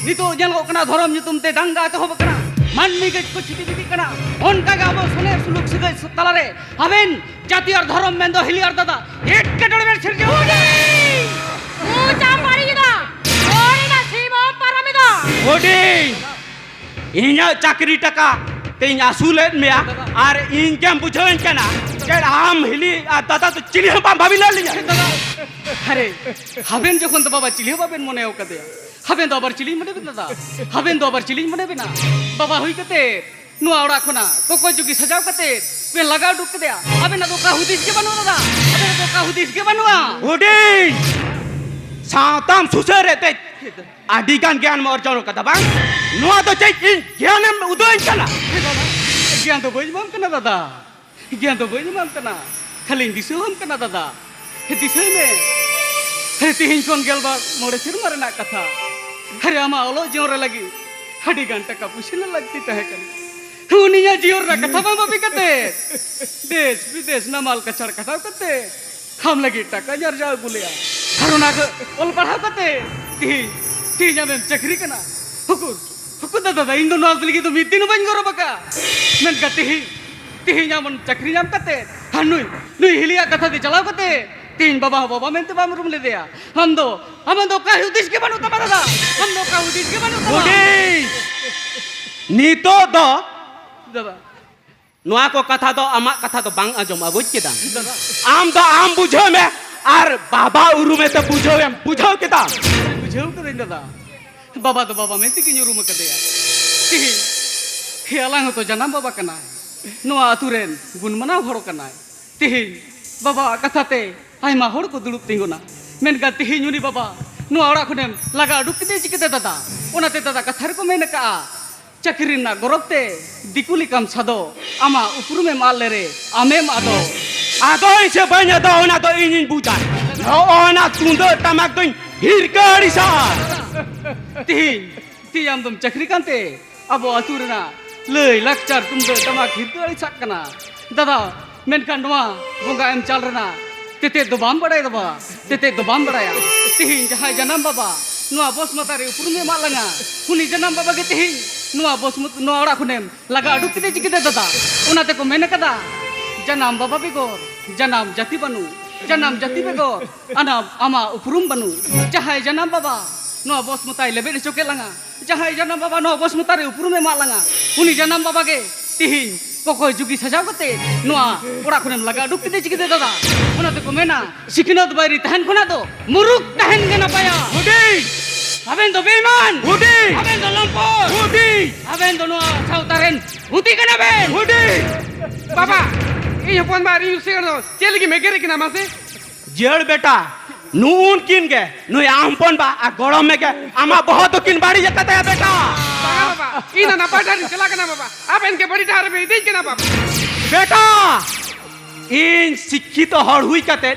ᱱᱤᱛᱚᱜ ᱧᱮᱞᱚᱜ ᱠᱟᱱᱟ ᱫᱷᱚᱨᱚᱢ ᱧᱩᱛᱩᱢ ᱛᱮ ᱫᱟᱝᱜᱟ ᱮᱛᱚᱦᱚᱵ ᱟᱠᱟᱱᱟ, ᱢᱟᱹᱱᱢᱤ ᱜᱮ ᱠᱚ ᱪᱷᱤᱴᱤ ᱵᱤᱴᱤ ᱠᱟᱱᱟ᱾ ᱚᱱᱠᱟ ᱜᱮ ᱟᱵᱚ ᱥᱚᱱᱮᱨ ᱥᱩᱞᱩᱠ ᱥᱟᱹᱜᱟᱹᱭ ᱛᱟᱞᱟᱨᱮ ᱟᱵᱮᱱ ᱡᱟᱹᱛᱤ ᱟᱨ ᱫᱷᱚᱨᱚᱢ ᱢᱮᱱᱫᱚ ᱦᱤᱞᱤ ᱟᱨ ᱫᱟᱫᱟ ᱮᱴᱠᱮᱴᱚᱬᱮ ᱵᱮᱱ ᱥᱤᱨᱡᱟᱹᱣ ᱟᱠᱟᱫᱟ᱾ ᱢᱚᱪᱟᱢ ᱵᱟᱹᱲᱤᱡ ᱮᱫᱟ, ᱦᱚᱲ ᱨᱮᱱᱟᱜ ᱥᱤᱢ ᱦᱚᱸ ᱯᱟᱨᱚᱢ ᱮᱫᱟ᱾ ᱦᱩᱰᱤᱧ, ᱤᱧᱟᱹᱜ ᱪᱟᱹᱠᱨᱤ ᱴᱟᱠᱟ ᱛᱮᱧ ᱟᱹᱥᱩᱞᱮᱫ ᱢᱮᱭᱟ ᱟᱨ ᱤᱧ ᱜᱮᱢ ᱵᱩᱡᱷᱟᱹᱣᱟᱹᱧ ᱠᱟᱱᱟ᱾ ᱪᱮᱫ ᱟᱢ ᱦᱤᱞᱤ ᱟᱨ ᱫᱟᱫᱟ ᱫᱚ ᱪᱤᱞᱤ ᱦᱚᱸ ᱵᱟᱢ ᱵᱷᱟᱵᱤ ᱞᱮᱫ ᱞᱤᱧᱟ? ᱟᱨᱮ, ᱟᱵᱮᱱ ᱡᱚᱠᱷᱚᱱ ᱫᱚ ᱵᱟᱵᱟ ᱪᱤᱞᱤ ᱦᱚᱸ ᱵᱟᱵᱮᱱ ᱢᱚᱱᱮ ᱟᱠᱟᱫᱮᱭᱟ, ᱟᱵᱮᱱ ᱫᱚ ᱟᱵᱟᱨ ᱪᱤᱞᱤᱧ ᱢᱚᱱᱮ ᱵᱮᱱᱟ ᱫᱟᱫᱟ? ᱟᱵᱮᱱ ᱫᱚ ᱟᱵᱟᱨ ᱪᱤᱞᱤᱧ ᱢᱚᱱᱮ ᱵᱮᱱᱟ? ᱵᱟᱵᱟ ᱦᱩᱭ ᱠᱟᱛᱮ ᱱᱚᱣᱟ ᱚᱲᱟᱜ ᱠᱷᱚᱱᱟᱜ ᱠᱚᱠᱚ ᱡᱩᱜᱤ ᱥᱟᱡᱟᱣ ᱠᱟᱛᱮ ᱵᱮᱱ ᱞᱟᱜᱟ ᱩᱰᱩᱠ ᱠᱮᱫᱮᱭᱟ᱾ ᱟᱵᱮᱱᱟᱜ ᱫᱚ ᱚᱠᱟ ᱦᱩᱫᱤᱥ ᱜᱮ ᱵᱟᱹᱱᱩᱜᱼᱟ ᱫᱟᱫᱟ, ᱟᱵᱮᱱᱟᱜ ᱫᱚ ᱚᱠᱟ ᱦᱩᱫᱤᱥ ᱜᱮ ᱵᱟᱹᱱᱩᱜᱼᱟ᱾ ᱦᱩᱰᱤᱧ, ᱥᱟᱶᱛᱟᱢ ᱥᱩᱥᱟᱹᱨᱮᱫ ᱛᱮ ᱟᱹᱰᱤ ᱜᱟᱱ ᱜᱮᱭᱟᱱ ᱮᱢ ᱚᱨᱡᱚᱱ ᱠᱟᱫᱟ ᱵᱟᱝ? ᱱᱚᱣᱟ ᱫᱚ ᱪᱮᱫ ᱤᱧ ᱜᱮᱭᱟᱱᱮᱢ ᱩᱫᱩᱜ ᱟᱹᱧ ᱠᱟᱱᱟ? ᱜᱮᱭᱟᱱ ᱫᱚ ᱵᱟᱹᱧ ᱮᱢᱟᱢ ᱠᱟᱱᱟ ᱫᱟᱫᱟ, ᱜᱮᱭᱟᱱ ᱫᱚ ᱵᱟᱹᱧ ᱮᱢᱟᱢ ᱠᱟᱱᱟ, ᱠᱷᱟᱹᱞᱤᱧ ᱫᱤᱥᱟᱹᱣᱟᱢ ᱠᱟᱱᱟ ᱫᱟᱫᱟ᱾ ᱦᱮ, ᱫᱤᱥᱟᱹᱭ ᱢᱮ, ᱦᱮ, ᱛᱮᱦᱮᱧ ᱠᱷᱚᱱ ᱜᱮᱞᱵᱟᱨ ᱢᱚᱬᱮ ᱥᱮᱨᱢᱟ ᱨᱮᱱᱟᱜ ᱠᱟᱛᱷᱟ᱾ ᱦᱟᱨᱮ, ᱟᱢᱟᱜ ᱚᱞᱚᱜ ᱡᱤᱭᱚᱱ ᱨᱮ ᱞᱟᱹᱜᱤᱫ ᱟᱹᱰᱤ ᱜᱟᱱ ᱴᱟᱠᱟ ᱯᱩᱭᱥᱟᱹ ᱨᱮᱱᱟᱜ ᱞᱟᱹᱠᱛᱤ ᱛᱟᱦᱮᱸ ᱠᱟᱱᱟ᱾ ᱩᱱᱤᱭᱟᱜ ᱡᱤᱭᱚᱱ ᱨᱮᱱᱟᱜ ᱠᱟᱛᱷᱟ ᱵᱟᱝ ᱵᱷᱟᱵᱤ ᱠᱟᱛᱮ, ᱫᱮᱥ ᱵᱤᱫᱮᱥ ᱱᱟᱢᱟᱞ ᱠᱟᱪᱷᱟᱲ ᱠᱷᱟᱴᱟᱣ ᱠᱟᱛᱮ ᱟᱢ ᱞᱟᱹᱜᱤᱫ ᱴᱟᱠᱟᱧ ᱟᱨᱡᱟᱣ ᱟᱹᱜᱩ ᱞᱮᱜᱼᱟ᱾ ᱟᱨ ᱚᱱᱟ ᱠᱚ ᱚᱞ ᱯᱟᱲᱦᱟᱣ ᱠᱟᱛᱮ ᱛᱤᱦᱤᱧ, ᱛᱤᱦᱤᱧ ᱟᱢᱮᱢ ᱪᱟᱹᱠᱨᱤ ᱠᱟᱱᱟ᱾ ᱦᱩᱠᱩᱨ, ᱦᱩᱠᱩᱨ ᱫᱟ ᱫᱟᱫᱟ, ᱤᱧ ᱫᱚ ᱱᱚᱣᱟ ᱞᱟᱹᱜᱤᱫ ᱫᱚ ᱢᱤᱫ ᱫᱤᱱ ᱦᱚᱸ ᱵᱟᱹᱧ ᱜᱚᱨᱚᱵ ᱟᱠᱟᱫᱼᱟ᱾ ᱢᱮᱱᱠᱷᱟᱱ ᱛᱤᱦᱤᱧ, ᱛᱤᱦᱤᱧ ᱟᱢ ᱪᱟᱹᱠᱨᱤ ᱧᱟᱢ ᱠᱟᱛᱮ, ᱟᱨ ᱱᱩᱭ, ᱱᱩᱭ ᱦᱤᱞᱤᱭᱟᱜ ᱠᱟᱛᱷᱟ ᱛᱮ ᱪᱟᱞᱟᱣ ᱠᱟᱛᱮ ᱛᱤᱦᱤᱧ ᱵᱟᱵᱟ ᱦᱚᱸ ᱵᱟᱵᱟ ᱢᱮᱱᱛᱮ ᱵᱟᱢ ᱩᱨᱩᱢ ᱞᱮᱫᱮᱭᱟ᱾ ᱟᱢ ᱫᱚ, ᱟᱢ ᱫᱚ ᱚᱠᱟ ᱦᱩᱫᱤᱥ ᱜᱮ ᱵᱟᱹᱱᱩᱜ ᱛᱟᱢᱟ ᱫᱟᱫᱟ, ᱟᱢ ᱫᱚ ᱚᱠᱟ ᱦᱩᱫᱤᱥ ᱜᱮ ᱵᱟᱹᱱᱩᱜ ᱛᱟᱢᱟ᱾ ᱦᱩᱰᱤᱧ, ᱱᱤᱛᱚᱜ ᱫᱚ ᱫᱟᱫᱟ, ᱱᱚᱣᱟ ᱠᱚ ᱠᱟᱛᱷᱟ ᱫᱚ ᱟᱢᱟᱜ ᱠᱟᱛᱷᱟ ᱫᱚ ᱵᱟᱝ ᱟᱸᱡᱚᱢᱚᱜᱼᱟ, ᱵᱩᱡᱽ ᱠᱮᱫᱟᱢ? ᱫᱟᱫᱟ᱾ ᱟᱢ ᱫᱚ ᱟᱢ ᱵᱩᱡᱷᱟᱹᱣ ᱢᱮ ᱟᱨ ᱵᱟᱵᱟ ᱩᱨᱩᱢᱮ ᱛᱮ ᱵᱩᱡᱷᱟᱹᱣ ᱮᱢ, ᱵᱩᱡᱷᱟᱹᱣ ᱠᱮᱫᱟᱢ? ᱵᱩᱡᱷᱟᱹᱣ ᱠᱟᱹᱫᱟᱹᱧ ᱫᱟᱫᱟ, ᱵᱟᱵᱟ ᱫᱚ ᱵᱟᱵᱟ ᱢᱮᱱᱛᱮ ᱜᱤᱧ ᱩᱨᱩᱢ ᱟᱠᱟᱫᱮᱭᱟ᱾ ᱛᱤᱦᱤᱧ ᱦᱮ ᱟᱞᱟᱝ ᱦᱚᱸᱛᱚ ᱡᱟᱱᱟᱢ ᱵᱟᱵᱟ ᱠᱟᱱᱟᱭ, ᱱᱚᱣᱟ ᱟᱛᱩ ᱨᱮᱱ ᱜᱩᱱ ᱢᱟᱱᱟᱣ ᱦᱚᱲ ᱠᱟᱱᱟᱭ᱾ ᱛᱤᱦᱤᱧ ᱵᱟᱵᱟᱣᱟᱜ ᱠᱟᱛᱷᱟ ᱛᱮ ᱟᱭᱢᱟ ᱦᱚᱲ ᱠᱚ ᱫᱩᱲᱩᱵ ᱛᱤᱸᱜᱩᱱᱟ, ᱢᱮᱱᱠᱷᱟᱱ ᱛᱤᱦᱤᱧ ᱩᱱᱤ ᱵᱟᱵᱟ ᱱᱚᱣᱟ ᱚᱲᱟᱜ ᱠᱷᱚᱱᱮᱢ ᱞᱟᱜᱟ ᱩᱰᱩᱠ ᱠᱮᱫᱮᱭᱟ ᱪᱤᱠᱟᱹᱛᱮ ᱫᱟᱫᱟ? ᱚᱱᱟᱛᱮ ᱫᱟᱫᱟ ᱠᱟᱛᱷᱟ ᱨᱮᱠᱚ ᱢᱮᱱ ᱟᱠᱟᱜᱼᱟ, ᱪᱟᱹᱠᱨᱤ ᱨᱮᱱᱟᱜ ᱜᱚᱨᱚᱵᱽ ᱛᱮ ᱫᱤᱠᱩ ᱞᱮᱠᱟᱢ ᱥᱟᱫᱚ, ᱟᱢᱟᱜ ᱩᱯᱨᱩᱢᱮᱢ ᱟᱫ ᱞᱮᱨᱮ ᱟᱢᱮᱢ ᱟᱫᱚ᱾ ᱟᱫᱚ ᱤᱧ ᱥᱮ ᱵᱟᱹᱧ ᱟᱫᱚ, ᱚᱱᱟ ᱫᱚ ᱤᱧᱤᱧ ᱵᱩᱡᱟ᱾ ᱱᱚᱜᱼᱚ ᱚᱱᱟ ᱛᱩᱢᱫᱟᱹᱜ ᱴᱟᱢᱟᱠ ᱫᱚᱧ ᱦᱤᱨᱠᱟᱹ ᱟᱹᱲᱤᱥᱟ᱾ ᱛᱤᱦᱤᱧ, ᱛᱤᱦᱤᱧ ᱟᱢ ᱫᱚᱢ ᱪᱟᱹᱠᱨᱤ ᱠᱟᱱᱛᱮ ᱟᱵᱚ ᱟᱹᱛᱩ ᱨᱮᱱᱟᱜ ᱞᱟᱹᱭ ᱞᱟᱠᱪᱟᱨ ᱛᱩᱢᱫᱟᱹᱜ ᱴᱟᱢᱟᱠ ᱦᱤᱨᱠᱟᱹ ᱟᱹᱲᱤᱥᱟᱜ ᱠᱟᱱᱟ ᱫᱟᱫᱟ᱾ ᱢᱮᱱᱠᱷᱟᱱ ᱱᱚᱣᱟ ᱵᱚᱸᱜᱟ ᱮᱢ ᱪᱟᱞ ᱨᱮᱱᱟᱜ ᱛᱮᱛᱮᱫ ᱫᱚ ᱵᱟᱢ ᱵᱟᱲᱟᱭᱟ ᱫᱟᱫᱟ, ᱛᱮᱛᱮᱫ ᱫᱚ ᱵᱟᱢ ᱵᱟᱲᱟᱭᱟ᱾ ᱛᱤᱦᱤᱧ ᱡᱟᱦᱟᱸᱭ ᱡᱟᱱᱟᱢ ᱵᱟᱵᱟ ᱱᱚᱣᱟ ᱵᱚᱥᱢᱟᱛᱟ ᱨᱮ ᱩᱯᱨᱩᱢᱮ ᱮᱢᱟᱜ ᱞᱟᱝᱟ, ᱩᱱᱤ ᱡᱟᱱᱟᱢ ᱵᱟᱵᱟ ᱜᱮ ᱛᱤᱦᱤᱧ ᱱᱚᱣᱟ ᱵᱚᱥᱢᱚᱛ-, ᱱᱚᱣᱟ ᱚᱲᱟᱜ ᱠᱷᱚᱱᱮᱢ ᱞᱟᱜᱟ ᱩᱰᱩᱠ ᱠᱮᱫᱮ ᱪᱤᱠᱟᱹᱛᱮ ᱫᱟᱫᱟ? ᱚᱱᱟ ᱛᱮᱠᱚ ᱢᱮᱱ ᱟᱠᱟᱫᱟ, ᱡᱟᱱᱟᱢ ᱵᱟᱵᱟ ᱵᱮᱜᱚᱨ ᱡᱟᱱᱟᱢ ᱡᱟᱹᱛᱤ ᱵᱟᱹᱱᱩᱜ, ᱡᱟᱱᱟᱢ ᱡᱟᱹᱛᱤ ᱵᱮᱜᱚᱨ ᱟᱱᱟᱢ ᱟᱢᱟᱜ ᱩᱯᱨᱩᱢ ᱵᱟᱹᱱᱩᱜ᱾ ᱡᱟᱦᱟᱸᱭ ᱡᱟᱱᱟᱢ ᱵᱟᱵᱟ ᱱᱚᱣᱟ ᱵᱚᱥᱢᱚᱛᱟᱭ ᱞᱮᱵᱮᱫ ᱦᱚᱪᱚ ᱠᱮᱫ ᱞᱟᱝᱟ, ᱡᱟᱦᱟᱸᱭ ᱡᱟᱱᱟᱢ ᱵᱟᱵᱟ ᱱᱚᱣᱟ ᱵᱚᱥᱢᱚᱛᱟ ᱨᱮ ᱩᱯᱨᱩᱢᱮ ᱮᱢᱟᱜ ᱞᱟᱝᱟ, ᱩᱱᱤ ᱡᱟᱱᱟᱢ ᱵᱟᱵᱟ ᱜᱮ ᱛᱤᱦᱤᱧ ᱠᱚᱠᱚᱭ ᱡᱩᱜᱤ ᱥᱟᱡᱟᱣ ᱠᱟᱛᱮ ᱱᱚᱣᱟ ᱚᱲᱟᱜ ᱠᱷᱚᱱᱮᱢ ᱞᱟᱜᱟ ᱩᱰᱩᱠ ᱠᱮᱫᱮ ᱪᱤᱠᱟᱹᱛᱮ ᱫᱟᱫᱟ? ᱚᱱᱟ ᱛᱮᱠᱚ ᱢᱮᱱᱟ, ᱥᱤᱠᱷᱱᱟᱹᱛ ᱵᱟᱭᱨᱤ ᱛᱟᱦᱮᱱ ᱠᱷᱚᱱᱟᱜ ᱫᱚ ᱢᱩᱨᱩᱠ ᱛᱟᱦᱮᱱ ᱜᱮ ᱱᱟᱯᱟᱭᱟ᱾ ᱦᱩᱰᱤᱧ! ᱟᱵᱮᱱ ᱫᱚ ᱵᱮᱤᱢᱟᱱ! ᱦᱩᱰᱤᱧ! ᱟᱵᱮᱱ ᱫᱚ ᱞᱚᱢᱯᱚᱴ! ᱦᱩᱰᱤᱧ! ᱟᱵᱮᱱ ᱫᱚ ᱱᱚᱣᱟ ᱥᱟᱶᱛᱟ ᱨᱮᱱ ᱦᱩᱛᱤ ᱠᱟᱱᱟ ᱵᱮᱱ! ᱦᱩᱰᱤᱧ! ᱵᱟᱵᱟ, ᱤᱧ ᱦᱚᱯᱚᱱ ᱵᱟ ᱟᱨ ᱤᱧ ᱨᱩᱥᱤᱠᱟ ᱫᱚ ᱪᱮᱫ ᱞᱟᱹᱜᱤᱫ ᱮᱢ ᱮᱜᱮᱨᱮ ᱠᱟᱱᱟ ᱢᱟᱥᱮ? ᱡᱤᱭᱟᱹᱲ ᱵᱮᱴᱟ, ᱱᱩᱜᱼᱩᱱᱠᱤᱱ ᱜᱮ, ᱱᱩᱭ ᱟᱢ ᱦᱚᱯᱚᱱ ᱵᱟ ᱟᱨ ᱜᱚᱲᱚᱢ ᱢᱮ ᱜᱮ ᱟᱢᱟᱜ ᱵᱚᱦᱚᱜ ᱫᱚᱠᱤᱱ ᱵᱟᱹᱲᱤᱡ ᱟᱠᱟᱫ ᱛᱟᱭᱟ ᱵᱮᱴᱟ᱾ ᱵᱟᱝᱟ ᱵᱟᱵᱟ, ᱤᱧ ᱫᱚ ᱱᱟᱯᱟᱭ ᱰᱟᱦᱟᱨ ᱤᱧ ᱪᱟᱞᱟᱜ ᱠᱟᱱᱟ ᱵᱟᱵᱟ, ᱟᱵᱮᱱ ᱜᱮ ᱵᱟᱹᱲᱤᱡ ᱰᱟᱦᱟᱨ ᱨᱮᱵᱮᱱ ᱤᱫᱤᱧ ᱠᱟᱱᱟ ᱵᱟᱵᱟ᱾ ᱵᱮᱴᱟ, ᱤᱧ ᱥᱤᱠᱠᱷᱤᱛᱚ ᱦᱚᱲ ᱦᱩᱭ ᱠᱟᱛᱮ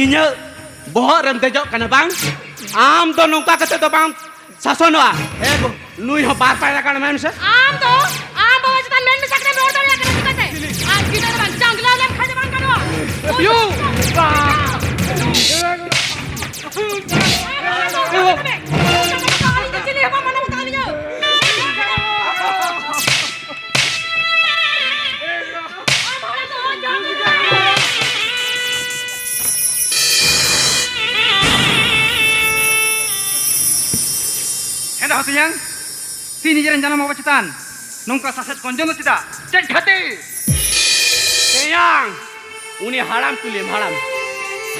ᱤᱧᱟᱹᱜ ᱵᱚᱦᱚᱜ ᱨᱮᱢ ᱫᱮᱡᱚᱜ ᱠᱟᱱᱟ ᱵᱟᱝ? ᱟᱢ ᱫᱚ ᱱᱚᱝᱠᱟ ᱠᱟᱛᱮ ᱫᱚ ᱵᱟᱝ ᱥᱟᱥᱚᱱᱚᱜᱼᱟ᱾ ᱮ ᱜᱚ, ᱱᱩᱭ ᱦᱚᱸ ᱵᱟᱨ ᱯᱟᱭᱨᱟ ᱜᱟᱱ ᱢᱮᱱ ᱢᱮᱥᱮ᱾ ᱟᱢ ᱫᱚ ᱟᱢ ᱵᱟᱵᱟ ᱪᱮᱛᱟᱱ ᱢᱮᱱ ᱢᱮᱥᱟ ᱠᱟᱛᱮᱢ ᱨᱚᱲ ᱫᱟᱲᱮᱭᱟᱜ ᱠᱟᱱᱟ ᱪᱤᱠᱟᱹᱛᱮ? ᱟᱨ ᱜᱤᱫᱽᱨᱟᱹ ᱫᱚ ᱵᱟᱝ ᱪᱟᱝᱜᱞᱟᱣ ᱞᱮᱱ ᱠᱷᱟᱱ ᱫᱚ ᱵᱟᱝ ᱜᱟᱱᱚᱜᱼᱟ᱾ ᱭᱩ! ᱟᱹᱞᱤᱧ ᱫᱚ ᱪᱤᱞᱤ ᱦᱚᱸ ᱵᱟᱝ ᱢᱟᱱᱟᱣ ᱠᱟᱜ ᱞᱤᱧᱟ᱾ ᱦᱮᱸ ᱫᱟ ᱛᱮᱧᱟᱝ, ᱛᱤ ᱱᱤᱡᱮᱨᱮᱱ ᱡᱟᱱᱟᱢ ᱵᱟᱵᱟ ᱪᱮᱛᱟᱱ ᱱᱚᱝᱠᱟ ᱥᱟᱥᱮᱛ ᱜᱚᱸᱡᱚᱱ ᱫᱚ ᱪᱮᱫᱟᱜ? ᱪᱮᱫ ᱠᱷᱟᱹᱛᱤᱨ? ᱛᱮᱧᱟᱝ, ᱩᱱᱤ ᱦᱟᱲᱟᱢ ᱠᱩᱞᱤᱭᱮᱢ, ᱦᱟᱲᱟᱢ᱾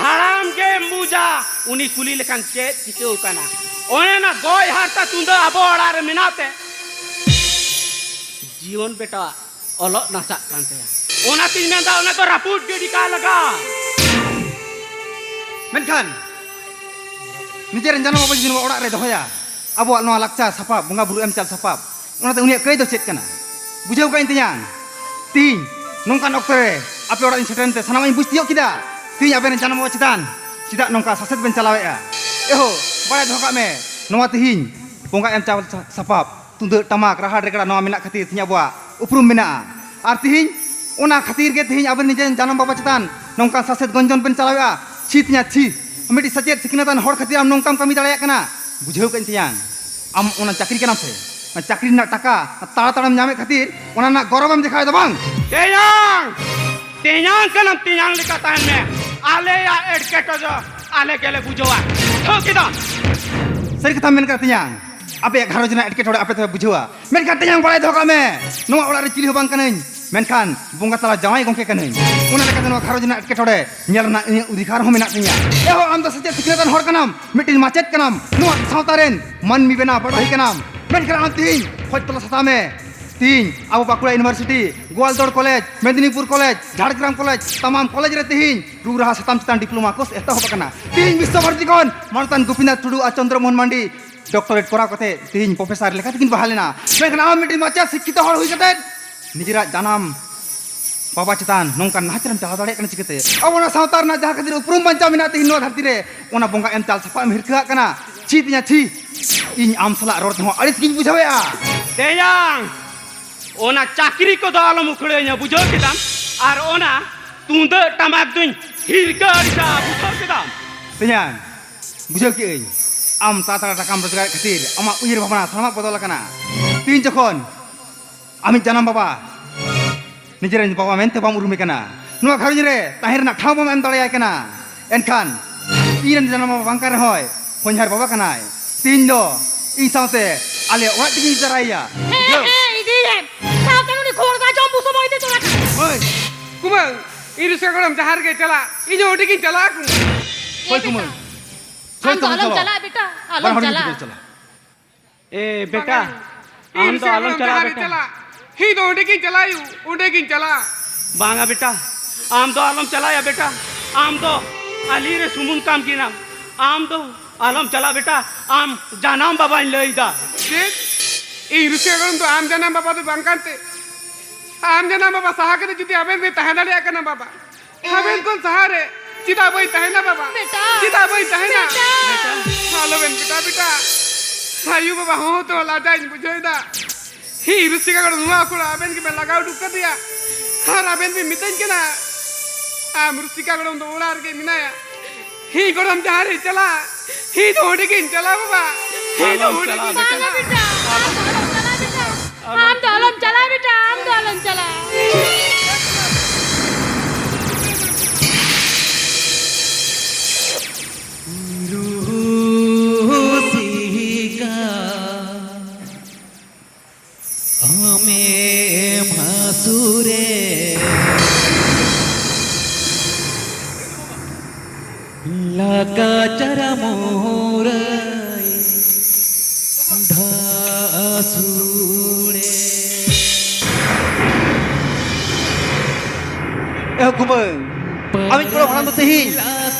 ᱦᱟᱲᱟᱢ ᱜᱮᱢ ᱵᱩᱡᱟ, ᱩᱱᱤ ᱠᱩᱞᱤ ᱞᱮᱠᱷᱟᱱ ᱪᱮᱫ ᱪᱤᱠᱟᱹᱣ ᱠᱟᱱᱟ? ᱚᱱᱮ ᱚᱱᱟ ᱜᱚᱡ ᱦᱟᱨᱛᱟ ᱛᱩᱢᱫᱟᱹ ᱟᱵᱚ ᱚᱲᱟᱜ ᱨᱮ ᱢᱮᱱᱟᱜ ᱛᱮ ᱡᱤᱭᱚᱱ ᱵᱮᱴᱟᱣᱟᱜ ᱚᱞᱚᱜ ᱱᱟᱥᱟᱜ ᱠᱟᱱ ᱛᱟᱭᱟ᱾ ᱚᱱᱟᱛᱤᱧ ᱢᱮᱱᱫᱟ, ᱚᱱᱟ ᱫᱚ ᱨᱟᱹᱯᱩᱫ ᱜᱤᱰᱤ ᱠᱟᱜ ᱞᱟᱜᱟ᱾ ᱢᱮᱱᱠᱷᱟᱱ ᱱᱤᱡᱮᱨᱮᱱ ᱡᱟᱱᱟᱢ ᱵᱟᱵᱟ ᱡᱩᱫᱤ ᱱᱚᱣᱟ ᱚᱲᱟᱜ ᱨᱮ ᱫᱚᱦᱚᱭᱟ, ᱟᱵᱚᱣᱟᱜ ᱱᱚᱣᱟ ᱞᱟᱠᱪᱟᱨ ᱥᱟᱯᱟᱵ, ᱵᱚᱸᱜᱟ ᱵᱩᱨᱩ ᱮᱢ ᱪᱟᱞ ᱥᱟᱯᱟᱵ, ᱚᱱᱟᱛᱮ ᱩᱱᱤᱭᱟᱜ ᱠᱟᱹᱭ ᱫᱚ ᱪᱮᱫ ᱠᱟᱱᱟ? ᱵᱩᱡᱷᱟᱹᱣ ᱠᱟᱜ ᱤᱧ ᱛᱮᱧᱟᱝ᱾ ᱛᱤᱦᱤᱧ ᱱᱚᱝᱠᱟᱱ ᱚᱠᱛᱚ ᱨᱮ ᱟᱯᱮ ᱚᱲᱟᱜ ᱤᱧ ᱥᱮᱴᱮᱨᱮᱱ ᱛᱮ ᱥᱟᱱᱟᱢᱟᱜ ᱤᱧ ᱵᱩᱡᱽ ᱛᱤᱭᱳᱜ ᱠᱮᱫᱟ᱾ ᱛᱤᱦᱤᱧ ᱟᱵᱮᱱ ᱡᱟᱱᱟᱢ ᱵᱟᱵᱟ ᱪᱮᱛᱟᱱ ᱪᱮᱫᱟᱜ ᱱᱚᱝᱠᱟ ᱥᱟᱥᱮᱛ ᱵᱮᱱ ᱪᱟᱞᱟᱣᱮᱫᱼᱟ? ᱮᱦᱳ, ᱵᱟᱲᱟᱭ ᱫᱚᱦᱚ ᱠᱟᱜ ᱢᱮ, ᱱᱚᱣᱟ ᱛᱤᱦᱤᱧ ᱵᱚᱸᱜᱟ ᱮᱢ ᱪᱟᱞ ᱥᱟ-, ᱥᱟᱯᱟᱵ, ᱛᱩᱢᱫᱟᱹᱜ, ᱴᱟᱢᱟᱠ, ᱨᱟᱦᱟᱲ, ᱨᱮᱜᱽᱲᱟ, ᱱᱚᱣᱟ ᱢᱮᱱᱟᱜ ᱠᱷᱟᱹᱛᱤᱨ ᱛᱤᱦᱤᱧ ᱟᱵᱚᱣᱟᱜ ᱩᱯᱨᱩᱢ ᱢᱮᱱᱟᱜᱼᱟ᱾ ᱟᱨ ᱛᱤᱦᱤᱧ ᱚᱱᱟ ᱠᱷᱟᱹᱛᱤᱨ ᱜᱮ ᱛᱤᱦᱤᱧ ᱟᱵᱮᱱ ᱱᱤᱡᱮᱨ ᱡᱟᱱᱟᱢ ᱵᱟᱵᱟ ᱪᱮᱛᱟᱱ ᱱᱚᱝᱠᱟ ᱥᱟᱥᱮᱛ ᱜᱚᱸᱡᱚᱱ ᱵᱮᱱ ᱪᱟᱞᱟᱣᱮᱫᱼᱟ᱾ ᱪᱷᱤ ᱛᱤᱧᱟ ᱪᱷᱤ, ᱢᱤᱫᱴᱤᱡ ᱥᱮᱪᱮᱫ ᱥᱤᱠᱷᱱᱟᱹᱛᱟᱱ ᱦᱚᱲ ᱠᱷᱟᱹᱛᱤᱨ ᱟᱢ ᱱᱚᱝᱠᱟᱢ ᱠᱟᱹᱢᱤ ᱫᱟᱲᱮᱭᱟᱜ ᱠᱟᱱᱟ? ᱵᱩᱡᱷᱟᱹᱣ ᱠᱟᱜ ᱤᱧ ᱛᱮᱧᱟᱝ, ᱟᱢ ᱚᱱᱟ ᱪᱟᱹᱠᱨᱤ ᱠᱟᱱᱟᱢ ᱥᱮ? ᱚᱱᱟ ᱪᱟᱹᱠᱨᱤ ᱨᱮᱱᱟᱜ ᱴᱟᱠᱟ ᱛᱟᱲᱟᱛᱟᱲᱟᱢ ᱧᱟᱢᱮᱫ ᱠᱷᱟᱹᱛᱤᱨ ᱚᱱᱟ ᱨᱮᱱᱟᱜ ᱜᱚᱨᱚᱵᱮᱢ ᱫᱮᱠᱷᱟᱣᱮᱫᱟ ᱵᱟᱝ? ᱛᱮᱧᱟᱝ! ᱛᱮᱧᱟᱝ ᱠᱟᱱᱟᱢ, ᱛᱮᱧᱟᱝ ᱞᱮᱠᱟ ᱛᱟᱦᱮᱱ ᱢᱮ᱾ ᱟᱞᱮᱭᱟᱜ ᱮᱴᱠᱮᱴᱚᱬᱮ ᱫᱚ ᱟᱞᱮ ᱜᱮᱞᱮ ᱵᱩᱡᱷᱟᱹᱣᱟ᱾ ᱴᱷᱟᱹᱣ ᱠᱮᱫᱟᱢ? ᱥᱟᱹᱨᱤ ᱠᱟᱛᱷᱟᱢ ᱢᱮᱱ ᱠᱟᱫᱟ ᱛᱮᱧᱟᱝ, ᱟᱯᱮᱭᱟᱜ ᱜᱷᱟᱨᱚᱸᱡᱽ ᱨᱮᱱᱟᱜ ᱮᱴᱠᱮᱴᱚᱬᱮ ᱟᱯᱮ ᱛᱮᱯᱮ ᱵᱩᱡᱷᱟᱹᱣᱟ᱾ ᱢᱮᱱᱠᱷᱟᱱ ᱛᱮᱧᱟᱝ, ᱵᱟᱲᱟᱭ ᱫᱚᱦᱚ ᱠᱟᱜ ᱢᱮ, ᱱᱚᱣᱟ ᱚᱲᱟᱜ ᱨᱮ ᱪᱤᱞᱤ ᱦᱚᱸ ᱵᱟᱝ ᱠᱟᱹᱱᱟᱹᱧ, ᱢᱮᱱᱠᱷᱟᱱ ᱵᱚᱸᱜᱟ ᱛᱟᱞᱟ ᱡᱟᱶᱟᱭ ᱜᱚᱢᱠᱮ ᱠᱟᱹᱱᱟᱹᱧ᱾ ᱚᱱᱟ ᱞᱮᱠᱟᱛᱮ ᱱᱚᱣᱟ ᱜᱷᱟᱨᱚᱸᱡᱽ ᱨᱮᱱᱟᱜ ᱮᱴᱠᱮᱴᱚᱬᱮ ᱧᱮᱞ ᱨᱮᱱᱟᱜ ᱤᱧᱟᱹᱜ ᱚᱫᱷᱤᱠᱟᱨ ᱦᱚᱸ ᱢᱮᱱᱟᱜ ᱛᱤᱧᱟ᱾ ᱮᱦᱚ, ᱟᱢ ᱫᱚ ᱥᱮᱪᱮᱫ ᱥᱤᱠᱷᱱᱟᱹᱛᱟᱱ ᱦᱚᱲ ᱠᱟᱱᱟᱢ, ᱢᱤᱫᱴᱤᱡ ᱢᱟᱪᱮᱫ ᱠᱟᱱᱟᱢ, ᱱᱚᱣᱟ ᱥᱟᱶᱛᱟ ᱨᱮᱱ ᱢᱟᱹᱱᱢᱤ ᱵᱮᱱᱟᱣ ᱵᱟᱰᱟᱭ ᱠᱟᱱᱟᱢ, ᱢᱮᱱᱠᱷᱟᱱ ᱟᱢ ᱛᱮᱦᱮᱧ ᱠᱷᱚᱡᱽ ᱛᱚᱞᱟᱥ ᱦᱟᱛᱟᱣ ᱢᱮ᱾ ᱛᱤᱦᱤᱧ ᱟᱵᱚ Bankura university, Goaltore college, Medinipur college, Jhargram college, ᱛᱟᱢᱟᱢ ᱠᱚᱞᱮᱡᱽ ᱨᱮ ᱛᱤᱦᱤᱧ ᱨᱩ ᱨᱟᱦᱟ ᱥᱟᱛᱟᱢ ᱪᱮᱛᱟᱱ ᱰᱤᱯᱞᱳᱢᱟ ᱠᱳᱨᱥ ᱮᱛᱚᱦᱚᱵ ᱟᱠᱟᱱᱟ᱾ ᱛᱤᱦᱤᱧ ᱵᱤᱥᱥᱚ ᱵᱷᱟᱨᱚᱛᱤ ᱠᱷᱚᱱ ᱢᱟᱱᱚᱛᱟᱱ ᱜᱳᱯᱤᱱᱟᱛᱷ ᱴᱩᱰᱩ ᱟᱨ ᱪᱚᱱᱫᱨᱚ ᱢᱳᱦᱚᱱ ᱢᱟᱱᱰᱤ ᱰᱚᱠᱴᱚᱨᱮᱴ ᱠᱚᱨᱟᱣ ᱠᱟᱛᱮ ᱛᱤᱦᱤᱧ ᱯᱨᱚᱯᱷᱮᱥᱟᱨ ᱞᱮᱠᱟ ᱛᱮᱠᱤᱱ ᱵᱟᱦᱟᱞ ᱮᱱᱟ᱾ ᱢᱮᱱᱠᱷᱟᱱ ᱟᱢ ᱢᱤᱫᱴᱤᱡ ᱢᱟᱪᱮᱫ ᱥᱤᱠᱠᱷᱤᱛᱚ ᱦᱚᱲ ᱦᱩᱭ ᱠᱟᱛᱮ ᱱᱤᱡᱮᱨᱟᱜ ᱡᱟᱱᱟᱢ ᱵᱟᱵᱟ ᱪᱮᱛᱟᱱ ᱱᱚᱝᱠᱟᱱ ᱱᱟᱦᱟᱪᱟᱨᱮᱢ ᱪᱟᱞᱟᱣ ᱫᱟᱲᱮᱭᱟᱜ ᱠᱟᱱᱟ ᱪᱤᱠᱟᱹᱛᱮ? ᱟᱵᱚ ᱚᱱᱟ ᱥᱟᱶᱛᱟ ᱨᱮᱱᱟᱜ ᱡᱟᱦᱟᱸ ᱠᱷᱟᱹᱛᱤᱨ ᱩᱯᱨᱩᱢ ᱵᱟᱧᱪᱟᱣ ᱢᱮᱱᱟᱜ ᱛᱮᱦᱮᱧ ᱱᱚᱣᱟ ᱫᱷᱟᱹᱨᱛᱤ ᱨᱮ, ᱚᱱᱟ ᱵᱚᱸᱜᱟ ᱮᱢ ᱪᱟᱞ ᱥᱟᱯᱷᱟ ᱮᱢ ᱦᱤᱨᱠᱟᱹᱣᱟᱜ ᱠᱟᱱᱟ᱾ ᱪᱷᱤ ᱛᱤᱧᱟ ᱪᱷᱤ, ᱤᱧ ᱟᱢ ᱥᱟᱞᱟᱜ ᱨᱚᱲ ᱛᱮᱦᱚᱸ ᱟᱹᱲᱤᱥ ᱜᱤᱧ ᱵᱩᱡᱷᱟᱹᱣᱮᱫᱼᱟ᱾ ᱛᱮᱭᱟᱝ, ᱚᱱᱟ ᱪᱟᱹᱠᱨᱤ ᱠᱚᱫᱚ ᱟᱞᱚᱢ ᱩᱠᱷᱲᱟᱹᱧᱟ, ᱵᱩᱡᱷᱟᱹᱣ ᱠᱮᱫᱟᱢ? ᱟᱨ ᱚᱱᱟ ᱛᱩᱢᱫᱟᱹᱜ ᱴᱟᱢᱟᱠ ᱫᱚᱧ ᱦᱤᱨᱠᱟᱹ ᱟᱹᱲᱤᱥᱟ, ᱵᱩᱡᱷᱟᱹᱣ ᱠᱮᱫᱟᱢ? ᱛᱮᱭᱟᱝ, ᱵᱩᱡᱷᱟᱹᱣ ᱠᱮᱫᱟᱹᱧ, ᱟᱢ ᱛᱟᱲᱟᱛᱟᱲᱟ ᱴᱟᱠᱟᱢ ᱨᱳᱡᱽᱜᱟᱨᱮᱫ ᱠᱷᱟᱹᱛᱤᱨ ᱟᱢᱟᱜ ᱩᱭᱦᱟᱹᱨ ᱵᱷᱟᱵᱽᱱᱟ ᱥᱟᱱᱟᱢᱟᱜ ᱵᱚᱫᱚᱞ ᱟᱠᱟᱱᱟ᱾ ᱛᱤᱦᱤᱧ ᱡᱚᱠᱷᱚᱱ ᱟᱢᱤᱡ ᱡᱟᱱᱟᱢ ᱵᱟᱵᱟ ᱱᱤᱡᱮᱨᱮᱱ ᱵᱟᱵᱟ ᱢᱮᱱᱛᱮ ᱵᱟᱢ ᱩᱨᱩᱢᱮ ᱠᱟᱱᱟ, ᱱᱚᱣᱟ ᱜᱷᱟᱨᱚᱸᱡᱽ ᱨᱮ ᱛᱟᱦᱮᱸ ᱨᱮᱱᱟᱜ ᱴᱷᱟᱶ ᱵᱟᱢ ᱮᱢ ᱫᱟᱲᱮᱭᱟᱭ ᱠᱟᱱᱟ, ᱮᱱᱠᱷᱟᱱ ᱤᱧ ᱨᱮᱱ ᱡᱟᱱᱟᱢ ᱵᱟᱵᱟ ᱵᱟᱝ ᱠᱟᱱ ᱨᱮᱦᱚᱸᱭ, ᱦᱚᱧᱦᱟᱨ ᱵᱟᱵᱟ ᱠᱟᱱᱟᱭ᱾ ᱛᱤᱦᱤᱧ ᱫᱚ ᱤᱧ ᱥᱟᱶᱛᱮ ᱟᱞᱮ ᱚᱲᱟᱜ ᱛᱮᱜᱮᱧ ᱤᱫᱤ ᱛᱟᱨᱟᱭᱮᱭᱟ᱾ ᱦᱮᱸ, ᱵᱩᱡᱷᱟᱹᱣ? ᱦᱮᱸ, ᱤᱫᱤᱭᱮᱢ᱾ ᱥᱟᱶᱛᱮ ᱩᱱᱤ ᱠᱷᱚᱲᱜᱟ ᱡᱚᱢ ᱵᱩᱥᱟᱹᱜ ᱵᱟᱹᱭ ᱛᱮ ᱪᱟᱞᱟᱜ ᱠᱟᱱᱟ᱾ ᱦᱳᱭ᱾ ᱠᱩᱢᱟᱹᱝ, ᱤᱧ ᱨᱩᱥᱤᱠᱟ ᱜᱚᱲᱚᱢ ᱡᱟᱦᱟᱸ ᱨᱮᱜᱮ ᱪᱟᱞᱟᱜ, ᱤᱧ ᱦᱚᱸ ᱚᱸᱰᱮ ᱜᱤᱧ ᱪᱟᱞᱟᱜᱼᱟ, ᱠᱩᱢᱟᱹᱝ᱾ ᱦᱳᱭ, ᱮ ᱠᱩᱢᱟᱹᱝ᱾ ᱵᱮᱴᱟ, ᱦᱳᱭ, ᱟᱢ ᱫᱚ ᱠᱩᱢᱟᱹᱝ, ᱟᱞᱚᱢ ᱪᱟᱞᱟᱜ᱾ ᱪᱟᱞᱟᱜᱼᱟ, ᱵᱮᱴᱟ, ᱟᱞᱚᱢ ᱵᱟᱱᱟ ᱦᱚᱲ ᱜᱮ ᱪᱟᱞᱟᱜᱼᱟ᱾ ᱪᱟᱞᱟᱜ᱾ ᱮ ᱵᱮᱴᱟ, ᱵᱟᱝᱟ, ᱟᱢ ᱤᱧ ᱫᱚ ᱥᱮ ᱟᱞᱚᱢ ᱵᱟᱝ ᱪᱟᱞᱟᱜᱼᱟ, ᱡᱟᱦᱟᱸ ᱨᱮ ᱵᱮᱴᱟ᱾ ᱪᱟᱞᱟᱜ, ᱤᱧ ᱫᱚ ᱚᱸᱰᱮ ᱜᱤᱧ ᱪᱟᱞᱟᱜᱼᱟ, ᱚᱸᱰᱮ ᱜᱤᱧ ᱪᱟᱞᱟᱜᱼᱟ᱾ ᱵᱟᱝᱟ ᱵᱮᱴᱟ, ᱟᱢ ᱫᱚ ᱟᱞᱚᱢ ᱪᱟᱞᱟᱜᱼᱟ ᱵᱮᱴᱟ, ᱟᱢ ᱫᱚ ᱟᱹᱞᱤᱧ ᱨᱮ ᱥᱩᱢᱩᱱ ᱠᱟᱢ ᱜᱮᱭᱟᱢ, ᱟᱢ ᱫᱚ ᱟᱞᱚᱢ ᱪᱟᱞᱟᱜᱼᱟ ᱵᱮᱴᱟ, ᱟᱢ ᱡᱟᱱᱟᱢ ᱵᱟᱵᱟᱧ ᱞᱟᱹᱭᱫᱟ᱾ ᱪᱮᱫ? ᱤᱧ ᱨᱩᱥᱤᱠᱟ ᱜᱚᱲᱚᱢ ᱫᱚ ᱟᱢ ᱡᱟᱱᱟᱢ ᱵᱟᱵᱟ ᱫᱚ ᱵᱟᱝ ᱠᱟᱱᱛᱮ, ᱟᱢ ᱡᱟᱱᱟᱢ ᱵᱟᱵᱟ ᱥᱟᱦᱟ ᱠᱟᱛᱮ ᱡᱩᱫᱤ ᱟᱵᱮᱱ ᱵᱮᱱ ᱛᱟᱦᱮᱸ ᱫᱟᱲᱮᱭᱟᱜ ᱠᱟᱱᱟ ᱵᱟᱵᱟ, ᱟᱵᱮᱱ ᱠᱷᱚᱱ ᱥᱟᱦᱟ ᱨᱮ ᱪᱮᱫᱟᱜ ᱵᱟᱹᱧ ᱛᱟᱦᱮᱱᱟ ᱵᱟᱵᱟ? ᱵᱮᱴᱟ᱾ ᱪᱮᱫᱟᱜ ᱵᱟᱹᱧ ᱛᱟᱦᱮᱱᱟ? ᱵᱮᱴᱟ᱾ ᱟᱞᱚᱵᱮᱱ ᱵᱮᱴᱟ, ᱵᱮᱴᱟ᱾ ᱟᱭᱩ ᱵᱟᱵᱟ ᱦᱚᱸ ᱛᱚ ᱞᱟᱡᱟᱧ ᱵᱩᱡᱷᱟᱹᱣ ᱮᱫᱟ᱾ ᱦᱤ ᱨᱩᱥᱤᱠᱟ ᱜᱚᱲᱚᱢ ᱱᱚᱣᱟ ᱠᱚᱲᱟ ᱟᱵᱮᱱ ᱜᱮᱵᱮᱱ ᱞᱟᱜᱟ ᱩᱰᱩᱠ ᱠᱟᱫᱮᱭᱟ᱾ ᱟᱨ ᱟᱵᱮᱱ ᱵᱮᱱ ᱢᱤᱛᱟᱹᱧ ᱠᱟᱱᱟ, ᱟᱢ ᱨᱩᱥᱤᱠᱟ ᱜᱚᱲᱚᱢ ᱫᱚ ᱚᱲᱟᱜ ᱨᱮᱜᱮ ᱢᱮᱱᱟᱭᱟ᱾ ᱦᱤ ᱜᱚᱲᱚᱢ ᱡᱟᱦᱟᱸ ᱨᱮᱭ ᱪᱟᱞᱟᱜ, ᱦᱤ ᱫᱚ ᱚᱸᱰᱮ ᱜᱮᱧ ᱪᱟᱞᱟᱜ ᱵᱟᱵᱟ᱾ ᱦᱤ ᱫᱚ ᱟᱞᱚᱢ ᱚᱸᱰᱮ ᱪᱟᱞᱟᱜ ᱜᱮᱧ ᱵᱮᱴᱟ᱾ ᱪᱟᱞᱟᱜ᱾ ᱵᱟᱝᱟ ᱵᱮᱴᱟ, ᱟᱢ ᱫᱚ ᱟᱞᱚᱢ ᱪᱟᱞᱟᱜ ᱵᱮᱴᱟ᱾ ᱟᱢ ᱫᱚ ᱟᱞᱚᱢ ᱪᱟᱞᱟᱜ ᱵᱮᱴᱟ, ᱟᱢ ᱫᱚ ᱟᱞᱚᱢ ᱪᱟᱞᱟᱜ᱾ ᱨᱩᱥᱤᱠᱟ, ᱟᱢᱮᱢ ᱦᱟᱹᱥᱩᱨᱮ ᱞᱟᱠᱟ ᱪᱟᱨᱟ ᱢᱩᱨᱟᱹᱭ ᱰᱷᱟᱥᱩᱲᱮ᱾ ᱮᱦᱚᱵ ᱠᱩᱢᱟᱹᱝ, ᱟᱢᱤᱡ ᱜᱚᱲᱚᱢ ᱦᱟᱲᱟᱢ ᱫᱚ ᱛᱮᱦᱮᱧ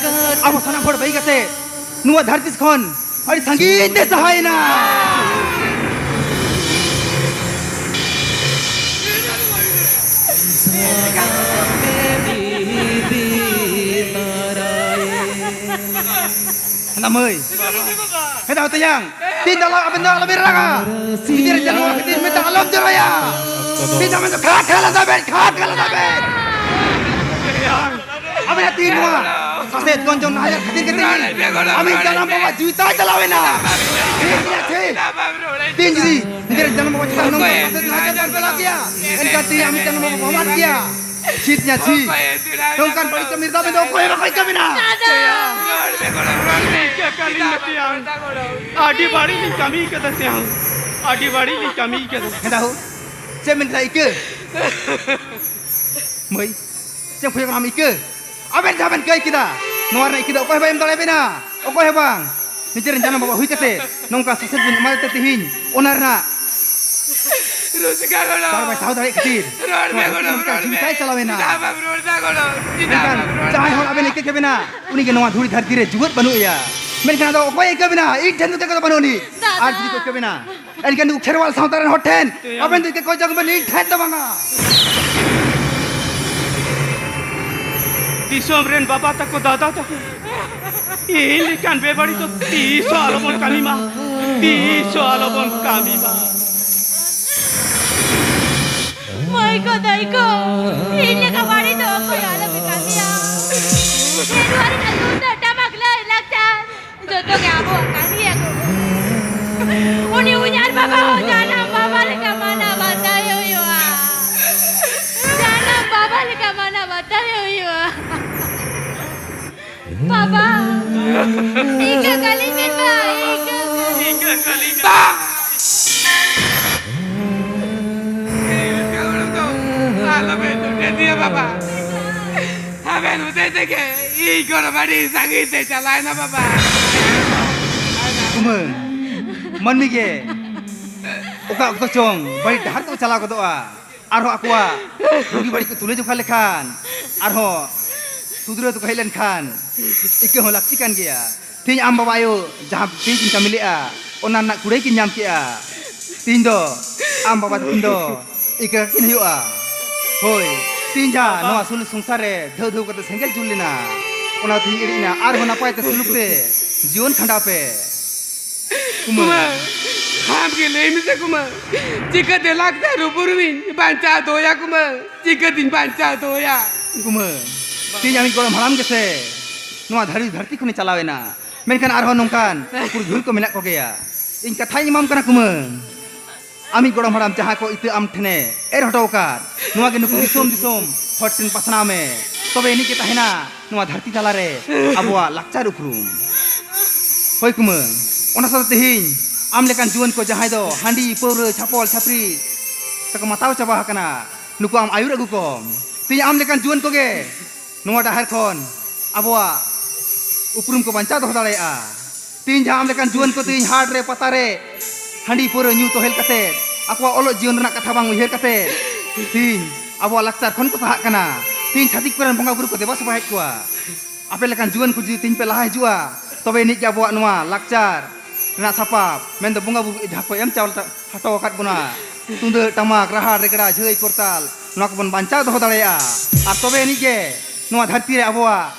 ᱟᱵᱚ ᱥᱟᱱᱟᱢ ᱦᱚᱲ ᱵᱟᱹᱜᱤ ᱠᱟᱛᱮ ᱱᱚᱣᱟ ᱫᱷᱟᱹᱨᱛᱤ ᱠᱷᱚᱱ ᱟᱹᱰᱤ ᱥᱟᱺᱜᱤᱧ ᱛᱮ ᱥᱟᱦᱟᱭᱮᱱᱟ᱾ ᱦᱮᱸᱫᱟ ᱢᱟᱹᱭ, ᱦᱮᱸᱫᱟ ᱛᱮᱭᱟᱝ, ᱛᱤᱱ ᱫᱚ ᱟᱵᱮᱱ ᱫᱚ ᱟᱞᱚᱵᱮᱱ ᱨᱟᱜᱟ᱾ ᱱᱤᱡᱮᱨ ᱡᱟᱱᱣᱟᱨ ᱠᱷᱟᱹᱛᱤᱨ ᱢᱮᱱᱛᱮ ᱟᱞᱚᱢ ᱡᱚᱨᱟᱭᱟ᱾ ᱛᱤᱱ ᱫᱚ ᱟᱵᱮᱱ ᱫᱚ ᱠᱷᱟᱴ ᱠᱷᱟᱞᱟ ᱛᱟᱵᱮᱱ, ᱠᱷᱟᱴ ᱠᱷᱟᱞᱟ ᱛᱟᱵᱮᱱ᱾ ᱟᱵᱮᱱᱟᱜ ᱛᱤᱱ ᱱᱚᱣᱟ ᱥᱟᱥᱮᱛ ᱜᱚᱸᱡᱚᱱ ᱱᱟᱦᱟᱪᱟᱨ ᱠᱷᱟᱹᱛᱤᱨ ᱠᱟᱛᱮ ᱜᱮ ᱟᱢᱤᱡ ᱡᱟᱱᱟᱢ ᱵᱟᱵᱟ ᱡᱤᱣᱤ ᱛᱟᱭ ᱪᱟᱞᱟᱣ ᱮᱱᱟ᱾ ᱴᱷᱤᱠ ᱜᱮᱭᱟ, ᱴᱷᱤᱠ᱾ ᱛᱤᱱ ᱡᱩᱫᱤ ᱱᱤᱡᱮᱨ ᱡᱟᱱᱟᱢ ᱵᱟᱵᱟ ᱪᱮᱛᱟᱱ ᱱᱚᱝᱠᱟ ᱥᱟᱥᱮᱛ ᱱᱟᱦᱟᱪᱟᱨ ᱵᱮᱱ ᱪᱟᱞᱟᱣ ᱠᱮᱭᱟ, ᱮᱱᱠᱷᱟᱱ ᱛᱮᱦᱮᱧ ᱟᱢᱤᱡ ᱡᱟᱱᱟᱢ ᱵᱟᱵᱟ ᱵᱟᱵᱟᱫ ᱜᱮᱭᱟ᱾ ᱪᱷᱤᱛ ᱧᱟ ᱪᱷᱤ᱾ ᱱᱚᱝᱠᱟᱱ ᱵᱟᱹᱲᱤᱡ ᱠᱟᱹᱢᱤ ᱨᱮᱫᱚ ᱟᱵᱮᱱ ᱫᱚ ᱚᱠᱚᱭ ᱦᱚᱸ ᱵᱟᱠᱚ ᱠᱟᱹᱢᱤᱱᱟ᱾ ᱤᱠᱟᱹ ᱠᱟᱹᱞᱤᱧ ᱢᱮ ᱛᱮᱭᱟᱝ᱾ ᱟᱹᱰᱤ ᱵᱟᱹᱲᱤᱡ ᱞᱤᱧ ᱠᱟᱹᱢᱤ ᱠᱟᱫᱟ ᱛᱮᱭᱟᱝ᱾ ᱟᱹᱰᱤ ᱵᱟᱹᱲᱤᱡ ᱞᱤᱧ ᱠᱟᱹᱢᱤ ᱠᱟᱫᱟ᱾ ᱦᱮᱸ ᱫᱟᱦᱩ, ᱪᱮᱫ ᱢᱮᱱ ᱠᱮᱫᱟ ᱤᱠᱟᱹ? ᱢᱟᱹᱭ, ᱪᱮᱫ ᱮᱢ ᱠᱷᱚᱡᱚᱜ ᱠᱟᱱᱟ ᱟᱢ ᱤᱠᱟᱹ? ᱟᱵᱮᱱ ᱡᱟᱦᱟᱸ ᱵᱮᱱ ᱠᱟᱹᱭ ᱠᱮᱫᱟ, ᱱᱚᱣᱟ ᱨᱮᱱᱟᱜ ᱤᱠᱟᱹ ᱫᱚ ᱚᱠᱚᱭ ᱦᱚᱸ ᱵᱟᱭ ᱮᱢ ᱫᱟᱲᱮᱭᱟᱵᱮᱱᱟ, ᱚᱠᱚᱭ ᱦᱚᱸ ᱵᱟᱝ᱾ ᱱᱤᱡᱮᱨ ᱨᱮᱱ ᱡᱟᱱᱟᱢ ᱵᱟᱵᱟ ᱦᱩᱭ ᱠᱟᱛᱮ ᱱᱚᱝᱠᱟ ᱥᱟᱥᱮᱛ ᱵᱮᱱ ᱮᱢᱟᱫᱮ ᱛᱮ ᱛᱮᱦᱮᱧ ᱚᱱᱟ ᱨᱮᱱᱟᱜ ᱨᱩᱥᱤᱠᱟ ᱜᱚᱲᱚ᱾ ᱵᱟᱨ ᱵᱟᱭ ᱥᱟᱦᱟᱣ ᱫᱟᱲᱮᱭᱟᱜ ᱠᱷᱟᱹᱛᱤᱨ ᱨᱚᱲ ᱢᱮ ᱱᱚᱣᱟ ᱜᱚᱲᱚ, ᱫᱷᱟᱹᱨᱛᱤ ᱨᱚᱲ ᱡᱤᱣᱤ ᱢᱮ᱾ ᱛᱟᱭ ᱪᱟᱞᱟᱣ ᱮᱱᱟ᱾ ᱪᱮᱫᱟᱜ ᱵᱟᱢ ᱨᱚᱲ ᱫᱟ ᱜᱚᱲᱚ? ᱪᱮᱫᱟᱜ ᱢᱮᱱᱠᱷᱟᱱ ᱵᱟᱢ ᱨᱚᱲ ᱡᱟᱦᱟᱸᱭ ᱫᱟ? ᱦᱚᱲ ᱟᱵᱮᱱ ᱤᱠᱟᱹ ᱠᱮᱵᱮᱱᱟ, ᱩᱱᱤ ᱜᱮ ᱱᱚᱣᱟ ᱫᱷᱩᱲᱤ ᱫᱷᱟᱹᱨᱛᱤ ᱨᱮ ᱡᱩᱣᱟᱹᱫ ᱵᱟᱹᱱᱩᱜ ᱮᱭᱟ᱾ ᱢᱮᱱᱠᱷᱟᱱ ᱟᱫᱚ ᱚᱠᱚᱭ ᱤᱠᱟᱹ ᱵᱮᱱᱟ? ᱤᱧ ᱴᱷᱮᱱ ᱫᱚ ᱤᱠᱟᱹ ᱠᱚᱫᱚ ᱵᱟᱹᱱᱩᱜ ᱟᱹᱱᱤᱡ᱾ ᱫᱟᱫᱟ᱾ ᱟᱨ ᱡᱩᱫᱤ ᱠᱚ ᱤᱠᱟᱹ ᱵᱮᱱᱟ, ᱮᱱᱠᱷᱟᱱ ᱱᱩᱠᱩ ᱠᱷᱮᱨᱣᱟᱞ ᱥᱟᱶᱛᱟ ᱨᱮᱱ ᱦᱚᱲ ᱴᱷᱮᱱ ᱟᱵᱮᱱ ᱫᱚ ᱤᱠᱟᱹ ᱠᱚ ᱡᱚᱝ ᱵᱮᱱ, ᱤᱧ ᱴᱷᱮᱱ ᱫᱚ ᱵᱟᱝᱟ᱾ ᱫᱤᱥᱚᱢ ᱨᱮᱱ ᱵᱟᱵᱟ ᱛᱟᱠᱚ, ᱫᱟᱫᱟ ᱛᱟᱠᱚ, ᱤᱧ ᱞᱮᱠᱟᱱ ᱵᱮᱵᱟᱹᱲᱤᱡ ᱫᱚ ᱛᱤᱥ ᱦᱚᱸ ᱟᱞᱚᱵᱚᱱ ᱠᱟᱹᱢᱤ ᱢᱟ, ᱛᱤᱥ ᱦᱚᱸ ᱟᱞᱚᱵᱚᱱ ᱠᱟᱹᱢᱤ ᱢᱟ᱾ ᱢᱟᱹᱭ ᱠᱚ, ᱫᱟᱹᱭ ᱠᱚ, ᱤᱧ ᱞᱮᱠᱟ ᱵᱟᱹᱲᱤᱡ ᱫᱚ ᱚᱠᱚᱭ ᱦᱚᱸ ᱟᱞᱚᱯᱮ ᱠᱟᱹᱢᱤᱭᱟ᱾ ᱥᱮᱨᱣᱟ ᱨᱮᱱᱟᱜ ᱛᱩᱢᱫᱟᱜ ᱴᱟᱢᱟᱠ ᱞᱟᱹᱭ ᱞᱟᱠᱪᱟᱨ ᱡᱚᱛᱚ ᱜᱮ ᱟᱵᱚᱣᱟᱜ ᱠᱟᱱ ᱜᱮᱭᱟ ᱜᱚ᱾ ᱩᱱᱤ ᱩᱭᱦᱟᱹᱨ ᱵᱟᱵᱟ ᱦᱚᱸ ᱡᱟᱱᱟᱢ ᱵᱟᱵᱟ ᱞᱮᱠᱟ ᱢᱟᱱᱟᱣ ᱵᱟᱛᱟᱣ ᱮ ᱦᱩᱭᱩᱜᱼᱟ᱾ ᱡᱟᱱᱟᱢ ᱵᱟᱵᱟ ᱞᱮᱠᱟ ᱢᱟᱱᱟᱣ ᱵᱟᱛᱟᱣ ᱮ ᱦᱩᱭᱩᱜᱼᱟ᱾ ᱵᱟᱵᱟ, ᱤᱠᱟᱹ ᱠᱟᱹᱞᱤᱧ ᱵᱮᱱ ᱵᱟ, ᱤᱠᱟᱹ ᱠᱟᱹᱞᱤᱧ᱾ ᱤᱠᱟᱹ ᱠᱟᱹᱞᱤᱧ ᱵᱟ᱾ ᱤᱠᱟᱹ ᱦᱩᱲᱩ ᱫᱚ ᱟᱞᱚᱵᱮᱱ ᱞᱩᱴᱮᱫᱤᱭᱟ ᱵᱟᱵᱟ᱾ ᱟᱵᱮᱱ ᱦᱚᱛᱮ ᱛᱮᱜᱮ ᱤᱧ ᱜᱚᱲᱚᱢ ᱟᱹᱰᱤ ᱥᱟᱺᱜᱤᱧ ᱛᱮ ᱪᱟᱞᱟᱣᱮᱱᱟ ᱵᱟᱵᱟ᱾ ᱠᱩᱢᱟᱹᱝ, ᱢᱟᱹᱱᱢᱤ ᱜᱮ ᱚᱠᱟ ᱚᱠᱛᱚ ᱪᱚᱝ ᱵᱟᱹᱲᱤᱡ ᱰᱟᱦᱟᱨ ᱛᱮᱠᱚ ᱪᱟᱞᱟᱣ ᱜᱚᱫᱚᱜᱼᱟ᱾ ᱟᱨᱦᱚᱸ ᱟᱠᱚᱣᱟᱜ ᱵᱩᱜᱤ ᱵᱟᱹᱲᱤᱡ ᱠᱚ ᱛᱩᱞᱟᱹ ᱡᱚᱠᱷᱟ ᱞᱮᱠᱷᱟᱱ, ᱟᱨᱦᱚᱸ ᱥᱩᱫᱷᱨᱟᱹᱣ ᱛᱮᱠᱚ ᱦᱮᱡ ᱞᱮᱱᱠᱷᱟᱱ ᱤᱠᱟᱹ ᱦᱚᱸ ᱞᱟᱹᱠᱛᱤ ᱠᱟᱱ ᱜᱮᱭᱟ᱾ ᱛᱮᱦᱮᱧ ᱟᱢ ᱵᱟᱵᱟ ᱟᱭᱳ ᱡᱟᱦᱟᱸ ᱛᱮᱦᱮᱧ ᱠᱤᱱ ᱠᱟᱹᱢᱤ ᱞᱮᱫᱼᱟ, ᱚᱱᱟ ᱨᱮᱱᱟᱜ ᱠᱩᱲᱟᱹᱭ ᱠᱤᱱ ᱧᱟᱢ ᱠᱮᱫᱼᱟ᱾ ᱛᱮᱦᱮᱧ ᱫᱚ ᱟᱢ ᱵᱟᱵᱟ ᱛᱟᱹᱠᱤᱱ ᱫᱚ ᱤᱠᱟᱹ ᱠᱤᱱ ᱦᱩᱭᱩᱜᱼᱟ᱾ ᱦᱳᱭ, ᱛᱮᱦᱮᱧ ᱡᱟᱦᱟᱸ ᱱᱚᱣᱟ ᱥᱩᱞ ᱥᱚᱝᱥᱟᱨ ᱨᱮ ᱫᱷᱟᱹᱣ ᱫᱷᱟᱹᱣ ᱠᱟᱛᱮ ᱥᱮᱸᱜᱮᱞ ᱡᱩᱞ ᱞᱮᱱᱟ, ᱚᱱᱟ ᱛᱮᱦᱮᱧ ᱤᱲᱤᱡ ᱮᱱᱟ᱾ ᱟᱨᱦᱚᱸ ᱱᱟᱯᱟᱭ ᱛᱮ ᱥᱩᱞᱩᱠ ᱛᱮ ᱡᱤᱭᱚᱱ ᱠᱷᱟᱸᱰᱟᱣ ᱯᱮ᱾ ᱠᱩᱢᱟᱹᱝ᱾ ᱠᱩᱢᱟᱹᱝ, ᱟᱢ ᱜᱮ ᱞᱟᱹᱭ ᱢᱮᱥᱮ ᱠᱩᱢᱟᱹᱝ, ᱪᱤᱠᱟᱹᱛᱮ ᱞᱟᱠᱪᱟᱨ ᱩᱯᱨᱩᱢᱤᱧ ᱵᱟᱧᱪᱟᱣ ᱫᱚᱦᱚᱭᱟ ᱠᱩᱢᱟᱹᱝ? ᱪᱤᱠᱟᱹᱛᱤᱧ ᱵᱟᱧᱪᱟᱣ ᱫᱚᱦᱚᱭᱟ? ᱠᱩᱢᱟᱹᱝ, ᱛᱮᱦᱮᱧ ᱟᱢᱤᱡ ᱜᱚᱲᱚᱢ ᱦᱟᱲᱟᱢ ᱜᱮᱥᱮ ᱱᱚᱣᱟ ᱫᱷᱟᱹᱨᱤ ᱫᱷᱟᱹᱨᱛᱤ ᱠᱷᱚᱱᱮ ᱪᱟᱞᱟᱣ ᱮᱱᱟ, ᱢᱮᱱᱠᱷᱟᱱ ᱟᱨᱦᱚᱸ ᱱᱚᱝᱠᱟᱱ ᱯᱩᱨᱩᱫᱷᱩᱞ ᱠᱚ ᱢᱮᱱᱟᱜ ᱠᱚᱜᱮᱭᱟ᱾ ᱤᱧ ᱠᱟᱛᱷᱟᱧ ᱮᱢᱟᱢ ᱠᱟᱱᱟ ᱠᱩᱢᱟᱹᱝ, ᱟᱢᱤᱡ ᱜᱚᱲᱚᱢ ᱦᱟᱲᱟᱢ ᱡᱟᱦᱟᱸ ᱠᱚ ᱤᱛᱟᱹ ᱟᱢ ᱴᱷᱮᱱᱮ ᱮᱨ ᱦᱚᱴᱚ ᱟᱠᱟᱫ, ᱱᱚᱣᱟ ᱜᱮ ᱱᱩᱠᱩ ᱫᱤᱥᱚᱢ ᱫᱤᱥᱚᱢ ᱦᱚᱲ ᱴᱷᱮᱱ ᱯᱟᱥᱱᱟᱣ ᱢᱮ, ᱛᱚᱵᱮ ᱮᱱᱮᱡ ᱜᱮ ᱛᱟᱦᱮᱱᱟ ᱱᱚᱣᱟ ᱫᱷᱟᱹᱨᱛᱤ ᱛᱟᱞᱟᱨᱮ ᱟᱵᱚᱣᱟᱜ ᱞᱟᱠᱪᱟᱨ ᱩᱯᱨᱩᱢ᱾ ᱦᱳᱭ ᱠᱩᱢᱟᱹᱝ, ᱚᱱᱟ ᱥᱟᱶᱛᱮ ᱛᱮᱦᱮᱧ ᱟᱢ ᱞᱮᱠᱟᱱ ᱡᱩᱣᱟᱹᱱ ᱠᱚ ᱡᱟᱦᱟᱸᱭ ᱫᱚ ᱦᱟᱺᱰᱤ, ᱯᱟᱹᱣᱨᱟᱹ, ᱪᱷᱟᱯᱚᱞ, ᱪᱷᱟᱹᱯᱨᱤ ᱛᱮᱠᱚ ᱢᱟᱛᱟᱣ ᱪᱟᱵᱟ ᱟᱠᱟᱱᱟ, ᱱᱩᱠᱩ ᱟᱢ ᱟᱹᱭᱩᱨ ᱟᱹᱜᱩ ᱠᱚᱢ᱾ ᱛᱮᱦᱮᱧ ᱟᱢ ᱞᱮᱠᱟᱱ ᱡᱩᱣᱟᱹᱱ ᱠᱚᱜᱮ ᱱᱚᱣᱟ ᱰᱟᱦᱟᱨ ᱠᱷᱚᱱ ᱟᱵᱚᱣᱟᱜ ᱩᱯᱨᱩᱢ ᱠᱚ ᱵᱟᱧᱪᱟᱣ ᱫᱚᱦᱚ ᱫᱟᱲᱮᱭᱟᱜᱼᱟ᱾ ᱛᱮᱦᱮᱧ ᱡᱟᱦᱟᱸ ᱟᱢ ᱞᱮᱠᱟᱱ ᱡᱩᱣᱟᱹᱱ ᱠᱚ ᱛᱮᱦᱮᱧ ᱦᱟᱴ ᱨᱮ, ᱯᱟᱛᱟ ᱨᱮ ᱦᱟᱺᱰᱤ ᱯᱟᱹᱣᱨᱟᱹ ᱧᱩ ᱛᱚᱦᱮᱞ ᱠᱟᱛᱮ, ᱟᱠᱚᱣᱟᱜ ᱚᱞᱚᱜ ᱡᱤᱭᱚᱱ ᱨᱮᱱᱟᱜ ᱠᱟᱛᱷᱟ ᱵᱟᱝ ᱩᱭᱦᱟᱹᱨ ᱠᱟᱛᱮ, ᱛᱮᱦᱮᱧ ᱟᱵᱚᱣᱟᱜ ᱞᱟᱠᱪᱟᱨ ᱠᱷᱚᱱ ᱠᱚ ᱥᱟᱦᱟᱜ ᱠᱟᱱᱟ᱾ ᱛᱮᱦᱮᱧ ᱪᱷᱟᱹᱛᱤᱠ ᱠᱚᱨᱮᱱ ᱵᱚᱸᱜᱟ ᱵᱩᱨᱩ ᱠᱚ ᱫᱮᱵᱟ ᱥᱮᱵᱟᱭᱮᱫ ᱠᱚᱣᱟ᱾ ᱟᱯᱮ ᱞᱮᱠᱟᱱ ᱡᱩᱣᱟᱹᱱ ᱠᱚ ᱡᱩᱫᱤ ᱛᱮᱦᱮᱧ ᱯᱮ ᱞᱟᱦᱟ ᱦᱤᱡᱩᱜᱼᱟ, ᱛᱚᱵᱮ ᱟᱹᱱᱤᱡ ᱜᱮ ᱟᱵᱚᱣᱟᱜ ᱱᱚᱣᱟ ᱞᱟᱠᱪᱟᱨ ᱨᱮᱱᱟᱜ ᱥᱟᱯᱟᱵ, ᱢᱮᱱᱫᱚ ᱵᱚᱸᱜᱟ ᱵᱩᱨᱩ ᱡᱟᱦᱟᱸ ᱠᱚ ᱮᱢ ᱪᱟᱞ ᱦᱚᱴᱚ ᱟᱠᱟᱫ ᱵᱚᱱᱟ, ᱛᱩᱢᱫᱟᱹᱜ, ᱴᱟᱢᱟᱠ, ᱨᱟᱦᱟ, ᱨᱮᱜᱽᱲᱟ, ᱡᱷᱟᱹᱭ, ᱠᱚᱨᱛᱟᱞ, ᱱᱚᱣᱟ ᱠᱚᱵᱚᱱ ᱵᱟᱧᱪᱟᱣ ᱫᱚᱦᱚ ᱫᱟᱲᱮᱭᱟᱜᱼᱟ᱾ ᱟᱨ ᱛᱚᱵᱮ ᱟᱹᱱᱤᱡ ᱜᱮ ᱱᱚᱣᱟ ᱫᱷᱟᱹᱨᱛᱤ ᱨᱮ ᱟᱵᱚᱣᱟᱜ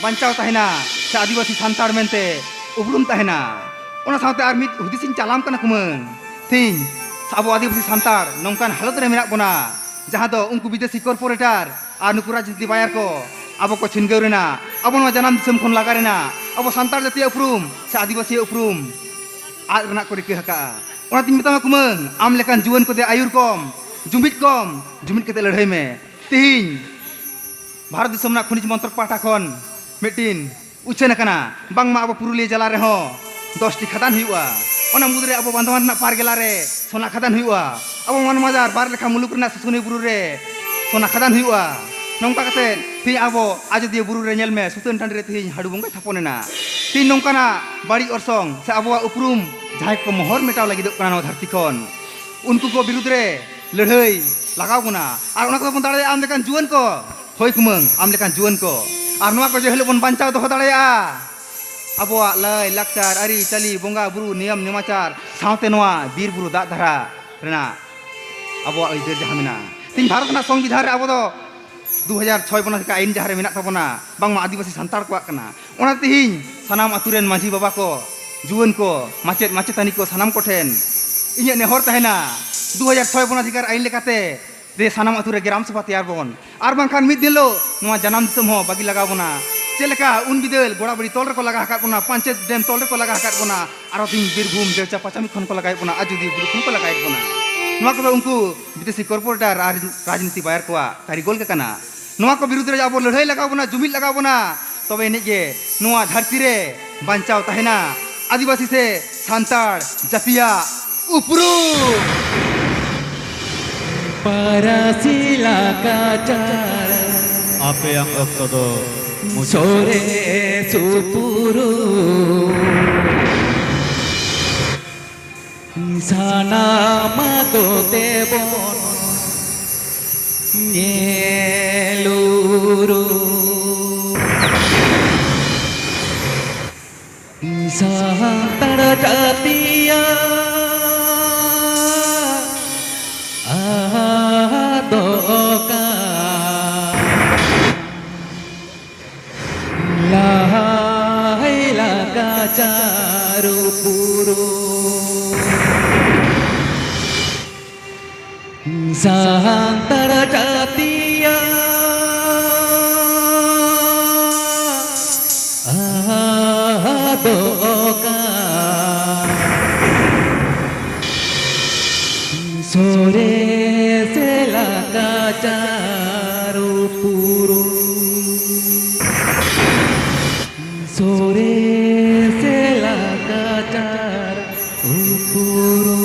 ᱵᱟᱧᱪᱟᱣ ᱛᱟᱦᱮᱱᱟ, ᱥᱮ ᱟᱹᱫᱤᱵᱟᱹᱥᱤ ᱥᱟᱱᱛᱟᱲ ᱢᱮᱱᱛᱮ ᱩᱯᱨᱩᱢ ᱛᱟᱦᱮᱱᱟ᱾ ᱚᱱᱟ ᱥᱟᱶᱛᱮ ᱟᱨ ᱢᱤᱫ ᱦᱩᱫᱤᱥ ᱤᱧ ᱪᱟᱞᱟᱢ ᱠᱟᱱᱟ ᱠᱩᱢᱟᱹᱝ, ᱛᱮᱦᱮᱧ ᱟᱵᱚ ᱟᱹᱫᱤᱵᱟᱹᱥᱤ ᱥᱟᱱᱛᱟᱲ ᱱᱚᱝᱠᱟᱱ ᱦᱟᱞᱚᱛ ᱨᱮ ᱢᱮᱱᱟᱜ ᱵᱚᱱᱟ, ᱡᱟᱦᱟᱸ ᱫᱚ ᱩᱱᱠᱩ ᱵᱤᱫᱮᱥᱤ ᱠᱚᱨᱯᱳᱨᱮᱴᱟᱨ ᱟᱨ ᱱᱩᱠᱩ ᱨᱟᱡᱽᱱᱤᱛᱤ ᱵᱟᱭᱟᱨ ᱠᱚ ᱟᱵᱚ ᱠᱚ ᱪᱷᱤᱱᱜᱟᱹᱣ ᱨᱮᱱᱟᱜ, ᱟᱵᱚ ᱱᱚᱣᱟ ᱡᱟᱱᱟᱢ ᱫᱤᱥᱚᱢ ᱠᱷᱚᱱ ᱞᱟᱜᱟ ᱨᱮᱱᱟᱜ, ᱟᱵᱚ ᱥᱟᱱᱛᱟᱲ ᱡᱟᱹᱛᱤᱭᱟᱜ ᱩᱯᱨᱩᱢ ᱥᱮ ᱟᱹᱫᱤᱵᱟᱹᱥᱤᱭᱟᱜ ᱩᱯᱨᱩᱢ ᱟᱫ ᱨᱮᱱᱟᱜ ᱠᱚ ᱨᱤᱠᱟᱹ ᱟᱠᱟᱫᱼᱟ᱾ ᱚᱱᱟᱛᱤᱧ ᱢᱮᱛᱟᱢᱟ ᱠᱩᱢᱟᱹᱝ, ᱟᱢ ᱞᱮᱠᱟᱱ ᱡᱩᱣᱟᱹᱱ ᱠᱚᱫᱚ ᱟᱹᱭᱩᱨ ᱠᱚᱢ, ᱡᱩᱢᱤᱫ ᱠᱚᱢ, ᱡᱩᱢᱤᱫ ᱠᱟᱛᱮ ᱞᱟᱹᱲᱦᱟᱹᱭ ᱢᱮ᱾ ᱛᱮᱦᱮᱧ ᱵᱷᱟᱨᱚᱛ ᱫᱤᱥᱚᱢ ᱨᱮᱱᱟᱜ ᱠᱷᱚᱱᱤᱡᱽ ᱢᱚᱱᱛᱨᱚᱠ ᱯᱟᱦᱴᱟ ᱠᱷᱚᱱ ᱢᱤᱫᱴᱤᱱ ᱩᱪᱷᱟᱹᱱ ᱟᱠᱟᱱᱟ, ᱵᱟᱝᱢᱟ ᱟᱵᱚ ᱯᱩᱨᱩᱞᱤᱭᱟᱹ ᱡᱮᱞᱟ ᱨᱮᱦᱚᱸ ᱫᱚᱥᱴᱤ ᱠᱷᱟᱫᱟᱱ ᱦᱩᱭᱩᱜᱼᱟ᱾ ᱚᱱᱟ ᱢᱩᱫᱽᱨᱮ ᱟᱵᱚ ᱵᱟᱸᱫᱷᱣᱟᱱ ᱨᱮᱱᱟᱜ ᱯᱟᱨ ᱜᱮᱞᱟ ᱨᱮ ᱥᱚᱱᱟ ᱠᱷᱟᱫᱟᱱ ᱦᱩᱭᱩᱜᱼᱟ᱾ ᱟᱵᱚ ᱢᱟᱱ ᱵᱟᱡᱟᱨ ᱵᱟᱨ ᱞᱮᱠᱷᱟ ᱢᱩᱞᱩᱠ ᱨᱮᱱᱟᱜ ᱥᱩᱥᱩᱱᱤᱭᱟᱹ ᱵᱩᱨᱩ ᱨᱮ ᱥᱚᱱᱟ ᱠᱷᱟᱫᱟᱱ ᱦᱩᱭᱩᱜᱼᱟ᱾ ᱱᱚᱝᱠᱟ ᱠᱟᱛᱮ ᱛᱮᱦᱮᱧ ᱟᱵᱚ ᱟᱡᱚᱫᱤᱭᱟᱹ ᱵᱩᱨᱩ ᱨᱮ ᱧᱮᱞ ᱢᱮ, ᱥᱩᱛᱟᱹᱱ ᱴᱟᱺᱰᱤ ᱨᱮ ᱛᱮᱦᱮᱧ ᱦᱟᱹᱲᱩ ᱵᱚᱸᱜᱟᱭ ᱛᱷᱟᱯᱚᱱ ᱮᱱᱟ᱾ ᱛᱮᱦᱮᱧ ᱱᱚᱝᱠᱟᱱᱟᱜ ᱵᱟᱹᱲᱤᱡ ᱚᱨᱥᱚᱝ ᱥᱮ ᱟᱵᱚᱣᱟᱜ ᱩᱯᱨᱩᱢ ᱡᱟᱦᱟᱸᱭ ᱠᱚ ᱢᱚᱦᱚᱨ ᱢᱮᱴᱟᱣ ᱞᱟᱹᱜᱤᱫᱚᱜ ᱠᱟᱱᱟ ᱱᱚᱣᱟ ᱫᱷᱟᱹᱨᱛᱤ ᱠᱷᱚᱱ, ᱩᱱᱠᱩ ᱠᱚ ᱵᱤᱨᱩᱫᱽ ᱨᱮ ᱞᱟᱹᱲᱦᱟᱹᱭ ᱞᱟᱜᱟᱣ ᱵᱚᱱᱟ᱾ ᱟᱨ ᱚᱱᱟ ᱠᱚᱫᱚ ᱵᱚᱱ ᱫᱟᱲᱮᱭᱟᱜᱼᱟ ᱟᱢ ᱞᱮᱠᱟᱱ ᱡᱩᱣᱟᱹᱱ ᱠᱚ᱾ ᱦᱳᱭ ᱠᱩᱢᱟᱹᱝ, ᱟᱢ ᱞᱮᱠᱟᱱ ᱡᱩᱣᱟᱹᱱ ᱠᱚ᱾ ᱟᱨ ᱱᱚᱣᱟ ᱠᱚ ᱡᱮ ᱦᱤᱞᱳᱜ ᱵᱚᱱ ᱵᱟᱧᱪᱟᱣ ᱫᱚᱦᱚ ᱫᱟᱲᱮᱭᱟᱜᱼᱟ, ᱟᱵᱚᱣᱟᱜ ᱞᱟᱭ ᱞᱟᱠᱪᱟᱨ, ᱟᱹᱨᱤᱪᱟᱹᱞᱤ, ᱵᱚᱸᱜᱟ ᱵᱩᱨᱩ, ᱱᱤᱭᱚᱢ ᱱᱮᱢᱟᱪᱟᱨ, ᱥᱟᱶᱛᱮ ᱱᱚᱣᱟ ᱵᱤᱨ ᱵᱩᱨᱩ ᱫᱟᱜ ᱫᱷᱟᱨᱟ ᱨᱮᱱᱟᱜ ᱟᱵᱚᱣᱟᱜ ᱟᱹᱭᱫᱟᱹᱨ ᱡᱟᱦᱟᱸ ᱢᱮᱱᱟᱜᱼᱟ᱾ ᱛᱮᱦᱮᱧ ᱵᱷᱟᱨᱚᱛ ᱨᱮᱱᱟᱜ ᱥᱚᱝᱵᱤᱫᱷᱟᱱ ᱨᱮ ᱟᱵᱚ ᱫᱚ ᱫᱩ ᱦᱟᱡᱟᱨ ᱪᱷᱚᱭ ᱵᱚᱱᱟ ᱪᱤᱠᱟ ᱟᱹᱭᱤᱱ ᱡᱟᱦᱟᱸ ᱨᱮ ᱢᱮᱱᱟᱜ ᱛᱟᱵᱚᱱᱟ, ᱵᱟᱝᱢᱟ ᱟᱹᱫᱤᱵᱟᱹᱥᱤ ᱥᱟᱱᱛᱟᱲ ᱠᱚᱣᱟᱜ ᱠᱟᱱᱟ᱾ ᱚᱱᱟ ᱛᱮᱦᱮᱧ ᱥᱟᱱᱟᱢ ᱟᱛᱳ ᱨᱮᱱ ᱢᱟᱹᱡᱷᱤ ᱵᱟᱵᱟ ᱠᱚ, ᱡᱩᱣᱟᱹᱱ ᱠᱚ, ᱢᱟᱪᱮᱫ ᱢᱟᱪᱮᱛᱟᱹᱱᱤ ᱠᱚ, ᱥᱟᱱᱟᱢ ᱠᱚᱴᱷᱮᱱ ᱤᱧᱟᱹᱜ ᱱᱮᱦᱚᱨ ᱛᱟᱦᱮᱱᱟ, ᱫᱩ ᱦᱟᱡᱟᱨ ᱪᱷᱚᱭ ᱵᱚᱱᱟᱫᱷᱤᱠᱟᱨ ᱟᱹᱭᱤᱱ ᱞᱮᱠᱟᱛᱮ ᱡᱮ ᱥᱟᱱᱟᱢ ᱟᱛᱳ ᱨᱮ ᱜᱨᱟᱢ ᱥᱚᱵᱷᱟ ᱛᱮᱭᱟᱨ ᱵᱚᱱ, ᱟᱨ ᱵᱟᱝᱠᱷᱟᱱ ᱢᱤᱫ ᱫᱤᱱ ᱦᱤᱞᱳᱜ ᱱᱚᱣᱟ ᱡᱟᱱᱟᱢ ᱫᱤᱥᱚᱢ ᱦᱚᱸ ᱵᱟᱹᱜᱤ ᱞᱟᱜᱟᱣ ᱵᱚᱱᱟ᱾ ᱪᱮᱫ ᱞᱮᱠᱟ ᱩᱱ ᱵᱤᱫᱟᱹᱞ ᱜᱚᱲᱟᱵᱟᱲᱤ ᱛᱚᱞ ᱨᱮᱠᱚ ᱞᱟᱜᱟ ᱟᱠᱟᱫ ᱵᱚᱱᱟ, ᱯᱟᱧᱪᱮᱛ ᱰᱮᱢ ᱛᱚᱞ ᱨᱮᱠᱚ ᱞᱟᱜᱟ ᱟᱠᱟᱫ ᱵᱚᱱᱟ, ᱟᱨᱚ ᱛᱤᱦᱤᱧ ᱵᱤᱨᱵᱷᱩᱢ ᱵᱮᱞᱪᱟ ᱯᱟᱪᱟᱢᱤ ᱠᱷᱚᱱ ᱠᱚ ᱞᱟᱜᱟᱭᱮᱫ ᱵᱚᱱᱟ, ᱟᱡᱚᱫᱤᱭᱟᱹ ᱵᱩᱨᱩ ᱠᱷᱚᱱ ᱠᱚ ᱞᱟᱜᱟᱭᱮᱫ ᱵᱚᱱᱟ᱾ ᱱᱚᱣᱟ ᱠᱚᱫᱚ ᱩᱱᱠᱩ ᱵᱤᱫᱮᱥᱤ ᱠᱚᱨᱯᱳᱨᱮᱴᱟᱨ ᱟᱨ ᱨᱟᱡᱽᱱᱤᱛᱤ ᱵᱟᱭᱟᱨ ᱠᱚᱣᱟᱜ ᱠᱟᱹᱨᱤᱜᱚᱞ ᱜᱮ ᱠᱟᱱᱟ᱾ ᱱᱚᱣᱟ ᱠᱚ ᱵᱤᱨᱩᱫᱽ ᱨᱮ ᱟᱵᱚ ᱞᱟᱹᱲᱦᱟᱹᱭ ᱞᱟᱜᱟᱣ ᱵᱚᱱᱟ, ᱡᱩᱢᱤᱫ ᱞᱟᱜᱟᱣ ᱵᱚᱱᱟ, ᱛᱚᱵᱮ ᱮᱱᱮᱡ ᱜᱮ ᱱᱚᱣᱟ ᱫᱷᱟᱹᱨᱛᱤ ᱨᱮ ᱵᱟᱧᱪᱟᱣ ᱛᱟᱦᱮᱱᱟ ᱟᱹᱫᱤᱵᱟᱹᱥᱤ ᱥᱮ ᱥᱟᱱᱛᱟᱲ ᱡᱟᱹᱛᱤᱭᱟᱜ ᱩᱯᱨᱩᱢ᱾ ᱯᱟᱨᱟᱥᱤᱞᱟ ᱠᱟᱪᱟᱨ ᱟᱯᱮᱭᱟᱜ ᱚᱠᱛᱚ ᱫᱚ ᱢᱩᱪᱟᱹᱫ᱾ ᱥᱚᱨᱮᱥ ᱩᱯᱨᱩᱢ᱾ ᱥᱟᱱᱟᱢ ᱠᱚᱛᱮ ᱵᱚᱱ ᱧᱮᱞ ᱩᱨᱩᱢ᱾ ᱥᱟᱱᱛᱟᱲ ᱡᱟᱹᱛᱤᱭᱟᱜ ᱟᱫᱚᱜ ᱠᱟᱱ ᱞᱟᱭ ᱞᱟᱠᱪᱟᱨ ᱩᱯᱨᱩᱢ᱾ ᱥᱟᱱᱛᱟᱲ ᱡᱟᱹᱛᱤᱭᱟᱜ ᱟᱫᱚᱜ ᱠᱟᱱ ᱥᱚᱨᱮᱥ ᱞᱟᱠᱪᱟᱨ ᱩᱯᱨᱩᱢ᱾ ᱥᱚᱨᱮᱥ ᱞᱟᱠᱪᱟᱨ ᱩᱯᱨᱩᱢ᱾